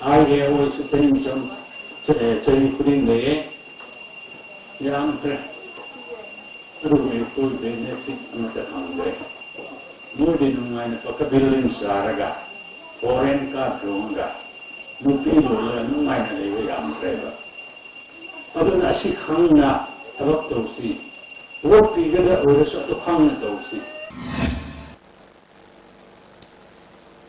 ꯑꯥꯏ ꯑꯦ ꯑꯣꯁꯨ ꯆꯍꯤ ꯆꯍꯤ ꯈꯨꯗꯤꯡ ꯂꯩꯌꯦ꯫ ꯌꯥꯝꯈ꯭ꯔꯦ꯫ ꯑꯗꯨꯕꯨ ꯑꯩꯈꯣꯏ ꯕꯦꯅꯤꯐꯤꯠ ꯑꯃꯠꯇ ꯐꯪꯗ꯭ꯔꯦ꯫ ꯃꯣꯏꯗꯤ ꯅꯨꯡꯉꯥꯏꯅ ꯄꯀꯥ ꯕꯤꯜꯗꯤꯡ ꯆꯥꯔꯒ, ꯐꯣꯔꯦꯟ ꯀꯥꯔ ꯇꯣꯡꯉꯒ, ꯅꯨꯄꯤ ꯂꯣꯜꯂꯒ ꯅꯨꯡꯉꯥꯏꯅ ꯂꯩꯕ ꯌꯥꯝꯈ꯭ꯔꯦꯕ꯫ ꯑꯗꯨꯅ ꯑꯁꯤ ꯈꯪꯅ ꯊꯕꯛ ꯇꯧꯁꯤ꯫ ꯚꯣꯠ ꯄꯤꯒꯗ ꯑꯣꯏꯔꯁꯨ ꯑꯗꯨ ꯈꯪꯅ ꯇꯧꯁꯤ꯫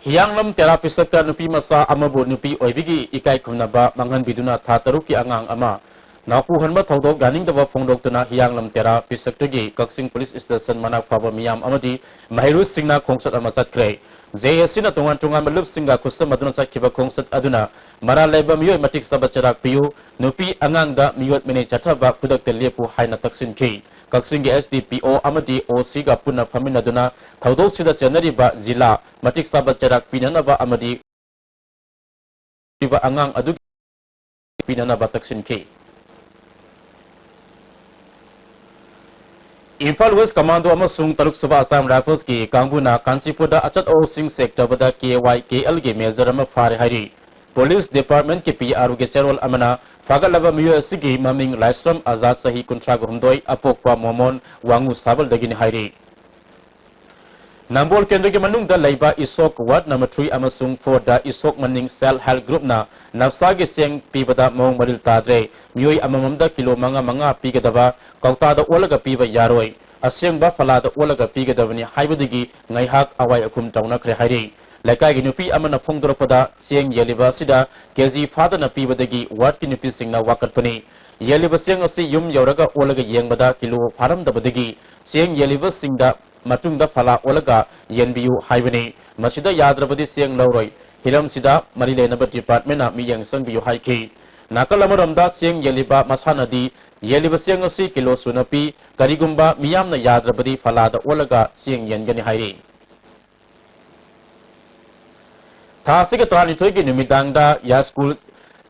ꯍꯤꯌꯥꯡꯂꯝ ꯇꯦꯔꯥ ꯄꯤꯁꯛꯇ ꯅꯨꯄꯤ ꯃꯆꯥ ꯑꯃꯕꯨ ꯅꯨꯄꯤ ꯑꯣꯏꯕꯒꯤ ꯏꯀꯥꯏ ꯈꯨꯝꯅꯕ ꯃꯥꯡꯍꯟꯕꯤꯗꯨꯅ ꯊꯥ ꯇꯔꯨꯛꯀꯤ ꯑꯉꯥꯡ ꯑꯃ ꯅꯥꯄꯨ ꯍꯟꯕ ꯊꯧꯗꯣꯛ ꯌꯥꯅꯤꯡꯗꯕ ꯐꯣꯡꯗꯣꯛꯇꯨꯅ ꯍꯤꯌꯥꯡꯂꯝ ꯇꯦꯔꯥ ꯄꯤꯁꯛꯇꯒꯤ ꯀꯛꯆꯤꯡ ꯄꯨꯂꯤꯁ ꯁ꯭ꯇꯦꯁꯟ ꯃꯅꯥꯛ ꯐꯥꯎꯕ ꯃꯤꯌꯥꯝ ꯑꯃꯗꯤ ꯃꯍꯩꯔꯣꯏꯁꯤꯡꯅ ꯈꯣꯡꯆꯠ ꯑꯃ ꯆꯠꯈ꯭ꯔꯦ꯫ ꯖꯦ ꯑꯦ ꯁꯤꯅ ꯇꯣꯉꯥꯟ ꯇꯣꯉꯥꯟꯕ ꯂꯨꯞꯁꯤꯡꯒ ꯈꯨꯠꯁꯝꯅꯗꯨꯅ ꯆꯠꯈꯤꯕ ꯈꯣꯡꯆꯠ ꯑꯗꯨꯅ ꯃꯔꯥꯜ ꯂꯩꯕ ꯃꯤꯑꯣꯏ ꯃꯇꯤꯛ ꯆꯥꯕ ꯆꯩꯔꯥꯛ ꯄꯤꯌꯨ, ꯅꯨꯄꯤ ꯑꯉꯥꯡꯗ ꯃꯤꯑꯣꯠ ꯃꯤꯅꯩ ꯆꯠꯊꯕ ꯈꯨꯗꯛꯇ ꯂꯦꯞꯄꯨ ꯍꯥꯏꯅ ꯇꯛꯁꯤꯟꯈꯤ꯫ ꯀꯛꯆꯤꯡꯒꯤ ꯑꯦꯁ ꯗꯤ ꯄꯤ ꯑꯣ ꯑꯃꯗꯤ ꯑꯣ ꯁꯤꯒ ꯄꯨꯟꯅ ꯐꯝꯃꯤꯟꯅꯗꯨꯅ ꯊꯧꯗꯣꯛꯁꯤꯗ ꯆꯦꯟꯅꯔꯤꯕ ꯖꯤꯂꯥ ꯃꯇꯤꯛ ꯆꯥꯕ ꯆꯩꯔꯥꯛ ꯄꯤꯅꯅꯕ ꯑꯃꯗꯤ ꯑꯉꯥꯡ ꯑꯗꯨꯒꯤ ꯄꯤꯅꯅꯕ ꯇꯛꯁꯤꯟꯈꯤ꯫ ꯏꯝꯐꯥꯜ ꯋꯦꯁ ꯀꯃꯥꯟꯗꯣ ꯑꯃꯁꯨꯡ ꯇꯔꯨꯛ ꯁꯨꯕ ꯑꯁꯥꯝ ꯔꯥꯏꯐꯜꯁꯀꯤ ꯀꯥꯡꯕꯨꯅ ꯀꯥꯟꯆꯤꯄꯨꯔꯗ ꯑꯆꯠ ꯑꯋꯣꯛꯁꯤꯡ ꯆꯦꯛ ꯇꯧꯕꯗ ꯀꯦ ꯋꯥꯏ ꯀꯦ ꯑꯦꯜꯒꯤ ꯃꯦꯖꯔ ꯑꯃ ꯐꯥꯔꯦ ꯍꯥꯏꯔꯤ꯫ ꯄꯨꯂꯤꯁ ꯗꯤꯄꯥꯔꯠꯃꯦꯟꯠꯀꯤ ꯄꯤ ꯑꯥꯔ ꯑꯣꯒꯤ ꯆꯦꯔꯣꯜ ꯑꯃꯅ ꯐꯥꯒꯠꯂꯕ ꯃꯤꯑꯣꯏ ꯑꯁꯤꯒꯤ ꯃꯃꯤꯡ ꯂꯥꯏꯁ꯭ꯔꯝ ꯑꯖꯥꯗ, ꯆꯍꯤ ꯀꯨꯟꯊ꯭ꯔꯥꯒ ꯍꯨꯝꯗꯣꯏ, ꯑꯄꯣꯛꯄ ꯃꯣꯃꯣꯟ, ꯋꯥꯉꯨ ꯁꯥꯕꯜꯗꯒꯤꯅꯤ ꯍꯥꯏꯔꯤ꯫ ꯅꯝꯕꯣꯜ ꯀꯦꯟꯗ꯭ꯔꯒꯤ ꯃꯅꯨꯡꯗ ꯂꯩꯕ ꯏꯁꯣꯛ ꯋꯥꯔꯗ ꯅꯝꯕꯔ ꯊ꯭ꯔꯤ ꯑꯃꯁꯨꯡ ꯐꯣꯔꯗ ꯏꯁꯣꯛ ꯃꯅꯤꯡ ꯁꯦꯜꯐ ꯍꯦꯜꯞ ꯒ꯭ꯔꯨꯞꯅ ꯅꯞꯁꯥꯒꯤ ꯆꯦꯡ ꯄꯤꯕꯗ ꯃꯑꯣꯡ ꯃꯔꯤꯜ ꯇꯥꯗ꯭ꯔꯦ꯫ ꯃꯤꯑꯣꯏ ꯑꯃꯃꯝꯗ ꯀꯤꯂꯣ ꯃꯉꯥ ꯃꯉꯥ ꯄꯤꯒꯗꯕ ꯀꯧꯇꯥꯗ ꯑꯣꯜꯂꯒ ꯄꯤꯕ ꯌꯥꯔꯣꯏ꯫ ꯑꯁꯦꯡꯕ ꯐꯂꯥꯗ ꯑꯣꯜꯂꯒ ꯄꯤꯒꯗꯕꯅꯤ ꯍꯥꯏꯕꯗꯒꯤ ꯉꯥꯏꯍꯥꯛ ꯑꯋꯥꯏ ꯑꯈꯨꯝ ꯇꯧꯅꯈ꯭ꯔꯦ ꯍꯥꯏꯔꯤ꯫ ꯂꯩꯀꯥꯏꯒꯤ ꯅꯨꯄꯤ ꯑꯃꯅ ꯐꯣꯡꯗꯣꯔꯛꯄꯗ, ꯆꯦꯡ ꯌꯦꯜꯂꯤꯕ ꯑꯁꯤꯗ ꯀꯦꯖꯤ ꯐꯥꯗꯅ ꯄꯤꯕꯗꯒꯤ ꯋꯥꯔꯗꯀꯤ ꯅꯨꯄꯤꯁꯤꯡꯅ ꯋꯥꯀꯠꯄꯅꯤ꯫ ꯌꯦꯜꯂꯤꯕ ꯆꯦꯡ ꯑꯁꯤ ꯌꯨꯝ ꯌꯧꯔꯒ ꯑꯣꯜꯂꯒ ꯌꯦꯡꯕꯗ ꯀꯤꯂꯣ ꯐꯥꯔꯝꯗꯕꯗꯒꯤ ꯆꯦꯡ ꯌꯦꯜꯂꯤꯕꯁꯤꯡꯗ ꯃꯇꯨꯡꯗ ꯐꯂꯥ ꯑꯣꯜꯂꯒ ꯌꯦꯟꯕꯤꯌꯨ ꯍꯥꯏꯕꯅꯤ꯫ ꯃꯁꯤꯗ ꯌꯥꯗ꯭ꯔꯕꯗꯤ ꯆꯦꯡ ꯂꯧꯔꯣꯏ꯫ ꯍꯤꯔꯝꯁꯤꯗ ꯃꯔꯤ ꯂꯩꯅꯕ ꯗꯤꯄꯥꯔꯠꯃꯦꯟꯠꯅ ꯃꯤꯠꯌꯦꯡ ꯆꯪꯕꯤꯌꯨ ꯍꯥꯏꯈꯤ꯫ ꯅꯥꯀꯜ ꯑꯃꯔꯣꯝꯗ, ꯆꯦꯡ ꯌꯦꯜꯂꯤꯕ ꯃꯁꯥꯟꯅꯗꯤ ꯌꯦꯜꯂꯤꯕ ꯆꯦꯡ ꯑꯁꯤ ꯀꯤꯂꯣ ꯁꯨꯅ ꯄꯤ꯫ ꯀꯔꯤꯒꯨꯝꯕ ꯃꯤꯌꯥꯝꯅ ꯌꯥꯗ꯭ꯔꯕꯗꯤ ꯐꯂꯥꯗ ꯑꯣꯜꯂꯒ ꯆꯦꯡ ꯌꯦꯟꯒꯅꯤ ꯍꯥꯏꯔꯤ꯫ ꯊꯥ ꯑꯁꯤꯒꯤ ꯇꯔꯥꯅꯤꯊꯣꯏꯒꯤ ꯅꯨꯃꯤꯗꯥꯡꯗ ꯌꯥꯏꯁ꯭ꯀꯨꯜ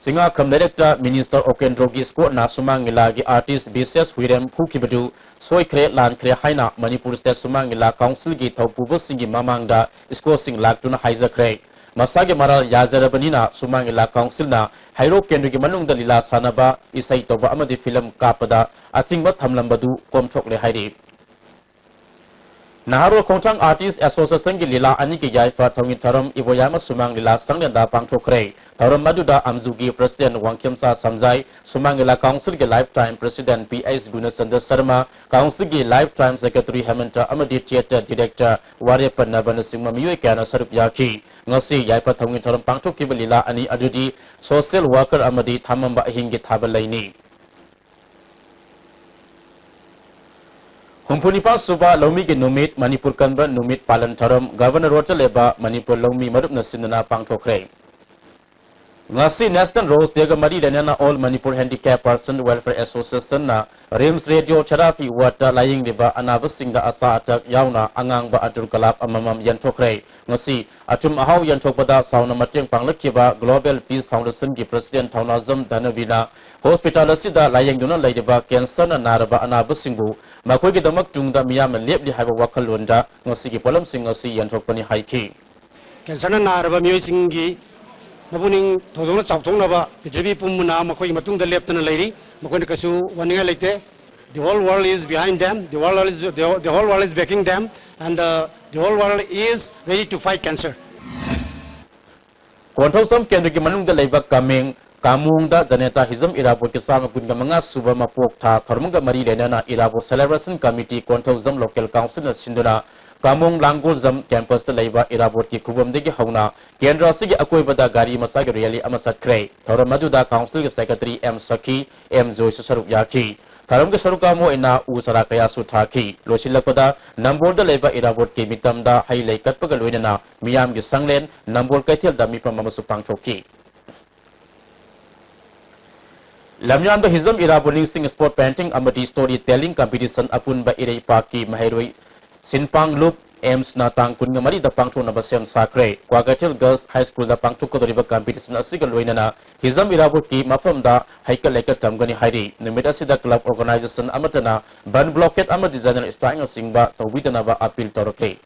ꯆꯤꯡꯉꯥꯈꯝ ꯂꯩꯔꯛꯇ ꯃꯤꯅꯤꯁꯇꯔ ꯎꯄꯦꯟꯗ꯭ꯔꯣꯒꯤ ꯁ꯭ꯀꯣꯠꯅ ꯁꯨꯃꯥꯡ ꯂꯤꯂꯥꯒꯤ ꯑꯥꯔꯇꯤꯁ ꯕꯤꯁꯦꯁ ꯍꯨꯏꯔꯦꯝ ꯐꯨꯈꯤꯕꯗꯨ ꯁꯣꯏꯈ꯭ꯔꯦ, ꯂꯥꯟꯈ꯭ꯔꯦ ꯍꯥꯏꯅ ꯃꯅꯤꯄꯨꯔ ꯁ꯭ꯇꯦꯠ ꯁꯨꯃꯥꯡ ꯂꯤꯂꯥ ꯀꯥꯎꯟꯁꯤꯜꯒꯤ ꯊꯧꯄꯨꯕꯁꯤꯡꯒꯤ ꯃꯃꯥꯡꯗ ꯁ꯭ꯀꯣꯠꯁꯤꯡ ꯂꯥꯛꯇꯨꯅ ꯍꯥꯏꯖꯈ꯭ꯔꯦ꯫ ꯃꯁꯥꯒꯤ ꯃꯔꯥꯜ ꯌꯥꯖꯔꯕꯅꯤꯅ ꯁꯨꯃꯥꯡ ꯂꯤꯂꯥ ꯀꯥꯎꯟꯁꯤꯜꯅ ꯍꯩꯔꯣꯛ ꯀꯦꯟꯗ꯭ꯔꯒꯤ ꯃꯅꯨꯡꯗ ꯂꯤꯂꯥ ꯁꯥꯟꯅꯕ, ꯏꯁꯩ ꯇꯧꯕ ꯑꯃꯗꯤ ꯐꯤꯂꯝ ꯀꯥꯞꯄꯗ ꯑꯊꯤꯡꯕ ꯊꯝꯂꯝꯕꯗꯨ ꯀꯣꯝꯊꯣꯛꯂꯦ ꯍꯥꯏꯔꯤ꯫ ꯅꯍꯥꯔꯣꯜ ꯈꯣꯡꯊꯥꯡ ꯑꯥꯔꯇꯤꯁ ꯑꯦꯁꯣꯁꯤꯌꯦꯁꯟꯒꯤ ꯂꯤꯂꯥ ꯑꯅꯤꯒꯤ ꯌꯥꯏꯐ ꯊꯧꯅꯤ ꯊꯧꯔꯝ ꯏꯕꯣꯌꯥꯏꯃ ꯁꯨꯃꯥꯡ ꯂꯤꯂꯥ ꯁꯪꯂꯦꯟꯗ ꯄꯥꯡꯊꯣꯛꯈ꯭ꯔꯦ꯫ ꯊꯧꯔꯝ ꯑꯗꯨꯗ ꯑꯝꯖꯨꯒꯤ ꯄ꯭ꯔꯁꯤꯗꯦꯟꯠ ꯋꯥꯡꯈꯦꯝꯆꯥ ꯁꯝꯖꯥꯏ, ꯁꯨꯃꯥꯡ ꯂꯤꯂꯥ ꯀꯥꯎꯟꯁꯤꯜꯒꯤ lifetime president P H Gunachand Sharma, ꯀꯥꯎꯟꯁꯤꯜꯒꯤ ꯂꯥꯏꯐ ꯇꯥꯏꯝ ꯁꯦꯀ꯭ꯔꯦꯇꯔꯤ ꯍꯦꯃꯟꯇ ꯑꯃꯗꯤ ꯊꯤꯌꯦꯇꯔ ꯗꯤꯔꯦꯛꯇꯔ ꯋꯥꯔꯦꯞꯄ ꯅꯕꯅꯆꯤꯡꯕ ꯃꯤꯑꯣꯏ ꯀꯌꯥꯅ ꯁꯔꯨꯛ ꯌꯥꯈꯤ꯫ ꯉꯁꯤ ꯌꯥꯏꯐ ꯊꯧꯅꯤ ꯊꯧꯔꯝ ꯄꯥꯡꯊꯣꯛꯈꯤꯕ ꯂꯤꯂꯥ ꯑꯅꯤ ꯑꯗꯨꯗꯤ ꯁꯣꯁꯤꯌꯦꯜ ꯋꯥꯔꯀꯔ ꯑꯃꯗꯤ ꯊꯥꯃꯝꯕ ꯑꯍꯤꯡꯒꯤ ꯊꯥꯕꯜ ꯂꯩꯅꯤ꯫ ꯍꯨꯝꯐꯨꯅꯤꯄꯥꯟ ꯁꯨꯕ ꯂꯧꯃꯤꯒꯤ ꯅꯨꯃꯤꯠ, ꯃꯅꯤꯄꯨꯔ ꯀꯟꯕ ꯅꯨꯃꯤꯠ ꯄꯥꯂꯟ ꯊꯧꯔꯝ ꯒꯚꯔꯅꯔ ꯔꯣꯗꯇ ꯂꯩꯕ ꯃꯅꯤꯄꯨꯔ ꯂꯧꯃꯤ ꯃꯔꯨꯞꯅ ꯁꯤꯟꯗꯨꯅ ꯄꯥꯡꯊꯣꯛꯈ꯭ꯔꯦ꯫ ꯉꯁꯤ National Rose Dayꯒ ꯃꯔꯤ ꯂꯩꯅꯅ All Manipur Handicap Person Welfare Associationꯅ RIMS Radiotherapy Wardꯇ ꯂꯥꯌꯦꯡꯂꯤꯕ ꯑꯅꯥꯕꯁꯤꯡꯗ ꯑꯆꯥ ꯑꯊꯛ ꯌꯥꯎꯅ ꯑꯉꯥꯡꯕ ꯑꯗꯨꯔ ꯒꯂꯥꯞ ꯑꯃꯃꯝ ꯌꯦꯟꯊꯣꯛꯈ꯭ꯔꯦ꯫ ꯉꯁꯤ ꯑꯊꯨꯝ ꯑꯍꯥꯎ ꯌꯦꯟꯊꯣꯛꯄꯗ ꯆꯥꯎꯅ ꯃꯇꯦꯡ ꯄꯥꯡꯂꯛꯈꯤꯕ Global Peace Foundationꯒꯤ President ꯊꯧꯅꯥꯖꯝ ꯙꯅꯕꯤꯅ hospital ꯑꯁꯤꯗ ꯂꯥꯌꯦꯡꯗꯨꯅ ꯂꯩꯔꯤꯕ cancerꯅ ꯅꯥꯔꯕ ꯑꯅꯥꯕꯁꯤꯡꯕꯨ ꯃꯈꯣꯏꯒꯤꯗꯃꯛ ꯇꯨꯡꯗ ꯃꯤꯌꯥꯝꯅ ꯂꯦꯞꯂꯤ ꯍꯥꯏꯕ ꯋꯥꯈꯜꯂꯣꯟꯗ ꯉꯁꯤꯒꯤ ꯄꯣꯠꯂꯝꯁꯤꯡ ꯑꯁꯤ ꯌꯦꯟꯊꯣꯛꯄꯅꯤ ꯍꯥꯏꯈꯤ꯫ Cancerꯅ ꯅꯥꯔꯕ ꯃꯤꯑꯣꯏꯁꯤꯡꯒꯤ ꯃꯄꯨꯛꯅꯤꯡ ꯊꯧꯗꯣꯛꯅ ꯆꯥꯎꯊꯣꯛꯅꯕ ꯄ꯭ꯔꯤꯊꯤꯕꯤ ꯄꯨꯝꯕꯅ ꯃꯈꯣꯏꯒꯤ ꯃꯇꯨꯡꯗ ꯂꯦꯞꯇꯅ ꯂꯩꯔꯤ꯫ ꯃꯈꯣꯏꯅ ꯀꯩꯁꯨ ꯋꯥꯅꯤꯡꯉꯥꯏ ꯂꯩꯇꯦ꯫ The whole world is behind them. The whole world is, the, the whole world is backing them, and the, the whole world is ready to fight cancer. Konthoujam ꯀꯦꯟꯗ꯭ꯔꯒꯤ ꯃꯅꯨꯡꯗ ꯂꯩꯕ ꯀꯃꯦꯡ ꯀꯥꯃꯣꯡꯗ ꯖꯅꯦꯇꯥ ꯍꯤꯖꯝ ꯏꯔꯥꯕꯣꯠꯀꯤ ꯆꯥꯝꯃ ꯀꯨꯟꯒ ꯃꯉꯥ ꯁꯨꯕ ꯃꯄꯣꯛ ꯊꯥ ꯊꯧꯔꯝꯒ ꯃꯔꯤ ꯂꯩꯅꯅ ꯏꯔꯥꯕꯣꯠ Celebration Committee ꯀꯣꯟꯊꯧꯖꯝ Local Councilꯅ ꯁꯤꯟꯗꯨꯅ ꯀꯥꯃꯣꯡ ꯂꯥꯡꯒꯣꯜꯖꯝ campusꯇ ꯂꯩꯕ ꯏꯔꯥꯕꯣꯠꯀꯤ ꯈꯨꯕꯝꯗꯒꯤ ꯍꯧꯅ ꯀꯦꯟꯗ꯭ꯔ ꯑꯁꯤꯒꯤ ꯑꯀꯣꯏꯕꯗ ꯒꯥꯔꯤ ꯃꯆꯥꯒꯤ rally ꯑꯃ ꯆꯠꯈ꯭ꯔꯦ꯫ ꯊꯧꯔꯝ ꯑꯗꯨꯗ councilꯒꯤ secretary ꯑꯦꯝ ꯁꯈꯤ, ꯑꯦꯝ ꯖꯣꯏꯁꯨ ꯁꯔꯨꯛ ꯌꯥꯈꯤ꯫ ꯊꯧꯔꯝꯒꯤ ꯁꯔꯨꯛ ꯌꯥꯕ ꯑꯣꯏꯅ ꯎ ꯆꯥꯔꯥ ꯀꯌꯥꯁꯨ ꯊꯥꯈꯤ꯫ ꯂꯣꯏꯁꯤꯜꯂꯛꯄꯗ ꯅꯝꯕꯣꯜꯗ ꯂꯩꯕ ꯏꯔꯥꯕꯣꯠꯀꯤ ꯃꯤꯇꯝꯗ ꯍꯩ ꯂꯩ ꯀꯠꯄꯒ ꯂꯣꯏꯅꯅ ꯃꯤꯌꯥꯝꯒꯤ ꯁꯪꯂꯦꯟ ꯅꯝꯕꯣꯜ ꯀꯩꯊꯦꯜꯗ ꯃꯤꯐꯝ ꯑꯃꯁꯨ ꯄꯥꯡꯊꯣꯛꯈꯤ꯫ ꯂꯝꯌꯥꯟꯕ ꯍꯤꯖꯝ ꯏꯔꯥꯕꯣꯠ ꯅꯤꯡꯁꯤꯡ spot painting ꯑꯃꯗꯤ story telling competition ꯑꯄꯨꯟꯕ ꯏꯔꯩꯄꯥꯛꯀꯤ ꯃꯍꯩꯔꯣꯏ ꯁꯤꯟꯄꯥꯡ ꯂꯨꯞ ꯑꯦꯝꯁꯅ ꯇꯥꯡ ꯀꯨꯟꯒ ꯃꯔꯤꯗ ꯄꯥꯡꯊꯣꯛꯅꯕ ꯁꯦꯝ ꯁꯥꯈ꯭ꯔꯦ꯫ ꯀ꯭ꯋꯥꯀꯩꯊꯦꯜ Girls High Schoolꯗ ꯄꯥꯡꯊꯣꯛꯀꯗꯧꯔꯤꯕ competition ꯑꯁꯤꯒ ꯂꯣꯏꯅꯅ ꯍꯤꯖꯝ ꯏꯔꯥꯕꯣꯠꯀꯤ ꯃꯐꯝꯗ ꯍꯩꯀꯠ ꯂꯩꯀꯠ ꯇꯝꯒꯅꯤ ꯍꯥꯏꯔꯤ꯫ ꯅꯨꯃꯤꯠ ꯑꯁꯤꯗ club organization ꯑꯃꯠꯇꯅ ꯕꯟ blockade ꯑꯃꯗꯤ general strike ꯅꯆꯤꯡꯕ ꯇꯧꯕꯤꯗꯅꯕ appeal ꯇꯧꯔꯛꯂꯤ꯫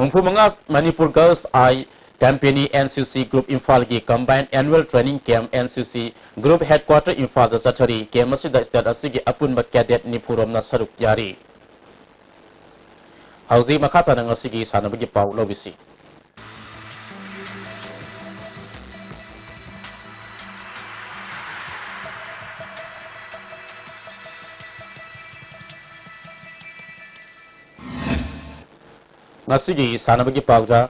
ꯍꯨꯝꯐꯨ ꯃꯉꯥ Manipur Girls Eye Company N C C Group ꯏꯝꯐꯥꯜꯒꯤ Combined Annual Training Camp N C C Group Headquarter ꯏꯝꯐꯥꯜꯗ ꯆꯠꯊꯔꯤ꯫ Camp ꯑꯁꯤꯗ state ꯑꯁꯤꯒꯤ ꯑꯄꯨꯟꯕ cadet ꯅꯤꯐꯨ ꯔꯣꯝꯅ ꯁꯔꯨꯛ ꯌꯥꯔꯤ꯫ ꯍꯧꯖꯤꯛ ꯃꯈꯥ ꯇꯥꯅ ꯉꯁꯤꯒꯤ ꯁꯥꯟꯅꯕꯒꯤ ꯄꯥꯎ ꯂꯧꯕꯤꯁꯤ꯫ ꯉꯁꯤꯒꯤ ꯁꯥꯟꯅꯕꯒꯤ ꯄꯥꯎꯗ,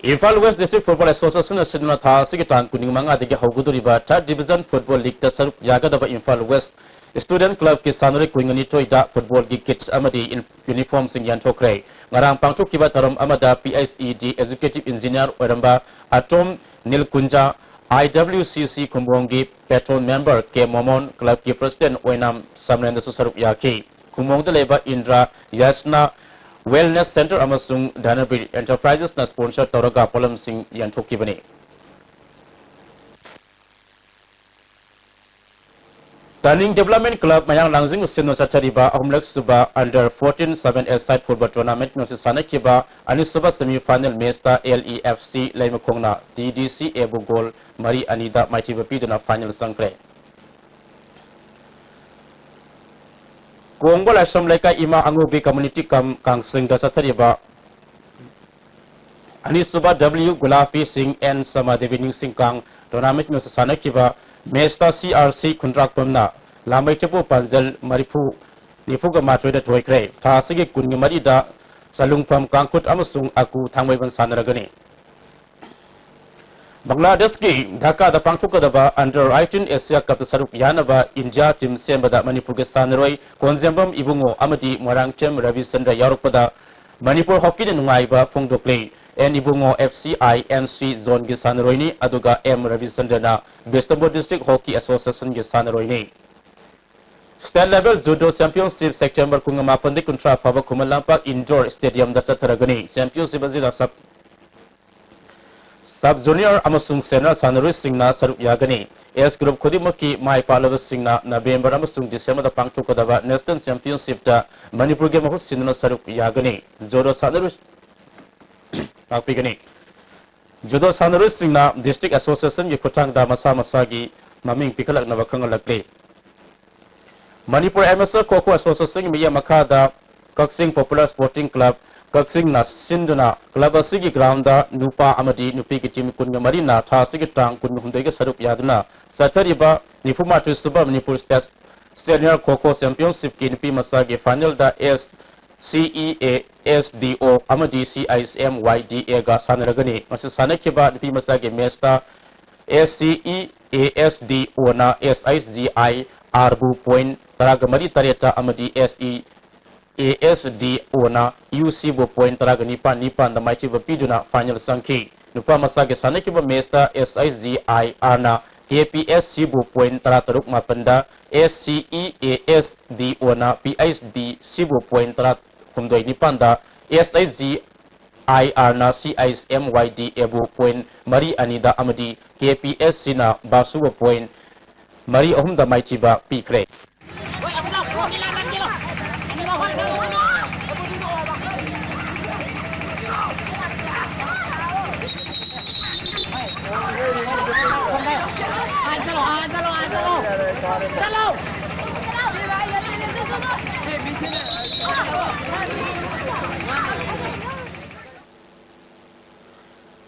ꯏꯝꯐꯥꯜ West District Football Associationꯅ ꯁꯤꯟꯗꯨꯅ ꯊꯥ ꯑꯁꯤꯒꯤ ꯇꯥꯡ ꯀꯨꯟꯃꯉꯥꯗꯒꯤ ꯍꯧꯒꯗꯧꯔꯤꯕ Third Division Football Leagueꯇ ꯁꯔꯨꯛ ꯌꯥꯒꯗꯕ ꯏꯝꯐꯥꯜ West Student Clubꯀꯤ ꯁꯥꯟꯅꯔꯣꯏ ꯀꯨꯟꯅꯤꯊꯣꯏꯗ footballꯒꯤ kits ꯑꯃꯗꯤ ꯏꯟ-, uniformꯁꯤꯡ ꯌꯦꯟꯊꯣꯛꯈ꯭ꯔꯦ꯫ ꯉꯔꯥꯡ ꯄꯥꯡꯊꯣꯛꯈꯤꯕ ꯊꯧꯔꯝ ꯑꯃꯗ P H E D Executive Engineer ꯑꯣꯏꯔꯝꯕ ꯑꯇꯣꯝ ꯅꯤꯜꯀꯨꯟꯖ, I W C C ꯈꯨꯝꯕꯣꯡꯒꯤ patron member K ꯃꯣꯃꯣꯟ, clubꯀꯤ president ꯑꯣꯏꯅꯥꯝ ꯁꯃꯔꯦꯟꯗꯁꯨ ꯁꯔꯨꯛ ꯌꯥꯈꯤ꯫ ꯈꯨꯝꯕꯣꯡꯗ ꯂꯩꯕ ꯏꯟꯗ꯭ꯔꯥ ꯌꯥꯁꯅꯥ Wellness Center ꯑꯃꯁꯨꯡ ꯙꯅꯕꯤꯔ Enterprisesꯅ sponsor ꯇꯧꯔꯒ ꯄꯣꯠꯂꯝꯁꯤꯡ ꯌꯦꯟꯊꯣꯛꯈꯤꯕꯅꯤ꯫ Turning Development Club ꯃꯌꯥꯡ ꯂꯥꯡꯖꯤꯡ ꯁꯤꯟꯅ ꯆꯠꯊꯔꯤꯕ ꯑꯍꯨꯝꯂꯛ ꯁꯨꯕ under fourteen seven-a-side football tournament ꯉꯁꯤ ꯁꯥꯟꯅꯈꯤꯕ ꯑꯅꯤꯁꯨꯕ semi final matchꯇ L E F C ꯂꯩꯃꯈꯣꯡꯅ T D C A ꯕꯨ goal ꯃꯔꯤ ꯑꯅꯤꯗ ꯃꯥꯏꯊꯤꯕ ꯄꯤꯗꯨꯅ final ꯆꯪꯈ꯭ꯔꯦ꯫ ꯀꯣꯡꯕ ꯂꯥꯏꯁ꯭ꯔꯝ ꯂꯩꯀꯥꯏ ꯏꯃꯥ ꯑꯉꯧꯕꯤ community cum ꯀꯥꯡꯁꯤꯡꯗ ꯆꯠꯊꯔꯤꯕ ꯑꯅꯤꯁꯨꯕ W ꯒꯨꯂꯥꯄꯤ ꯁꯤꯡ N ꯁꯃꯥꯗꯦꯕꯤ ꯅꯤꯡꯁꯤꯡ ꯀꯥꯡ tournament ꯉꯁꯤ ꯁꯥꯟꯅꯈꯤꯕ matchꯇ C R C ꯈꯨꯟꯗ꯭ꯔꯥꯛꯄꯝꯅ ꯂꯥꯃꯩ ꯆꯐꯨ ꯄꯥꯟꯖꯜ ꯃꯔꯤꯐꯨ, ꯅꯤꯐꯨꯒ ꯃꯥꯊꯣꯏꯗ ꯊꯣꯏꯈ꯭ꯔꯦ꯫ ꯊꯥ ꯑꯁꯤꯒꯤ ꯀꯨꯟꯒ ꯃꯔꯤꯗ ꯆꯂꯨꯡꯐꯝ ꯀꯥꯡꯈꯨꯠ ꯑꯃꯁꯨꯡ ꯑꯀꯨ ꯊꯥꯡꯃꯩꯕꯟ ꯁꯥꯟꯅꯔꯒꯅꯤ꯫ ꯕꯪꯒ꯭ꯂꯥꯗꯦꯁꯀꯤ ꯙꯥꯀꯥꯗ ꯄꯥꯡꯊꯣꯛꯀꯗꯕ under eighteen Asia Cupꯇ ꯁꯔꯨꯛ ꯌꯥꯅꯕ ꯏꯟꯗꯤꯌꯥ team ꯁꯦꯝꯕꯗ ꯃꯅꯤꯄꯨꯔꯒꯤ ꯁꯥꯟꯅꯔꯣꯏ ꯀꯣꯟꯖꯦꯝꯕꯝ ꯏꯕꯨꯡꯉꯣ ꯑꯃꯗꯤ ꯃꯣꯏꯔꯥꯡꯊꯦꯝ ꯔꯕꯤꯆꯟꯗ꯭ꯔ ꯌꯥꯎꯔꯛꯄꯗ ꯃꯅꯤꯄꯨꯔ hockeyꯅ ꯅꯨꯡꯉꯥꯏꯕ ꯐꯣꯡꯗꯣꯛꯂꯤ꯫ N Ibungo F C I N C zoneꯒꯤ ꯁꯥꯟꯅꯔꯣꯏꯅꯤ, ꯑꯗꯨꯒ M ꯔꯕꯤꯆꯟꯗ꯭ꯔꯅ Bishnupur District Hockey Associationꯒꯤ ꯁꯥꯟꯅꯔꯣꯏꯅꯤ꯫ State level judo championship September ꯀꯨꯟꯃꯥꯄꯟꯗꯒꯤ ꯀꯨꯟꯊ꯭ꯔꯥ ꯐꯥꯎꯕ ꯈꯨꯃꯟ ꯂꯝꯄꯥꯛ indoor stadiumꯗ ꯆꯠꯊꯔꯒꯅꯤ꯫ Championship ꯑꯁꯤꯗ sub, sub junior ꯑꯃꯁꯨꯡ senior ꯁꯥꯟꯅꯔꯣꯏꯁꯤꯡꯅ ꯁꯔꯨꯛ ꯌꯥꯒꯅꯤ꯫ Age group ꯈꯨꯗꯤꯡꯃꯛꯀꯤ ꯃꯥꯏ ꯄꯥꯛꯂꯕꯁꯤꯡꯅ November ꯑꯃꯁꯨꯡ Decemberꯗ ꯄꯥꯡꯊꯣꯛꯀꯗꯕ National Championshipꯇ ꯃꯅꯤꯄꯨꯔꯒꯤ ꯃꯍꯨꯠ ꯁꯤꯟꯗꯨꯅ ꯁꯔꯨꯛ ꯌꯥꯒꯅꯤ꯫ Judo ꯁꯥꯟꯅꯔꯣꯏ ꯉꯥꯛꯄꯤꯒꯅꯤ꯫ Judo ꯁꯥꯟꯅꯔꯣꯏꯁꯤꯡꯅ District Associationꯒꯤ ꯈꯨꯠꯊꯥꯡꯗ ꯃꯁꯥ ꯃꯁꯥꯒꯤ ꯃꯃꯤꯡ ꯄꯤꯈꯠꯂꯛꯅꯕ ꯈꯪꯍꯜꯂꯛꯂꯤ꯫ ꯃꯅꯤꯄꯨꯔ Amateur Kho Kho Associationꯒꯤ ꯃꯤꯠꯌꯦꯡ ꯃꯈꯥꯗ ꯀꯛꯆꯤꯡ Popular Sporting Club ꯀꯛꯆꯤꯡꯅ ꯁꯤꯟꯗꯨꯅ club ꯑꯁꯤꯒꯤ groundꯗ ꯅꯨꯄꯥ ꯑꯃꯗꯤ ꯅꯨꯄꯤꯒꯤ team ꯀꯨꯟꯒ ꯃꯔꯤꯅ ꯊꯥ ꯑꯁꯤꯒꯤ ꯇꯥꯡ ꯀꯨꯟꯍꯨꯝꯗꯣꯏꯒ ꯁꯔꯨꯛ ꯌꯥꯗꯨꯅ ꯆꯠꯊꯔꯤꯕ ꯅꯤꯐꯨꯃꯥꯊꯣꯏ ꯁꯨꯕ Manipur State Senior Kho Kho Championshipꯀꯤ ꯅꯨꯄꯤ ꯃꯆꯥꯒꯤ finalꯗ S C E A S D O ꯑꯃꯗꯤ C I S M Y D Aꯒ ꯁꯥꯟꯅꯔꯒꯅꯤ꯫ ꯃꯁꯤ ꯁꯥꯟꯅꯈꯤꯕ ꯅꯨꯄꯤ ꯃꯆꯥꯒꯤ matchꯇ S C E A S D Oꯅ S I S G I ꯑꯥꯔꯕꯨ point ꯇꯔꯥꯒ ꯃꯔꯤ ꯇꯔꯦꯠꯇ ꯑꯃꯗꯤ SE ASDOꯅ UCꯕꯨ point ꯇꯔꯥꯒ ꯅꯤꯄꯥꯟ ꯅꯤꯄꯥꯟꯗ ꯃꯥꯏꯊꯤꯕ ꯄꯤꯗꯨꯅ final ꯆꯪꯈꯤ꯫ ꯅꯨꯄꯥ ꯃꯆꯥꯒꯤ ꯁꯥꯟꯅꯈꯤꯕ matchꯇ SIGIRꯅ KPSCꯕꯨ point ꯇꯔꯥꯇꯔꯨꯛ ꯃꯥꯄꯟꯗ, SCEASDOꯅ PIDCꯕꯨ point ꯇꯔꯥꯍꯨꯝꯗꯣꯏ ꯅꯤꯄꯥꯟꯗ, SIGIRꯅ CISMYDAꯕꯨ point ꯃꯔꯤ ꯑꯅꯤꯗ ꯑꯃꯗꯤ KPSCꯅ ꯕꯥꯁꯨꯕꯨ point ꯃꯔꯤ ꯑꯍꯨꯝꯗ ꯃꯥꯏꯊꯤꯕ ꯄꯤꯈ꯭ꯔꯦ꯫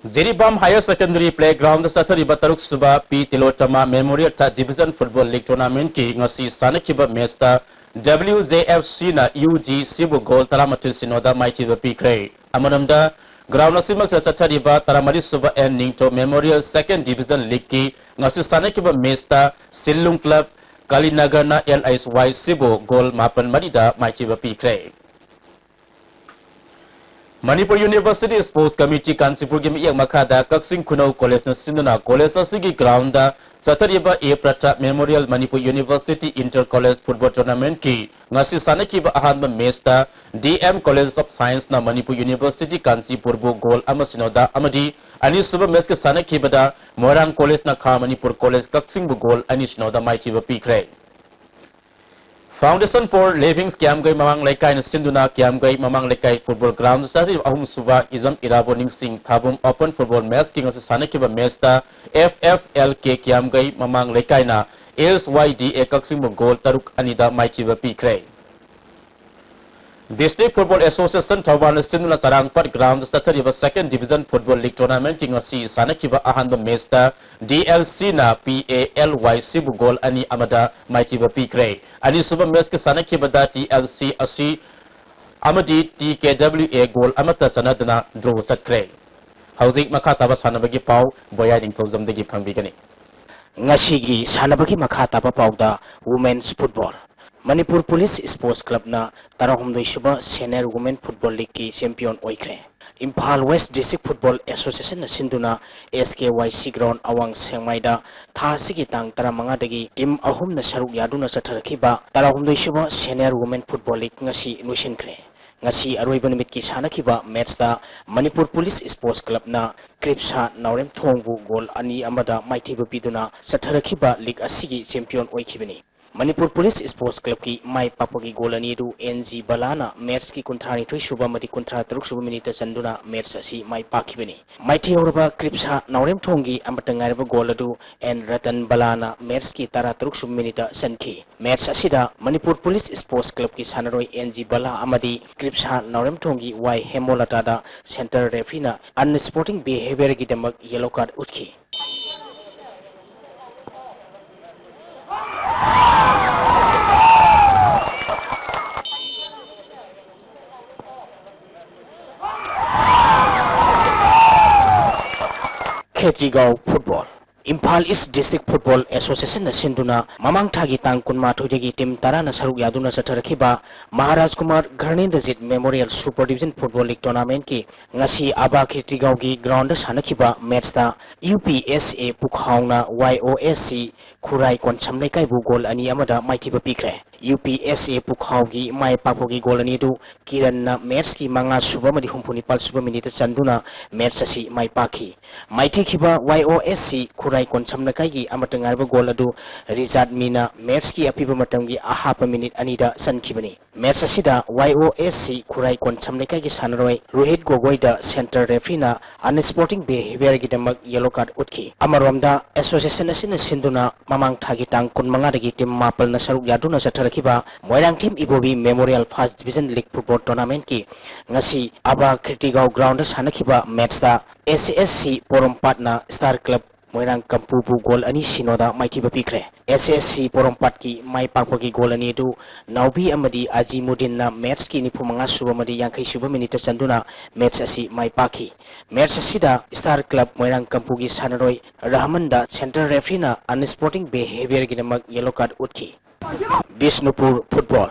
ꯖꯤꯔꯤꯕꯥꯝ Higher Secondary Playgroundꯗ ꯆꯠꯊꯔꯤꯕ ꯇꯔꯨꯛ ꯁꯨꯕ ꯄꯤ ꯇꯤꯂꯣꯇꯃꯥ Memorial Third Division Football League Tournamentꯀꯤ ꯉꯁꯤ ꯁꯥꯟꯅꯈꯤꯕ matchꯇ WJFCꯅ UDCꯕꯨ goal ꯇꯔꯥꯃꯥꯊꯣꯏ ꯁꯤꯅꯣꯗ ꯃꯥꯏꯊꯤꯕ ꯄꯤꯈ꯭ꯔꯦ꯫ ꯑꯃꯔꯣꯝꯗ, ground ꯑꯁꯤꯃꯛꯇ ꯆꯠꯊꯔꯤꯕ ꯇꯔꯥꯃꯔꯤ ꯁꯨꯕ ꯑꯦꯟ ꯅꯤꯡꯊꯧ Memorial Second Division Leagueꯀꯤ ꯉꯁꯤ ꯁꯥꯟꯅꯈꯤꯕ matchꯇ ꯁꯤꯜꯂꯨꯡ club ꯀꯥꯂꯤꯅꯒꯔꯅ LHYCꯕꯨ goal ꯃꯥꯄꯟ ꯃꯔꯤꯗ ꯃꯥꯏꯊꯤꯕ ꯄꯤꯈ꯭ꯔꯦ꯫ ꯃꯅꯤꯄꯨꯔ University Sports Committee ꯀꯥꯟꯆꯤꯄꯨꯔꯒꯤ ꯃꯤꯠꯌꯦꯡ ꯃꯈꯥꯗ ꯀꯛꯆꯤꯡ ꯈꯨꯅꯧ collegeꯅ ꯁꯤꯟꯗꯨꯅ college ꯑꯁꯤꯒꯤ groundꯗ ꯆꯠꯊꯔꯤꯕ A Pratap Memorial Manipur University Inter College Football Tournamentꯀꯤ ꯉꯁꯤ ꯁꯥꯟꯅꯈꯤꯕ ꯑꯍꯥꯟꯕ matchꯇ DM College of Scienceꯅ Manipur University ꯀꯥꯟꯆꯤꯄꯨꯔꯕꯨ goal ꯑꯃ ꯁꯤꯅꯣꯗ ꯑꯃꯗꯤ ꯑꯅꯤꯁꯨꯕ matchꯀꯤ ꯁꯥꯟꯅꯈꯤꯕꯗ ꯃꯣꯏꯔꯥꯡ collegeꯅ ꯈꯥ ꯃꯅꯤꯄꯨꯔ college ꯀꯛꯆꯤꯡꯕꯨ goal ꯑꯅꯤ ꯁꯤꯅꯣꯗ ꯃꯥꯏꯊꯤꯕ ꯄꯤꯈ꯭ꯔꯦ꯫ Foundation for Living ꯀꯤꯌꯥꯝꯒꯩ ꯃꯃꯥꯡ ꯂꯩꯀꯥꯏꯅ ꯁꯤꯟꯗꯨꯅ ꯀꯤꯌꯥꯝꯒꯩ ꯃꯃꯥꯡ ꯂꯩꯀꯥꯏ football ground ꯆꯠꯊꯔꯤꯕ ꯑꯍꯨꯝꯁꯨꯕ ꯏꯖꯝ ꯏꯔꯥꯕꯣꯠ ꯅꯤꯡꯁꯤꯡ ꯊꯥꯕꯨꯝ open football matchꯀꯤ ꯉꯁꯤ ꯁꯥꯟꯅꯈꯤꯕ matchꯇ FFLK ꯀꯤꯌꯥꯝꯒꯩ ꯃꯃꯥꯡ ꯂꯩꯀꯥꯏꯅ SYDA ꯀꯛꯆꯤꯡꯕꯨ goal ꯇꯔꯨꯛ ꯑꯅꯤꯗ ꯃꯥꯏꯊꯤꯕ ꯄꯤꯈ꯭ꯔꯦ꯫ District Football Association ꯊꯧꯕꯥꯜꯅ ꯁꯤꯟꯗꯨꯅ ꯆꯔꯥꯡꯄꯥꯠ ground ꯆꯠꯊꯔꯤꯕ Second Division Football League Tournamentꯀꯤ ꯉꯁꯤ ꯁꯥꯟꯅꯈꯤꯕ ꯑꯍꯥꯟꯕ matchꯇ DLCꯅ PALYCꯕꯨ goal ꯑꯅꯤ ꯑꯃꯗ ꯃꯥꯏꯊꯤꯕ ꯄꯤꯈ꯭ꯔꯦ꯫ ꯑꯅꯤꯁꯨꯕ matchꯀꯤ ꯁꯥꯟꯅꯈꯤꯕꯗ TLC ꯑꯁꯤ ꯑꯃꯗꯤ TKWA goal ꯑꯃꯠꯇ ꯆꯟꯅꯗꯅ draw ꯆꯠꯈ꯭ꯔꯦ꯫ ꯍꯧꯖꯤꯛ ꯃꯈꯥ ꯇꯥꯕ ꯁꯥꯟꯅꯕꯒꯤ ꯄꯥꯎ ꯕꯣꯌꯥꯏ ꯅꯤꯡꯊꯧꯖꯝꯗꯒꯤ ꯐꯪꯕꯤꯒꯅꯤ꯫ ꯉꯁꯤꯒꯤ ꯁꯥꯟꯅꯕꯒꯤ ꯃꯈꯥ ꯇꯥꯕ ꯄꯥꯎꯗ Women's Football꯫ Manipur police sports ꯀ꯭ꯂꯕꯅ ꯇꯔꯥꯍꯨꯝꯗꯣꯏ ꯁꯨꯕ ꯁꯦꯅꯤꯌꯔ ꯋꯨꯃꯦꯟ ꯐꯨꯠꯕꯣꯜ ꯂꯤꯒꯀꯤ ꯆꯦꯝꯄꯤꯌꯟ ꯑꯣꯏꯈ꯭ꯔꯦ꯫ ꯏꯝꯐꯥꯜ ꯋꯦꯁ ꯗꯤꯁꯇ꯭ꯔꯤꯛ ꯐꯨꯠꯕꯣꯜ ꯑꯦꯁꯣꯁꯤꯌꯦꯁꯟꯅ ꯁꯤꯟꯗꯨꯅ ꯑꯦꯁ ꯀꯦ ꯋꯥꯏ ꯁꯤ ꯒ꯭ꯔꯥꯎꯟ ꯑꯋꯥꯡ ꯁꯦꯡꯃꯥꯏꯗ ꯊꯥ ꯑꯁꯤꯒꯤ ꯇꯥꯡ ꯇꯔꯥꯃꯉꯥꯗꯒꯤ ꯇꯤꯝ ꯑꯍꯨꯝꯅ ꯁꯔꯨꯛ ꯌꯥꯗꯨꯅ ꯆꯠꯊꯔꯛꯈꯤꯕ ꯇꯔꯥꯍꯨꯝꯗꯣꯏ ꯁꯨꯕ ꯁꯦꯅꯤꯌꯔ ꯋꯨꯃꯦꯟ ꯐꯨꯠꯕꯣꯜ ꯂꯤꯒ ꯉꯁꯤ ꯂꯣꯏꯁꯤꯟꯈ꯭ꯔꯦ꯫ ꯉꯁꯤ ꯑꯔꯣꯏꯕ ꯅꯨꯃꯤꯠꯀꯤ ꯁꯥꯟꯅꯈꯤꯕ ꯃꯦꯠꯁꯇ ꯃꯅꯤꯄꯨꯔ ꯄꯨꯂꯤꯁ ꯁ꯭ꯄꯣꯔꯠꯁ ꯀ꯭ꯂꯕꯅ ꯀ꯭ꯔꯤꯞꯁꯥ ꯅꯥꯎꯔꯦꯝꯊꯣꯡꯕꯨ ꯒꯣꯜ ꯑꯅꯤ ꯑꯃꯗ ꯃꯥꯏꯊꯤꯕ ꯄꯤꯗꯨꯅ ꯆꯠꯊꯔꯛꯈꯤꯕ ꯂꯤꯒ ꯑꯁꯤꯒꯤ ꯆꯦꯝꯄꯤꯌꯟ ꯑꯣꯏꯈꯤꯕꯅꯤ꯫ ꯃꯅꯤꯄꯨꯔ ꯄꯨꯂꯤꯁ ꯁ꯭ꯄꯣꯔꯠꯁ ꯀ꯭ꯂꯕꯀꯤ ꯃꯥꯏ ꯄꯥꯛꯄꯒꯤ ꯒꯣꯜ ꯑꯅꯤ ꯑꯗꯨ ꯑꯦꯟ ꯖꯤ ꯕꯂꯥꯅ ꯃꯦꯠꯁꯀꯤ ꯀꯨꯟꯊ꯭ꯔꯥꯅꯤꯊꯣꯏ ꯁꯨꯕ ꯑꯃꯗꯤ ꯀꯨꯟꯊ꯭ꯔꯥ ꯇꯔꯨꯛ ꯁꯨꯕ ꯃꯤꯅꯤꯠꯇ ꯆꯟꯗꯨꯅ ꯃꯦꯠꯁ ꯑꯁꯤ ꯃꯥꯏ ꯄꯥꯛꯈꯤꯕꯅꯤ꯫ ꯃꯥꯏꯊꯤꯍꯧꯔꯕ ꯀ꯭ꯔꯤꯞꯁꯥ ꯅꯥꯎꯔꯦꯝꯊꯣꯡꯒꯤ ꯑꯃꯠꯇ ꯉꯥꯏꯔꯕ ꯒꯣꯜ ꯑꯗꯨ ꯑꯦꯟ ꯔꯇꯟ ꯕꯂꯥꯅ ꯃꯦꯠꯁꯀꯤ ꯇꯔꯥ ꯇꯔꯨꯛ ꯁꯨꯕ ꯃꯤꯅꯤꯠꯇ ꯆꯟꯈꯤ꯫ ꯃꯦꯠꯁ ꯑꯁꯤꯗ ꯃꯅꯤꯄꯨꯔ ꯄꯨꯂꯤꯁ ꯁ꯭ꯄꯣꯔꯠꯁ ꯀ꯭ꯂꯕꯀꯤ ꯁꯥꯟꯅꯔꯣꯏ ꯑꯦꯟ ꯖꯤ ꯕꯂꯥ ꯑꯃꯗꯤ ꯀ꯭ꯔꯤꯞꯁꯥ ꯅꯥꯎꯔꯦꯝꯊꯣꯡꯒꯤ ꯋꯥꯏ ꯍꯦꯃꯣꯂꯇꯥꯗ ꯁꯦꯟꯇꯔ ꯔꯦꯐ꯭ꯔꯤꯅ ꯑꯟꯁ꯭ꯄꯣꯔꯇꯤꯡ ꯕꯤꯍꯦꯕꯤꯌꯔꯒꯤꯗꯃꯛ ꯌꯦꯂꯣ ꯀꯥꯔꯗ ꯎꯠꯈꯤ꯫ Khetrigao football. Imphal east district football ꯑꯦꯁꯣꯁꯤꯌꯦꯁꯟꯅ ꯁꯤꯟꯗꯨꯅ ꯃꯃꯥꯡ ꯊꯥꯒꯤ ꯇꯥꯡ ꯀꯨꯟꯃꯥꯊꯣꯏꯗꯒꯤ ꯇꯤꯝ ꯇꯔꯥꯅ ꯁꯔꯨꯛ ꯌꯥꯗꯨꯅ ꯆꯠꯊꯔꯛꯈꯤꯕ Maharaj Kumar Ghanendrajit memorial super division football league ꯇꯣꯔꯅꯥꯃꯦꯟꯠꯀꯤ ꯉꯁꯤ ꯑꯕꯥ ꯈꯦꯇ꯭ꯔꯤꯒꯥꯎꯒꯤ ꯒ꯭ꯔꯥꯎꯟꯗ ꯁꯥꯟꯅꯈꯤꯕ ꯃꯦꯠꯁꯇ ꯌꯨ ꯄꯤ ꯑꯦꯁ ꯑꯦ ꯄꯨꯈꯥꯎꯅ ꯋꯥꯏ ꯑꯣ ꯑꯦꯁ ꯁꯤ ꯈꯨꯔꯥꯏ ꯀꯣꯟꯁꯝ ꯂꯩꯀꯥꯏꯕꯨ ꯒꯣꯜ ꯑꯅꯤ ꯑꯃꯗ ꯃꯥꯏꯊꯤꯕ ꯄꯤꯈ꯭ꯔꯦ꯫ ꯌꯨ ꯄꯤ ꯑꯦꯁ ꯑꯦ ꯄꯨꯈꯥꯎꯒꯤ ꯃꯥꯏ ꯄꯥꯛꯄꯒꯤ ꯒꯣꯜ ꯑꯅꯤ ꯑꯗꯨ ꯀꯤꯔꯟꯅ ꯃꯦꯠꯁꯀꯤ ꯃꯉꯥ ꯁꯨꯕ ꯑꯃꯗꯤ ꯍꯨꯝꯐꯨ ꯅꯤꯄꯥꯜ ꯁꯨꯕ ꯃꯤꯅꯤꯠꯇ ꯆꯟꯗꯨꯅ ꯃꯦꯠꯁ ꯑꯁꯤ ꯃꯥꯏ ꯄꯥꯛꯈꯤ꯫ ꯃꯥꯏꯊꯤꯈꯤꯕ ꯋꯥꯏ ꯑꯣ ꯑꯦꯁ ꯁꯤ ꯈꯨꯔꯥꯏ ꯀꯣꯟꯁꯝ ꯂꯩꯀꯥꯏꯒꯤ ꯑꯃꯠꯇ ꯉꯥꯏꯔꯕ ꯒꯣꯜ ꯑꯗꯨ ꯔꯤꯖꯥꯠ ꯃꯤꯅ ꯃꯦꯠꯁꯀꯤ ꯑꯄꯤꯕ ꯃꯇꯝꯒꯤ ꯑꯍꯥꯞꯄ ꯃꯤꯅꯤꯠ ꯑꯅꯤꯗ ꯆꯟꯈꯤꯕꯅꯤ꯫ ꯃꯦꯠꯁ ꯑꯁꯤꯗ ꯋꯥꯏ ꯑꯣ ꯑꯦꯁ ꯁꯤ ꯈꯨꯔꯥꯏ ꯀꯣꯟꯁꯝ ꯂꯩꯀꯥꯏꯒꯤ ꯁꯥꯟꯅꯔꯣꯏ ꯔꯣꯍꯤꯠ ꯒꯣꯒꯣꯏꯗ ꯁꯦꯟꯇꯔ ꯔꯦꯐ꯭ꯔꯤꯅ ꯑꯟꯁ꯭ꯄꯣꯔꯇꯤꯡ ꯕꯤꯍꯦꯕꯤꯌꯔꯒꯤꯗꯃꯛ ꯌꯦꯂꯣ ꯀꯥꯔꯗ ꯎꯠꯈꯤ꯫ ꯑꯃꯔꯣꯝꯗ ꯑꯦꯁꯣꯁꯤꯌꯦꯁꯟ ꯑꯁꯤꯅ ꯁꯤꯟꯗꯨꯅ ꯃꯃꯥꯡ ꯊꯥꯒꯤ ꯇꯥꯡ ꯀꯨꯟꯃꯉꯥꯗꯒꯤ ꯇꯤꯝ ꯃꯥꯄꯜꯅ ꯁꯔꯨꯛ ꯌꯥꯗꯨꯅ ꯆꯠꯊꯔꯛꯈꯤꯕ Moirangthem Ibobi memorial first division league football ꯇꯣꯔꯅꯥꯃꯦꯟꯠꯀꯤ ꯉꯁꯤ ꯑꯕꯥ ꯈꯦꯇ꯭ꯔꯤꯒꯥꯎ ꯒ꯭ꯔꯥꯎꯟꯗ ꯁꯥꯟꯅꯈꯤꯕ ꯃꯦꯠꯁꯇ ꯑꯦꯁ ꯑꯦꯁ ꯁꯤ ꯄꯣꯔꯣꯝꯄꯥꯠꯅ ꯁ꯭ꯇꯥꯔ ꯀ꯭ꯂꯕ ꯃꯣꯏꯔꯥꯡ ꯀꯝꯄꯨꯕꯨ ꯒꯣꯜ ꯑꯅꯤ ꯁꯤꯅꯣꯗ ꯃꯥꯏꯊꯤꯕ ꯄꯤꯈ꯭ꯔꯦ꯫ ꯑꯦꯁ ꯑꯦꯁ ꯁꯤ ꯄꯣꯔꯣꯝꯄꯥꯠꯀꯤ ꯃꯥꯏ ꯄꯥꯛꯄꯒꯤ ꯒꯣꯜ ꯑꯅꯤ ꯑꯗꯨ ꯅꯥꯎꯕꯤ ꯑꯃꯗꯤ ꯑꯖꯤꯃꯨꯗꯤꯟꯅ ꯃꯦꯠꯁꯀꯤ ꯅꯤꯐꯨ ꯃꯉꯥ ꯁꯨꯕ ꯑꯃꯗꯤ ꯌꯥꯡꯈꯩ ꯁꯨꯕ ꯃꯤꯅꯤꯠꯇ ꯆꯟꯗꯨꯅ ꯃꯦꯠꯁ ꯑꯁꯤ ꯃꯥꯏ ꯄꯥꯛꯈꯤ꯫ ꯃꯦꯠꯁ ꯑꯁꯤꯗ ꯁ꯭ꯇꯥꯔ ꯀ꯭ꯂꯕ ꯃꯣꯏꯔꯥꯡ ꯀꯝꯄꯨꯒꯤ ꯁꯥꯟꯅꯔꯣꯏ ꯔꯍꯃꯟꯗ ꯁꯦꯟꯇꯔ ꯔꯦꯐ꯭ꯔꯤꯅ ꯑꯟꯁ꯭ꯄꯣꯔꯇꯤꯡ ꯕꯤꯍꯦꯕꯤꯌꯔꯒꯤꯗꯃꯛ ꯌꯦꯂꯣ ꯀꯥꯔꯗ ꯎꯠꯈꯤ꯫ Bishnupur football.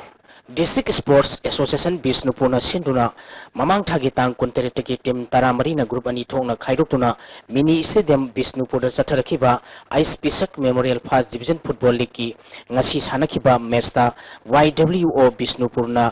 District sports association ꯕꯤꯁꯅꯨꯄꯨꯔꯅ ꯁꯤꯟꯗꯨꯅ ꯃꯃꯥꯡ ꯊꯥꯒꯤ ꯇꯥꯡ ꯀꯨꯟꯇꯔꯦꯠꯇꯒꯤ ꯇꯤꯝ ꯇꯔꯥꯃꯔꯤꯅ ꯒ꯭ꯔꯨꯞ ꯑꯅꯤ ꯊꯣꯛꯅ ꯈꯥꯏꯗꯣꯛꯇꯨꯅ ꯃꯤꯅꯤ ꯁ꯭ꯇꯦꯗꯤꯌꯝ ꯕꯤꯁꯅꯨꯄꯨꯔꯗ ꯆꯠꯊꯔꯛꯈꯤꯕ H Pishak memorial first division football ꯂꯤꯒꯀꯤ ꯉꯁꯤ ꯁꯥꯟꯅꯈꯤꯕ ꯃꯦꯠꯁꯇ ꯋꯥꯏ ꯗꯕ꯭ꯂꯤꯎ ꯑꯣ ꯕꯤꯁꯅꯨꯄꯨꯔꯅ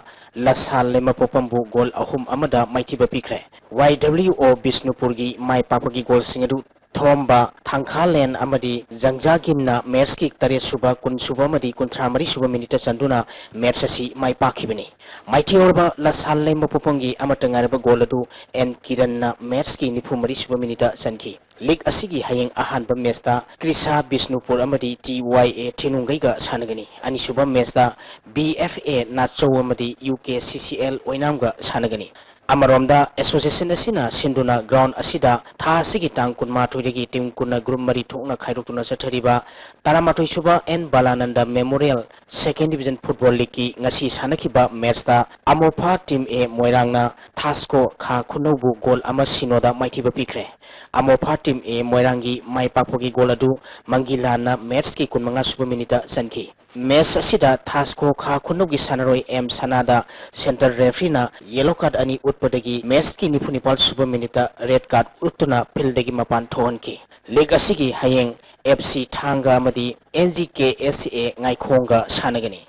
ꯂꯁꯥꯜ ꯂꯩꯃꯄꯣꯛꯄꯝꯕꯨ ꯒꯣꯜ ꯑꯍꯨꯝ ꯑꯃꯗ ꯃꯥꯏꯊꯤꯕ ꯄꯤꯈ꯭ꯔꯦ꯫ ꯋꯥꯏ ꯗꯕ꯭ꯂꯤꯎ ꯑꯣ ꯕꯤꯁꯅꯨꯄꯨꯔꯒꯤ ꯃꯥꯏ ꯄꯥꯛꯄꯒꯤ ꯒꯣꯜꯁꯤꯡ ꯑꯗꯨ ꯊꯣꯝꯕ, ꯊꯥꯡꯈꯥꯂꯦꯟ ꯑꯃꯗꯤ ꯖꯪꯖꯥꯒꯤꯝꯅ ꯃꯦꯠꯁꯀꯤ ꯇꯔꯦꯠ ꯁꯨꯕ, ꯀꯨꯟ ꯁꯨꯕ ꯑꯃꯗꯤ ꯀꯨꯟꯊ꯭ꯔꯥ ꯃꯔꯤ ꯁꯨꯕ ꯃꯤꯅꯤꯠꯇ ꯆꯟꯗꯨꯅ ꯃꯦꯠꯁ ꯑꯁꯤ ꯃꯥꯏ ꯄꯥꯛꯈꯤꯕꯅꯤ꯫ ꯃꯥꯏꯊꯤꯍꯧꯔꯕ ꯂꯁꯥꯜ ꯂꯩꯃꯄꯣꯛꯄꯝꯒꯤ ꯑꯃꯠꯇ ꯉꯥꯏꯔꯕ ꯒꯣꯜ ꯑꯗꯨ ꯑꯦꯟ ꯀꯤꯔꯟꯅ ꯃꯦꯠꯁꯀꯤ ꯅꯤꯐꯨ ꯃꯔꯤ ꯁꯨꯕ ꯃꯤꯅꯤꯠꯇ ꯆꯟꯈꯤ꯫ ꯂꯤꯒ ꯑꯁꯤꯒꯤ ꯍꯌꯦꯡ ꯑꯍꯥꯟꯕ ꯃꯦꯠꯁꯇ ꯀ꯭ꯔꯤꯁꯥ ꯕꯤꯁꯅꯨꯄꯨꯔ ꯑꯃꯗꯤ ꯇꯤ ꯋꯥꯏ ꯑꯦ ꯊꯤꯅꯨꯡꯒꯩꯒ ꯁꯥꯟꯅꯒꯅꯤ꯫ ꯑꯅꯤꯁꯨꯕ ꯃꯦꯠꯁꯇ ꯕꯤ ꯑꯦꯐ ꯑꯦ ꯅꯥꯆꯧ ꯑꯃꯗꯤ U K C C L ꯑꯣꯏꯅꯥꯝꯒ ꯁꯥꯟꯅꯒꯅꯤ꯫ ꯑꯃꯔꯣꯝꯗ, ꯑꯦꯁꯣꯁꯤꯌꯦꯁꯟ ꯑꯁꯤꯅ ꯁꯤꯟꯗꯨꯅ ꯒ꯭ꯔꯥꯎꯟ ꯑꯁꯤꯗ ꯊꯥ ꯑꯁꯤꯒꯤ ꯇꯥꯡ ꯀꯨꯟꯃꯥꯊꯣꯏꯗꯒꯤ ꯇꯤꯝ ꯀꯨꯟꯅ ꯒ꯭ꯔꯨꯞ ꯃꯔꯤ ꯊꯣꯛꯅ ꯈꯥꯏꯗꯣꯛꯇꯨꯅ ꯆꯠꯊꯔꯤꯕ ꯇꯔꯥꯃꯥꯊꯣꯏ ꯁꯨꯕ N Balananda memorial second division football ꯂꯤꯒꯀꯤ ꯉꯁꯤ ꯁꯥꯟꯅꯈꯤꯕ ꯃꯦꯠꯁꯇ ꯑꯃꯣꯐꯥ ꯇꯤꯝ ꯑꯦ ꯃꯣꯏꯔꯥꯡꯅ ꯊꯥꯁꯀꯣ ꯈꯥ ꯈꯨꯅꯧꯕꯨ ꯒꯣꯜ ꯑꯃ ꯁꯤꯅꯣꯗ ꯃꯥꯏꯊꯤꯕ ꯄꯤꯈ꯭ꯔꯦ꯫ ꯑꯃꯣꯐꯥ ꯇꯤꯝ ꯑꯦ ꯃꯣꯏꯔꯥꯡꯒꯤ ꯃꯥꯏ ꯄꯥꯛꯄꯒꯤ ꯒꯣꯜ ꯑꯗꯨ ꯃꯪꯒꯤꯂꯥꯟꯅ ꯃꯦꯠꯁꯀꯤ ꯀꯨꯟꯃꯉꯥ ꯁꯨꯕ ꯃꯤꯅꯤꯠꯇ ꯆꯟꯈꯤ꯫ ꯃꯦꯠꯁ ꯑꯁꯤꯗ ꯊꯥꯁꯀꯣ ꯈꯥ ꯈꯨꯅꯧꯒꯤ ꯁꯥꯟꯅꯔꯣꯏ ꯑꯦꯝ ꯁꯅꯥꯗ ꯁꯦꯟꯇꯔ ꯔꯦꯐ꯭ꯔꯤꯅ ꯌꯦꯂꯣ ꯀꯥꯔꯗ ꯑꯅꯤ ꯎꯠꯄꯗꯒꯤ ꯃꯦꯠꯁꯀꯤ ꯅꯤꯐꯨ ꯅꯤꯄꯥꯜ ꯁꯨꯕ ꯃꯤꯅꯤꯠꯇ ꯔꯦꯗ ꯀꯥꯔꯗ ꯎꯠꯇꯨꯅ ꯐꯤꯜꯗꯒꯤ ꯃꯄꯥꯟ ꯊꯣꯛꯍꯟꯈꯤ꯫ ꯂꯤꯒ ꯑꯁꯤꯒꯤ ꯍꯌꯦꯡ ꯑꯦꯐ ꯁꯤ ꯊꯥꯡꯒ ꯑꯃꯗꯤ ꯑꯦꯟ ꯖꯤ ꯀꯦ ꯑꯦꯁ ꯑꯦ ꯉꯥꯏꯈꯣꯡꯒ ꯁꯥꯟꯅꯒꯅꯤ꯫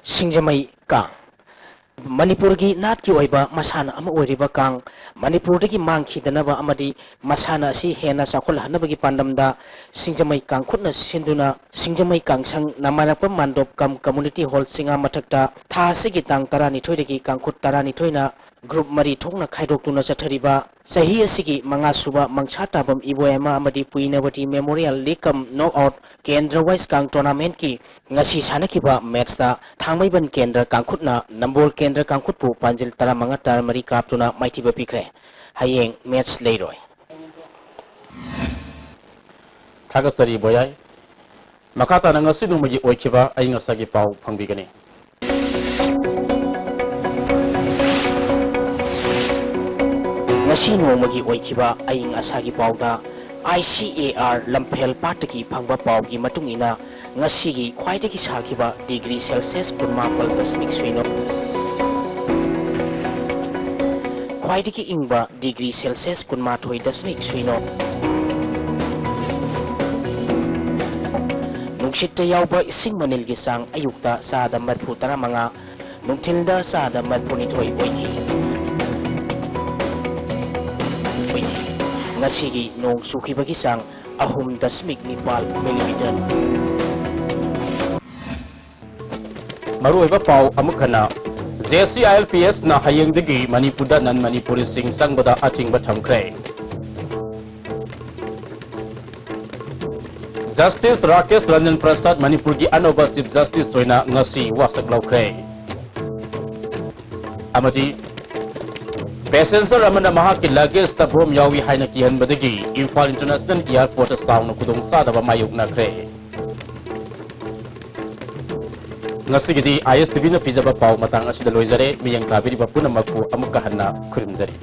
ꯁꯤꯡꯖꯃꯩ ꯀꯥꯡ꯫ ꯃꯅꯤꯄꯨꯔꯒꯤ ꯅꯥꯠꯀꯤ ꯑꯣꯏꯕ ꯃꯁꯥꯟꯅ ꯑꯃ ꯑꯣꯏꯔꯤꯕ ꯀꯥꯡ ꯃꯅꯤꯄꯨꯔꯗꯒꯤ ꯃꯥꯡꯈꯤꯗꯅꯕ ꯑꯃꯗꯤ ꯃꯁꯥꯟꯅ ꯑꯁꯤ ꯍꯦꯟꯅ ꯆꯥꯎꯈꯠꯍꯟꯅꯕꯒꯤ ꯄꯥꯟꯗꯝꯗ ꯁꯤꯡꯖꯃꯩ ꯀꯥꯡꯈꯨꯠꯅ ꯁꯤꯟꯗꯨꯅ ꯁꯤꯡꯖꯃꯩ ꯀꯥꯡꯁꯪ ꯅꯃꯥꯏꯔꯛꯄ ꯃꯥꯟꯗꯣꯞ ꯀꯝ ꯀꯝꯃꯨꯅꯤꯇꯤ ꯍꯣꯜ ꯆꯤꯉꯥ ꯃꯊꯛꯇ ꯊꯥ ꯑꯁꯤꯒꯤ ꯇꯥꯡ ꯇꯔꯥꯅꯤꯊꯣꯏꯗꯒꯤ ꯀꯥꯡꯈꯨꯠ ꯇꯔꯥꯅꯤꯊꯣꯏꯅ ꯒ꯭ꯔꯨꯞ ꯃꯔꯤ ꯊꯣꯛꯅ ꯈꯥꯏꯗꯣꯛꯇꯨꯅ ꯆꯠꯊꯔꯤꯕ ꯆꯍꯤ ꯑꯁꯤꯒꯤ ꯃꯉꯥ ꯁꯨꯕ ꯃꯪꯁꯥ ꯇꯥꯕꯝ ꯏꯕꯣꯌꯥꯏꯃ ꯑꯃꯗꯤ ꯄꯨꯏꯅꯕꯇꯤ ꯃꯦꯃꯣꯔꯤꯌꯦꯜ ꯂꯤꯒ ꯀꯝ ꯅꯣꯛ ꯑꯥꯎꯠ ꯀꯦꯟꯗ꯭ꯔ ꯋꯥꯏꯁ ꯀꯥꯡ ꯇꯣꯔꯅꯥꯃꯦꯟꯠꯀꯤ ꯉꯁꯤ ꯁꯥꯟꯅꯈꯤꯕ ꯃꯦꯠꯁꯇ ꯊꯥꯡꯃꯩꯕꯟ ꯀꯦꯟꯗ꯭ꯔ ꯀꯥꯡꯈꯨꯠꯅ ꯅꯝꯕꯣꯜ ꯀꯦꯟꯗ꯭ꯔ ꯀꯥꯡꯈꯨꯠꯄꯨ ꯄꯥꯟꯖꯤꯜ ꯇꯔꯥꯃꯉꯥ ꯇꯔꯥꯃꯔꯤ ꯀꯥꯞꯇꯨꯅ ꯃꯥꯏꯊꯤꯕ ꯄꯤꯈ꯭ꯔꯦ꯫ ꯍꯌꯦꯡ ꯃꯦꯠꯁ ꯂꯩꯔꯣꯏ꯫ ꯊꯥꯒꯠꯆꯔꯤ ꯕꯣꯌꯥꯏ꯫ ꯃꯈꯥ ꯇꯥꯅ ꯉꯁꯤ ꯅꯣꯡꯃꯒꯤ ꯑꯣꯏꯈꯤꯕ ꯑꯏꯪ ꯑꯁꯥꯒꯤ ꯄꯥꯎ ꯐꯪꯕꯤꯒꯅꯤ꯫ ꯉꯁꯤ ꯅꯣꯡꯃꯒꯤ ꯑꯣꯏꯈꯤꯕ ꯑꯏꯪ ꯑꯁꯥꯒꯤ ꯄꯥꯎꯗ, I C A R ꯂꯝꯐꯦꯜ ꯄꯥꯠꯇꯒꯤ ꯐꯪꯕ ꯄꯥꯎꯒꯤ ꯃꯇꯨꯡ ꯏꯟꯅ, ꯉꯁꯤꯒꯤ ꯈ꯭ꯋꯥꯏꯗꯒꯤ ꯁꯥꯈꯤꯕ ꯗꯤꯒ꯭ꯔꯤ ꯁꯦꯜꯁꯤꯌꯁ ꯀꯨꯟꯃꯥꯄꯜ ꯗꯁꯃꯤꯛ ꯁꯤꯅꯣ, ꯈ꯭ꯋꯥꯏꯗꯒꯤ ꯏꯪꯕ ꯗꯤꯒ꯭ꯔꯤ ꯁꯦꯜꯁꯤꯌꯁ ꯀꯨꯟꯃꯥꯊꯣꯏ ꯗꯁꯃꯤꯛ ꯁꯤꯅꯣ꯫ ꯅꯨꯡꯁꯤꯠꯇ ꯌꯥꯎꯕ ꯏꯁꯤꯡ ꯃꯅꯤꯜꯒꯤ ꯆꯥꯡ ꯑꯌꯨꯛꯇ ꯆꯥꯗ ꯃꯔꯤꯐꯨ ꯇꯔꯥꯃꯉꯥ, ꯅꯨꯡꯊꯤꯜꯗ ꯆꯥꯗ ꯃꯔꯤꯐꯨꯅꯤꯊꯣꯏ ꯑꯣꯏꯈꯤ꯫ ꯑꯣꯏꯈꯤ꯫ ꯉꯁꯤꯒꯤ ꯅꯣꯡ ꯆꯨꯈꯤꯕꯒꯤ ꯆꯥꯡ ꯑꯍꯨꯝ ꯗꯁꯃꯤꯛ ꯅꯤꯄꯥꯜ ꯃꯤꯂꯤꯃꯤꯇꯔ꯫ ꯃꯔꯨꯑꯣꯏꯕ ꯄꯥꯎ ꯑꯃꯨꯛ ꯍꯟꯅ, J C I L P S ꯅ ꯍꯌꯦꯡꯗꯒꯤ ꯃꯅꯤꯄꯨꯔꯗ ꯅꯟ ꯃꯅꯤꯄꯨꯔꯤꯁꯤꯡ ꯆꯪꯕꯗ ꯑꯊꯤꯡꯕ ꯊꯝꯈ꯭ꯔꯦ꯫ Justice ꯔꯥꯀꯦꯁ ꯔꯟꯖꯟ ꯄ꯭ꯔꯁꯥꯗ ꯃꯅꯤꯄꯨꯔꯒꯤ ꯑꯅꯧꯕ Chief Justice ꯑꯣꯏꯅ ꯉꯁꯤ ꯋꯥꯁꯛ ꯂꯧꯈ꯭ꯔꯦ꯫ ꯑꯃꯗꯤ passenger ꯑꯃꯅ ꯃꯍꯥꯛꯀꯤ luggage ꯇ bomb ꯌꯥꯎꯏ ꯍꯥꯏꯅ ꯀꯤꯍꯟꯕꯗꯒꯤ ꯏꯝꯐꯥꯜ International Airport ꯇ ꯆꯥꯎꯅ ꯈꯨꯗꯣꯡꯆꯥꯗꯕ ꯃꯥꯌꯣꯛꯅꯈ꯭ꯔꯦ꯫ ꯉꯁꯤꯒꯤꯗꯤ I S T V ꯅ ꯄꯤꯖꯕ ꯄꯥꯎ ꯃꯇꯥꯡ ꯑꯁꯤꯗ ꯂꯣꯏꯖꯔꯦ꯫ ꯃꯤꯠꯌꯦꯡ ꯇꯥꯕꯤꯔꯤꯕ ꯄꯨꯝꯅꯃꯛꯄꯨ ꯑꯃꯨꯛꯀ ꯍꯟꯅ ꯈꯨꯔꯨꯝꯖꯔꯤ꯫